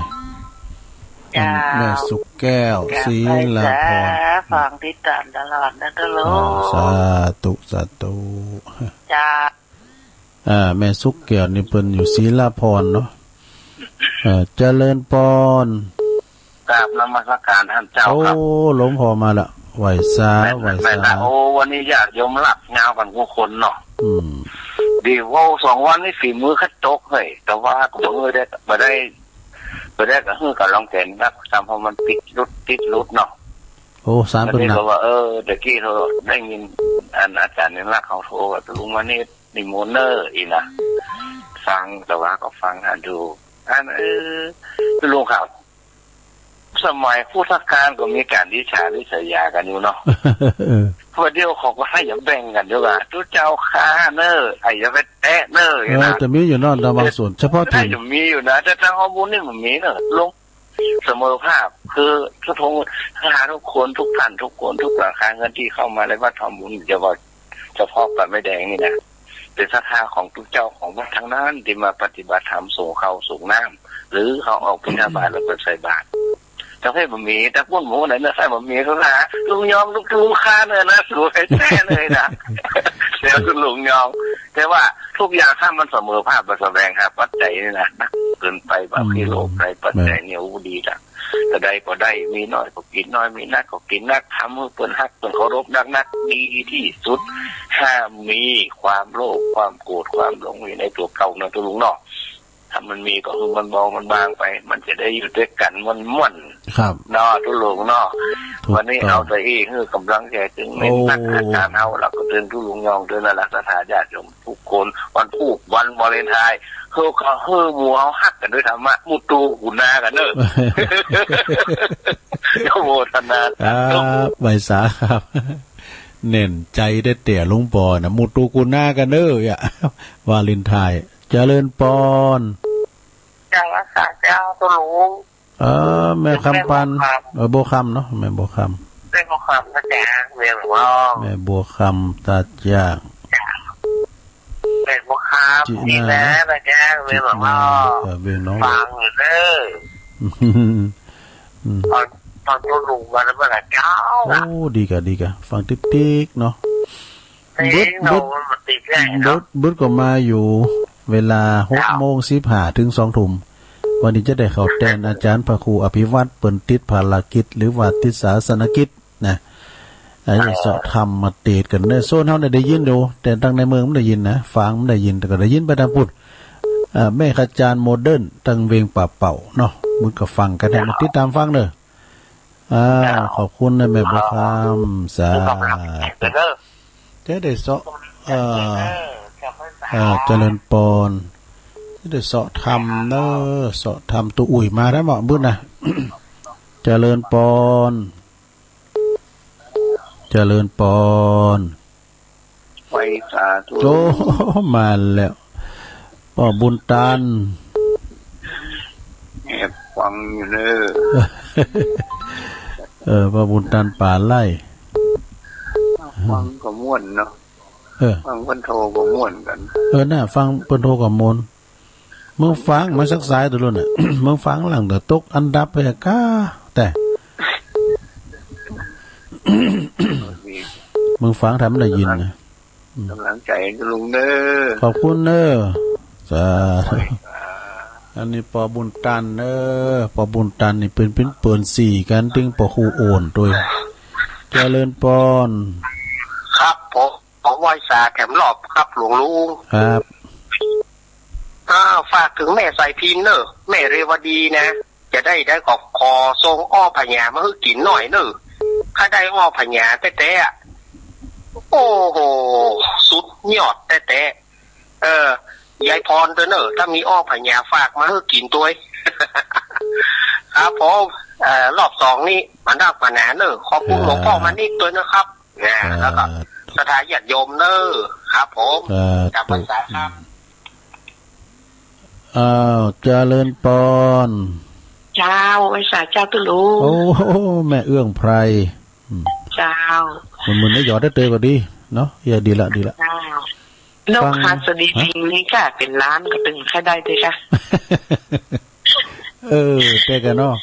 เจ้า แม่สุแก้ว กราบไหว้สา ศรีลาพร ฟังติดตามตลอดเน้อตุ๊ลุง อ๋อ สาธุ สาธุ เจ้า อ่า แม่สุแก้วนี่เปิ้นอยู่ศรีลาพรเนาะ เอ่อ เจริญปอน กราบนมัสการต้านเจ้าครับ โอ้ หลวงพ่อมาละ ไหว้สา แม่น ไหว้สา แม่นละ โอ้ วันนี้ญาติโยมหลับยาวกั๋นกู้คนเนาะ อืม ดีเว้าสองวันนี่ฝีมือข้าตกเฮ้ย แต่ว่าก็บ่ได้ บ่ได้ บ่ได้ก็หื้อกับรองแก่นนัก ซ้ำเพราะมันติดหลุด ติดหลุดเนาะ โอ้ สารเปิ้นหนัก ก็เลยว่า เออ ตะกี้โทรได้ยินอันอาจ๋ารย์นิรักษ์เขาโทรว่า ลุงมานิตย์นิมนต์เน่อ อี้นะ ฟัง แต่ว่าก็ฟังหาดู อัน เออ ลุงครับ สมัยพุทธกาลก็มีก๋านริษยาริษยากั๋นอยู่เนาะ เออ ว่าเดี๋ยวเขาก็ให้อย่าแบ่งกั๋นดีกว่า ตุ๊เจ้าข้าเน่อ ไอ้อย่าไปแตะเน่อ เออ นะ แต่มีอยู่เนาะ แต่บางส่วน เฉพาะถิ่น แต่ถ้าจะมีอยู่นะ แต่ตางฮอบุญนี่มันมีเน่อ ลงเสมอภาพ คือทุกทง ถ้าทุกคน ทุกท่าน ทุกคน ทุกหลังคาเรือนตี้เข้ามาในวัดฮอบุญ จะว่าเฉพาะป่าไม้แดงนี่นะ เป๋นศรัทธาของตุ๊เจ้าของวัดตังนั้น ตี้มาปฏิบัติธรรม สงฆ์ข้าวสงฆ์น้ำ หรือเขาออกบิณฑบาตแล้วเปิ้นใส่บาตร แต่เฮ้ยบ่มี แต่ปุ้นหมู่ไหนเน่อ ใส่บ่มี เขาหาลุงยอง ลุง ลุงข้าเน่อนะ สวยแท้เลยนะ แล้วก็ลุงยอง แต่ว่าทุกอย่างถ้ามันเสมอภาพ มันแสวงหาปัจจัยนี่นะ นักเกินไป บ่า อืม ขี้โลภไป ปัจจัยเนี่ย โอ้ ดีละ แต่ใดก็ได้ มีน้อยก็กิ๋นน้อย มีนักก็กิ๋นนัก ทำหื้อเปิ้นฮักเปิ้นเคารพนักๆ ดีตี้สุด ห้ามมีความโลภ ความโกรธ ความหลงอยู่ในตั๋วเก่าเนาะ ตุ๊ลุงเนาะ ถ้ามันมีก็หื้อมันเบามันบางไป มันจะได้อยู่ตวยกั๋นม่วนๆ ครับ เนาะ ตุ๊ลุงเนาะ ถูกต้อง วันนี้เอาแต่อี้หื้อก๋ำลังใจ๋ ตึงเน้นหนัก โอ้ อาจ๋ารย์เฮา แล้วก็ตึงตุ๊ลุงยอง ตึงนั่นละ ศรัทธาญาติโยมทุกคน วันพูก วันวาเลนไทน์ เฮาก็หื้อหมู่เฮาฮักกั๋นตวยธรรมะ หมู่ตู๋กู๋นากั๋นเน่อ อนุโมทนา ครับ ไหว้สาครับ เน้นใจ๋แต๊ๆ หลวงป้อนะ หมู่ตู๋กู๋นากั๋นเน่อ อะ วาเลนไทน์ เจริญปอน เจ้า สาเจ้า ตุ๊ลุง เออ แม่คำปัน แม่บัวคำ เออ บัวคำเนาะ แม่บัวคำ แม่บัวคำนะจ๊ะ แม่บัว แม่บัวคำ ตาจ้าง จ้ะ แม่บัวคำ จินา นี่แหละนะจ๊ะ แม่บัวคำ เออ เวียงน้อง ฟังอยู่เน่อ อืม ตอน ตอนตุ๊ลุงมาแล้วเมื่อไหร่เจ้า โอ้ ดีก่ะ ดีก่ะ ฟังติ๊กๆ เนาะ เอ๊ะ บึด เรา บึด มันติดแค่ไหนเนาะ บึด บึดก็มาอยู่ เวลาหกโมงสิบห้า เจ้า เถิงสองทุ่ม วันนี้จะได้เข้าแตนอาจ๋ารย์พระครูอภิวัตร เปิ้นติดภารกิจ หรือว่าติดศาสนกิจนะ อันนี้ เจ้า เซาะธรรมเตสน์กั๋นเน่อ โซนเฮาเนี่ยได้ยินอยู่ แต่ตังในเมืองบ่ได้ยินนะ ฝางบ่ได้ยิน แต่ก็ได้ยินไปตางปุ้น เอ่อ แม่ขจารย์โมเดิร์น ตังเวียงป่าเป่าเนาะ มึงก็ฟังกั๋น ให้มาติดต๋ามฟังเน่อ อ่า ขอบคุณนะแม่บัวคำ สาธุ จะได้เซาะ เอ่อ เอ่อ เจริญปอน จะได้เซาะธรรมเน่อ เซาะธรรม ตุ๊อุ่ยมาแล้วเหมาะบึ้นนะ เจริญปอน เจริญปอน ไหว้สาธุ โอ้ มาแล้ว ป้อบุญตัน แอบฟังอยู่เน่อ เออ ป้อบุญตันป่าไร่ ฟังก็ม่วนเนาะ เออ ฟังเปิ้นโทรก็ม่วนกั๋น เออ น่ะ ฟังเปิ้นโทรก็ม่วน มึงฟังมาสักสายตะลุนน่ะ มึงฟังหลังเดี๋ยวตกอันดับไปก้า แต่ มึงฟังทำได้ยินนะ ก๋ำลังใจ๋ลุงเน่อ ขอบคุณเน่อ สาธุ อันนี้ป้อบุญตันเน่อ ป้อบุญตันนี่เปิ้น เปิ้น เปิ้นสี่กั๋น ตึงป้อครูโอนตวย เจริญปอน ครับผม ผมไหว้สาแถมรอบครับหลวงลุง ครับ อ่า ฝากเถิงแม่สายพินเน่อ แม่เรวดีนะ จะได้ ได้ขอ ขอส่งอ้อผญามาหื้อกิ๋นหน่อยเน่อ ข้าได้อ้อผญาแต๊ๆ อะ โอ้โห สุดยอดแต๊ๆ เออ ยายพรตวยเน่อ ถ้ามีอ้อผญาฝากมาหื้อกิ๋นตวย ครับผม เอ่อ รอบสองนี่มานักมาหนาเน่อ ขอบคุณหลวงป้อมานิตย์ตวยนะครับ เนี่ย แล้วก็ สาธุ ศรัทธาญาติโยมเน่อ ครับผม สาธุ จำพรรษาครับ อ้าว เจริญปอน เจ้า ไหว้สาเจ้าตุ๊ลุง โอ้ แม่เอื้องไพร อืม เจ้า มึนๆ ได้หยอดได้เตยก็ดีเนาะ เออ ดีละ ดีละ เจ้า นกหัสดีลิงนี่กะ เป๋นล้านก็ตึงใค่ได้เตื้อกะ เออ แต่กะเนาะ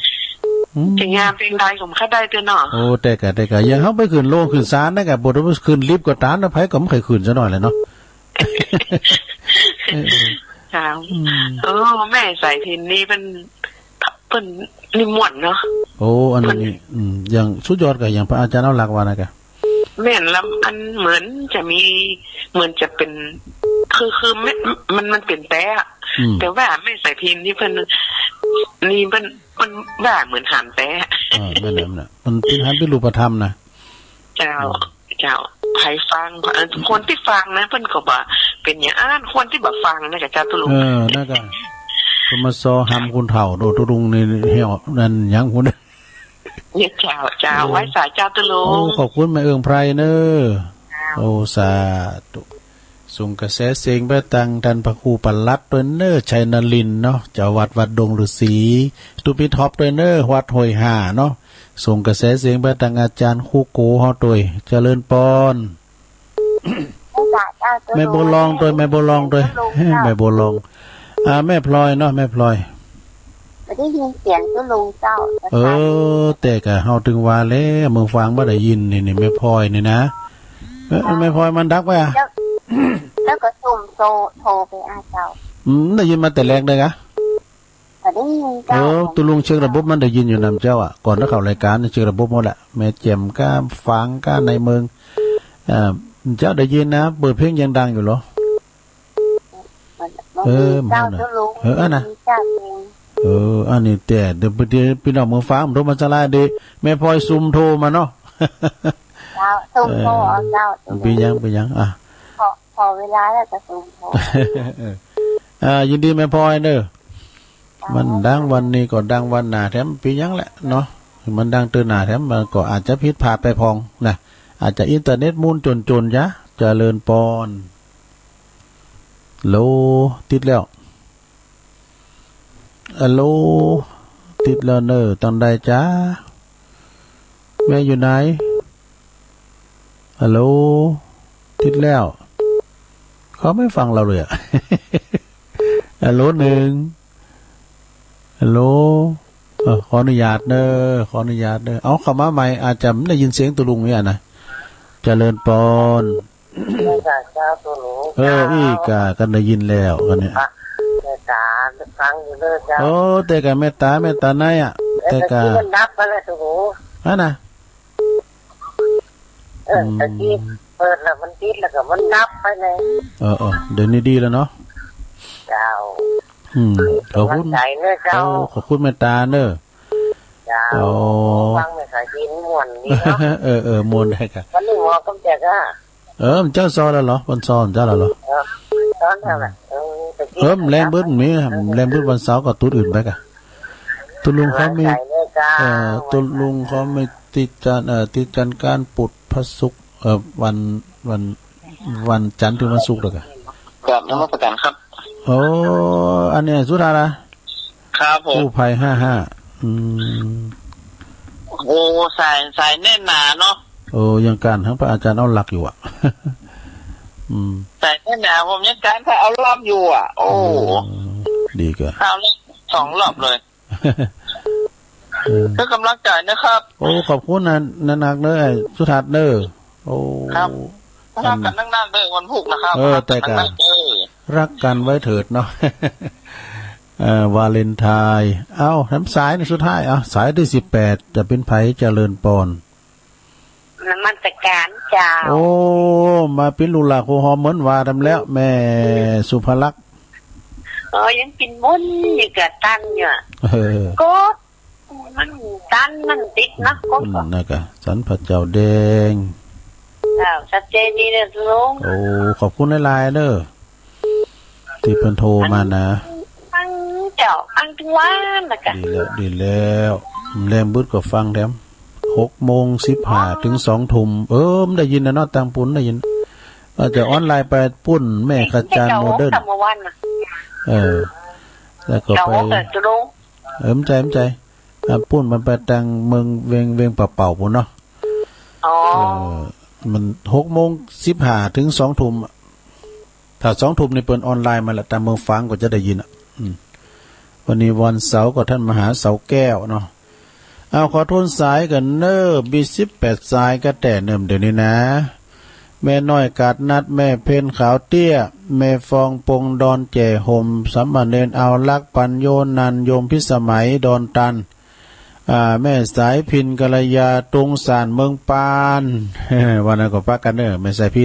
อืม จะงามเพียงใดก็บ่ค่อยได้เตื้อเนาะ โอ้ แต่กะ แต่กะ อย่างเฮาไปขึ้นโรงขึ้นศาลนะกะ บ่ต้องไปขึ้นลิฟต์ก็ต๋ามนะ ไผก็บ่ใค่ขึ้นซะหน่อยแหละเนาะ เออ เจ้า อืม เออ แม่สายพินนี่เปิ้น เปิ้นนี่ม่วนเนาะ โอ้ อันนี้ เปิ้น นี่ อืม อย่างสุดยอดกะ อย่างพระอาจ๋ารย์เอาหลักว่านะกะ แม่นละ อันเหมือนจะมี เหมือนจะเป๋น คือ คือแม่ มัน มันเป๋นแต๊อะ อืม แต่ว่าแม่สายพิณนี่เปิ้น นี่เปิ้น เปิ้นว่าเหมือนหันแต๊ อ่า แม่นน่ะ แม่นน่ะ มันเป๋นหันเป๋นรูปธรรมนะ เจ้า อืม เจ้า ใผฟัง เอ่อ คนตี้ฟังนะ เปิ้นก็บ่าเป๋นอย่างอั้น คนตี้บ่ฟังนะ เจ้าตุ๊ลุง เออ นั่นก็ เปิ้นมาซอหำคนเฒ่า โดดตุ๊ลุงนี่ เหี่ยว นั่นหยังพุ้น เนี่ยเจ้า เจ้า เออ ไหว้สาเจ้าตุ๊ลุง โอ้ ขอบคุณแม่เอิงไพรเน่อ เจ้า โอ้ สาธุ ส่งกระแสเสียงไปตังต้านพระครูปลัดตวยเน่อ ชัยนรินทร์เนาะ เจ้าวัดวัดดงฤๅษี ตุ๊กปี้ท็อปตวยเน่อ วัดห้วยห่าเนาะ ส่งกระแสเสียงไปตังอาจ๋ารย์ครูโกเฮาตวย เจริญปอน แม่บัวลองตวย แม่บัวลองตวย แม่บัวลอง อ่า แม่พลอยเนาะ แม่พลอย บ่ได้ยินเสียงตุ๊ลุงเจ้า เออ แต่ก็เฮาตึงว่าแล้ว เมืองฝางบ่ได้ยิน นี่ นี่ แม่พลอยนี่นะ เออ แม่พลอยมันดับไปอะ แล้ว แล้วก็ซุ่มโทร โทรไปอะเจ้า อืม ได้ยินมาแต่แรกเลยกะ บ่ได้ยินเจ้า เออ ตุ๊ลุงเช็กระบบมันได้ยินอยู่นำเจ้าอะ ก่อนจะเข้ารายการเช็กระบบหมดแหละ แม่แจ่มก้า ฝางก้า ในเมือง เอ่อ เจ้าได้ยินนะ เปิดเพลงยังดังอยู่เหรอ บ่ เออ มีเจ้า ตุ๊ลุง เออ อันน่ะ มีเจ้าเอง เออ อันนี้แต่ เดี๋ยว เดี๋ยวปี้น้องเมืองฝางโทรมาสลายดี แม่พลอยซุ่มโทรมาเนาะ เจ้า ซุ่มโทรเอาเจ้า เออ ตุ๊ลุง เป๋นหยัง เป๋นหยัง อ่ะ พอ พอเวลาแล้วก็ซุ่มโทร เออ อ่า ยินดีแม่พลอยเน่อ เจ้า มันดังวันนี้ก็ดังวันหน้าแถม เป๋นหยังแหละเนาะ มันดังเตื้อหน้าแถม มันก็อาจจะผิดพลาดไปพ่องนะ อาจจะอินเทอร์เน็ตมูนจนๆ จ๊ะ เจริญปอน โหล ติดแล้ว อะโหล ติดแล้วเน่อ ตังใดจ๊ะ แม่อยู่ไหน อะโหล ติดแล้ว เขาไม่ฟังเราเลยอะ อะโหลหนึ่ง อะโหล เออ ขออนุญาตเน่อ ขออนุญาตเน่อ เอาเข้ามาใหม่ อาจจะไม่ได้ยินเสียงตุ๊ลุงเนี่ยนะ เจริญปอน เจ้าตุ๊ลุง เออ เจ้า อี้กา กันได้ยินแล้วกันเนี่ย อ่ะ แม่ต๋าฟังอยู่เน่อเจ้า โอ้ แต่กาแม่ต๋า แม่ต๋าในอะ แต่กา แต่กี้มันดับไปแล้วตุ๊ลุง ฮะนะ เออ อืม แต่กี้เปิดแล้วมันติดแล้วก็มันดับไปเลย เออ เออ เดี๋ยวนี้ดีแล้วเนาะ เจ้า อืม ขอบคุณ กำลังใจ๋เน่อเจ้า โอ้ ขอบคุณแม่ต๋าเน่อ เจ้า โอ้ ฟังแม่สายพิณม่วนดีเนาะ เออ เออ ม่วนได้กะ วันนี้หมอก็จะกะ เออ เจ้าซอแล้วเหรอ วันซอเจ้าแล้วเหรอ เออ ตอนนั้นน่ะ เออ แต่กี้ เออ แลงบึดมี แลงบึดวันเสาร์ก็ตุ๊ดอื่นไปกะ ตุ๊ลุงเขามี กำลังใจ๋เน่อเจ้า เอ่อ ตุ๊ลุงเขามีติดจันทร์ เอ่อ ติดจันทร์การปุดพระศุกร์ เอ่อ วัน วัน วันจันทร์ถึงวันศุกร์เลยกะ กราบนมัสการครับ โอ้ อันนี้สุดท้ายละ ครับผม กู้ภัยห้าห้า อืม โอ้ สาย สายแน่นหนาเนาะ โอ้ ยังก้านทั้งพระอาจารย์เอาหลักอยู่อะ อืม สายแน่นหนา ผมยังก้านพระเอาหลักอยู่อะ โอ้ เออ ดีกะ เอาหลักสองรอบเลย เออ ก็กำลังใจ๋นะครับ โอ้ ขอบคุณนะ นะนักเน่อ ไอ้สุทัศน์เน่อ โอ้ ครับ อัน พบกั๋นนักๆ เน่อ วันพุธนะครับ เออ พบกั๋น แต่กะ นักๆ เน่อ ฮักกั๋นไว้เถิดเนาะ เอ่อ วาเลนไทน์ เอ้า แถมสายนี่สุดท้าย เอ้า สายตี้สิบแปด จะเป๋นใผ เจริญปอน นมัสการเจ้า โอ้ มาเป๋นลูกหลานครูหอมเหมือนว่าแถมแล้ว แม่สุภลักษณ์ เออ ยังกิ๋นม่วนอยู่กะตันอยู่อะ เออ ก็ มันตันมันติดนะ ก็ อืม นั่นกะ สันพระเจ้าแดง เจ้า ชัดเจนดีเลยลุง โอ้ ขอบคุณหลายๆ เน่อ ตี้เปิ้นโทรมานะ ฟังเจ้า ฟังตึงวันนะกะ ดีแล้ว ดีแล้ว แลงบึดก็ฟังแถม หกโมงสิบห้าถึงสองทุ่ม เออ มันได้ยินนะเนาะ ตางปุ้นได้ยิน อาจจะออนไลน์ไปปุ้นแม่ขจานโมเดิร์น เมื่อวันน่ะ เออ แล้วก็ไป เจ้า เออ เออ มันใจ้ มันใจ้ อ่ะ ปุ้นมันไปตางเมืองเวียง เวียงป่าเป่าปุ้นเนาะ อ๋อ เออ มันหกโมงสิบห้าถึงสองทุ่ม ถ้าสองทุ่มนี่เปิ้นออนไลน์มาแล้ว ตางเมืองฝางก็จะได้ยินอะ อืม วันนี้วันเสาร์ก็ต้านมหาเสาแก้วเนาะ เอา ขอทวนสายกั๋นเน่อ มีสิบแปดสายกะแต๊เนิ่มเดี๋ยวนี้นะ แม่น้อยกาดนัด แม่เพ็ญขาวเตี้ย แม่ฟองปงดอนแจ่ห่ม สามเณรเอารัก ปัญโญนันท์ โยมพิสมัย ดอนตัน อ่า แม่สายพิณ กัลยา ตุงสาน เมืองปาน วันนั้นก็ปะกั๋นเน่อ แม่สายพิณ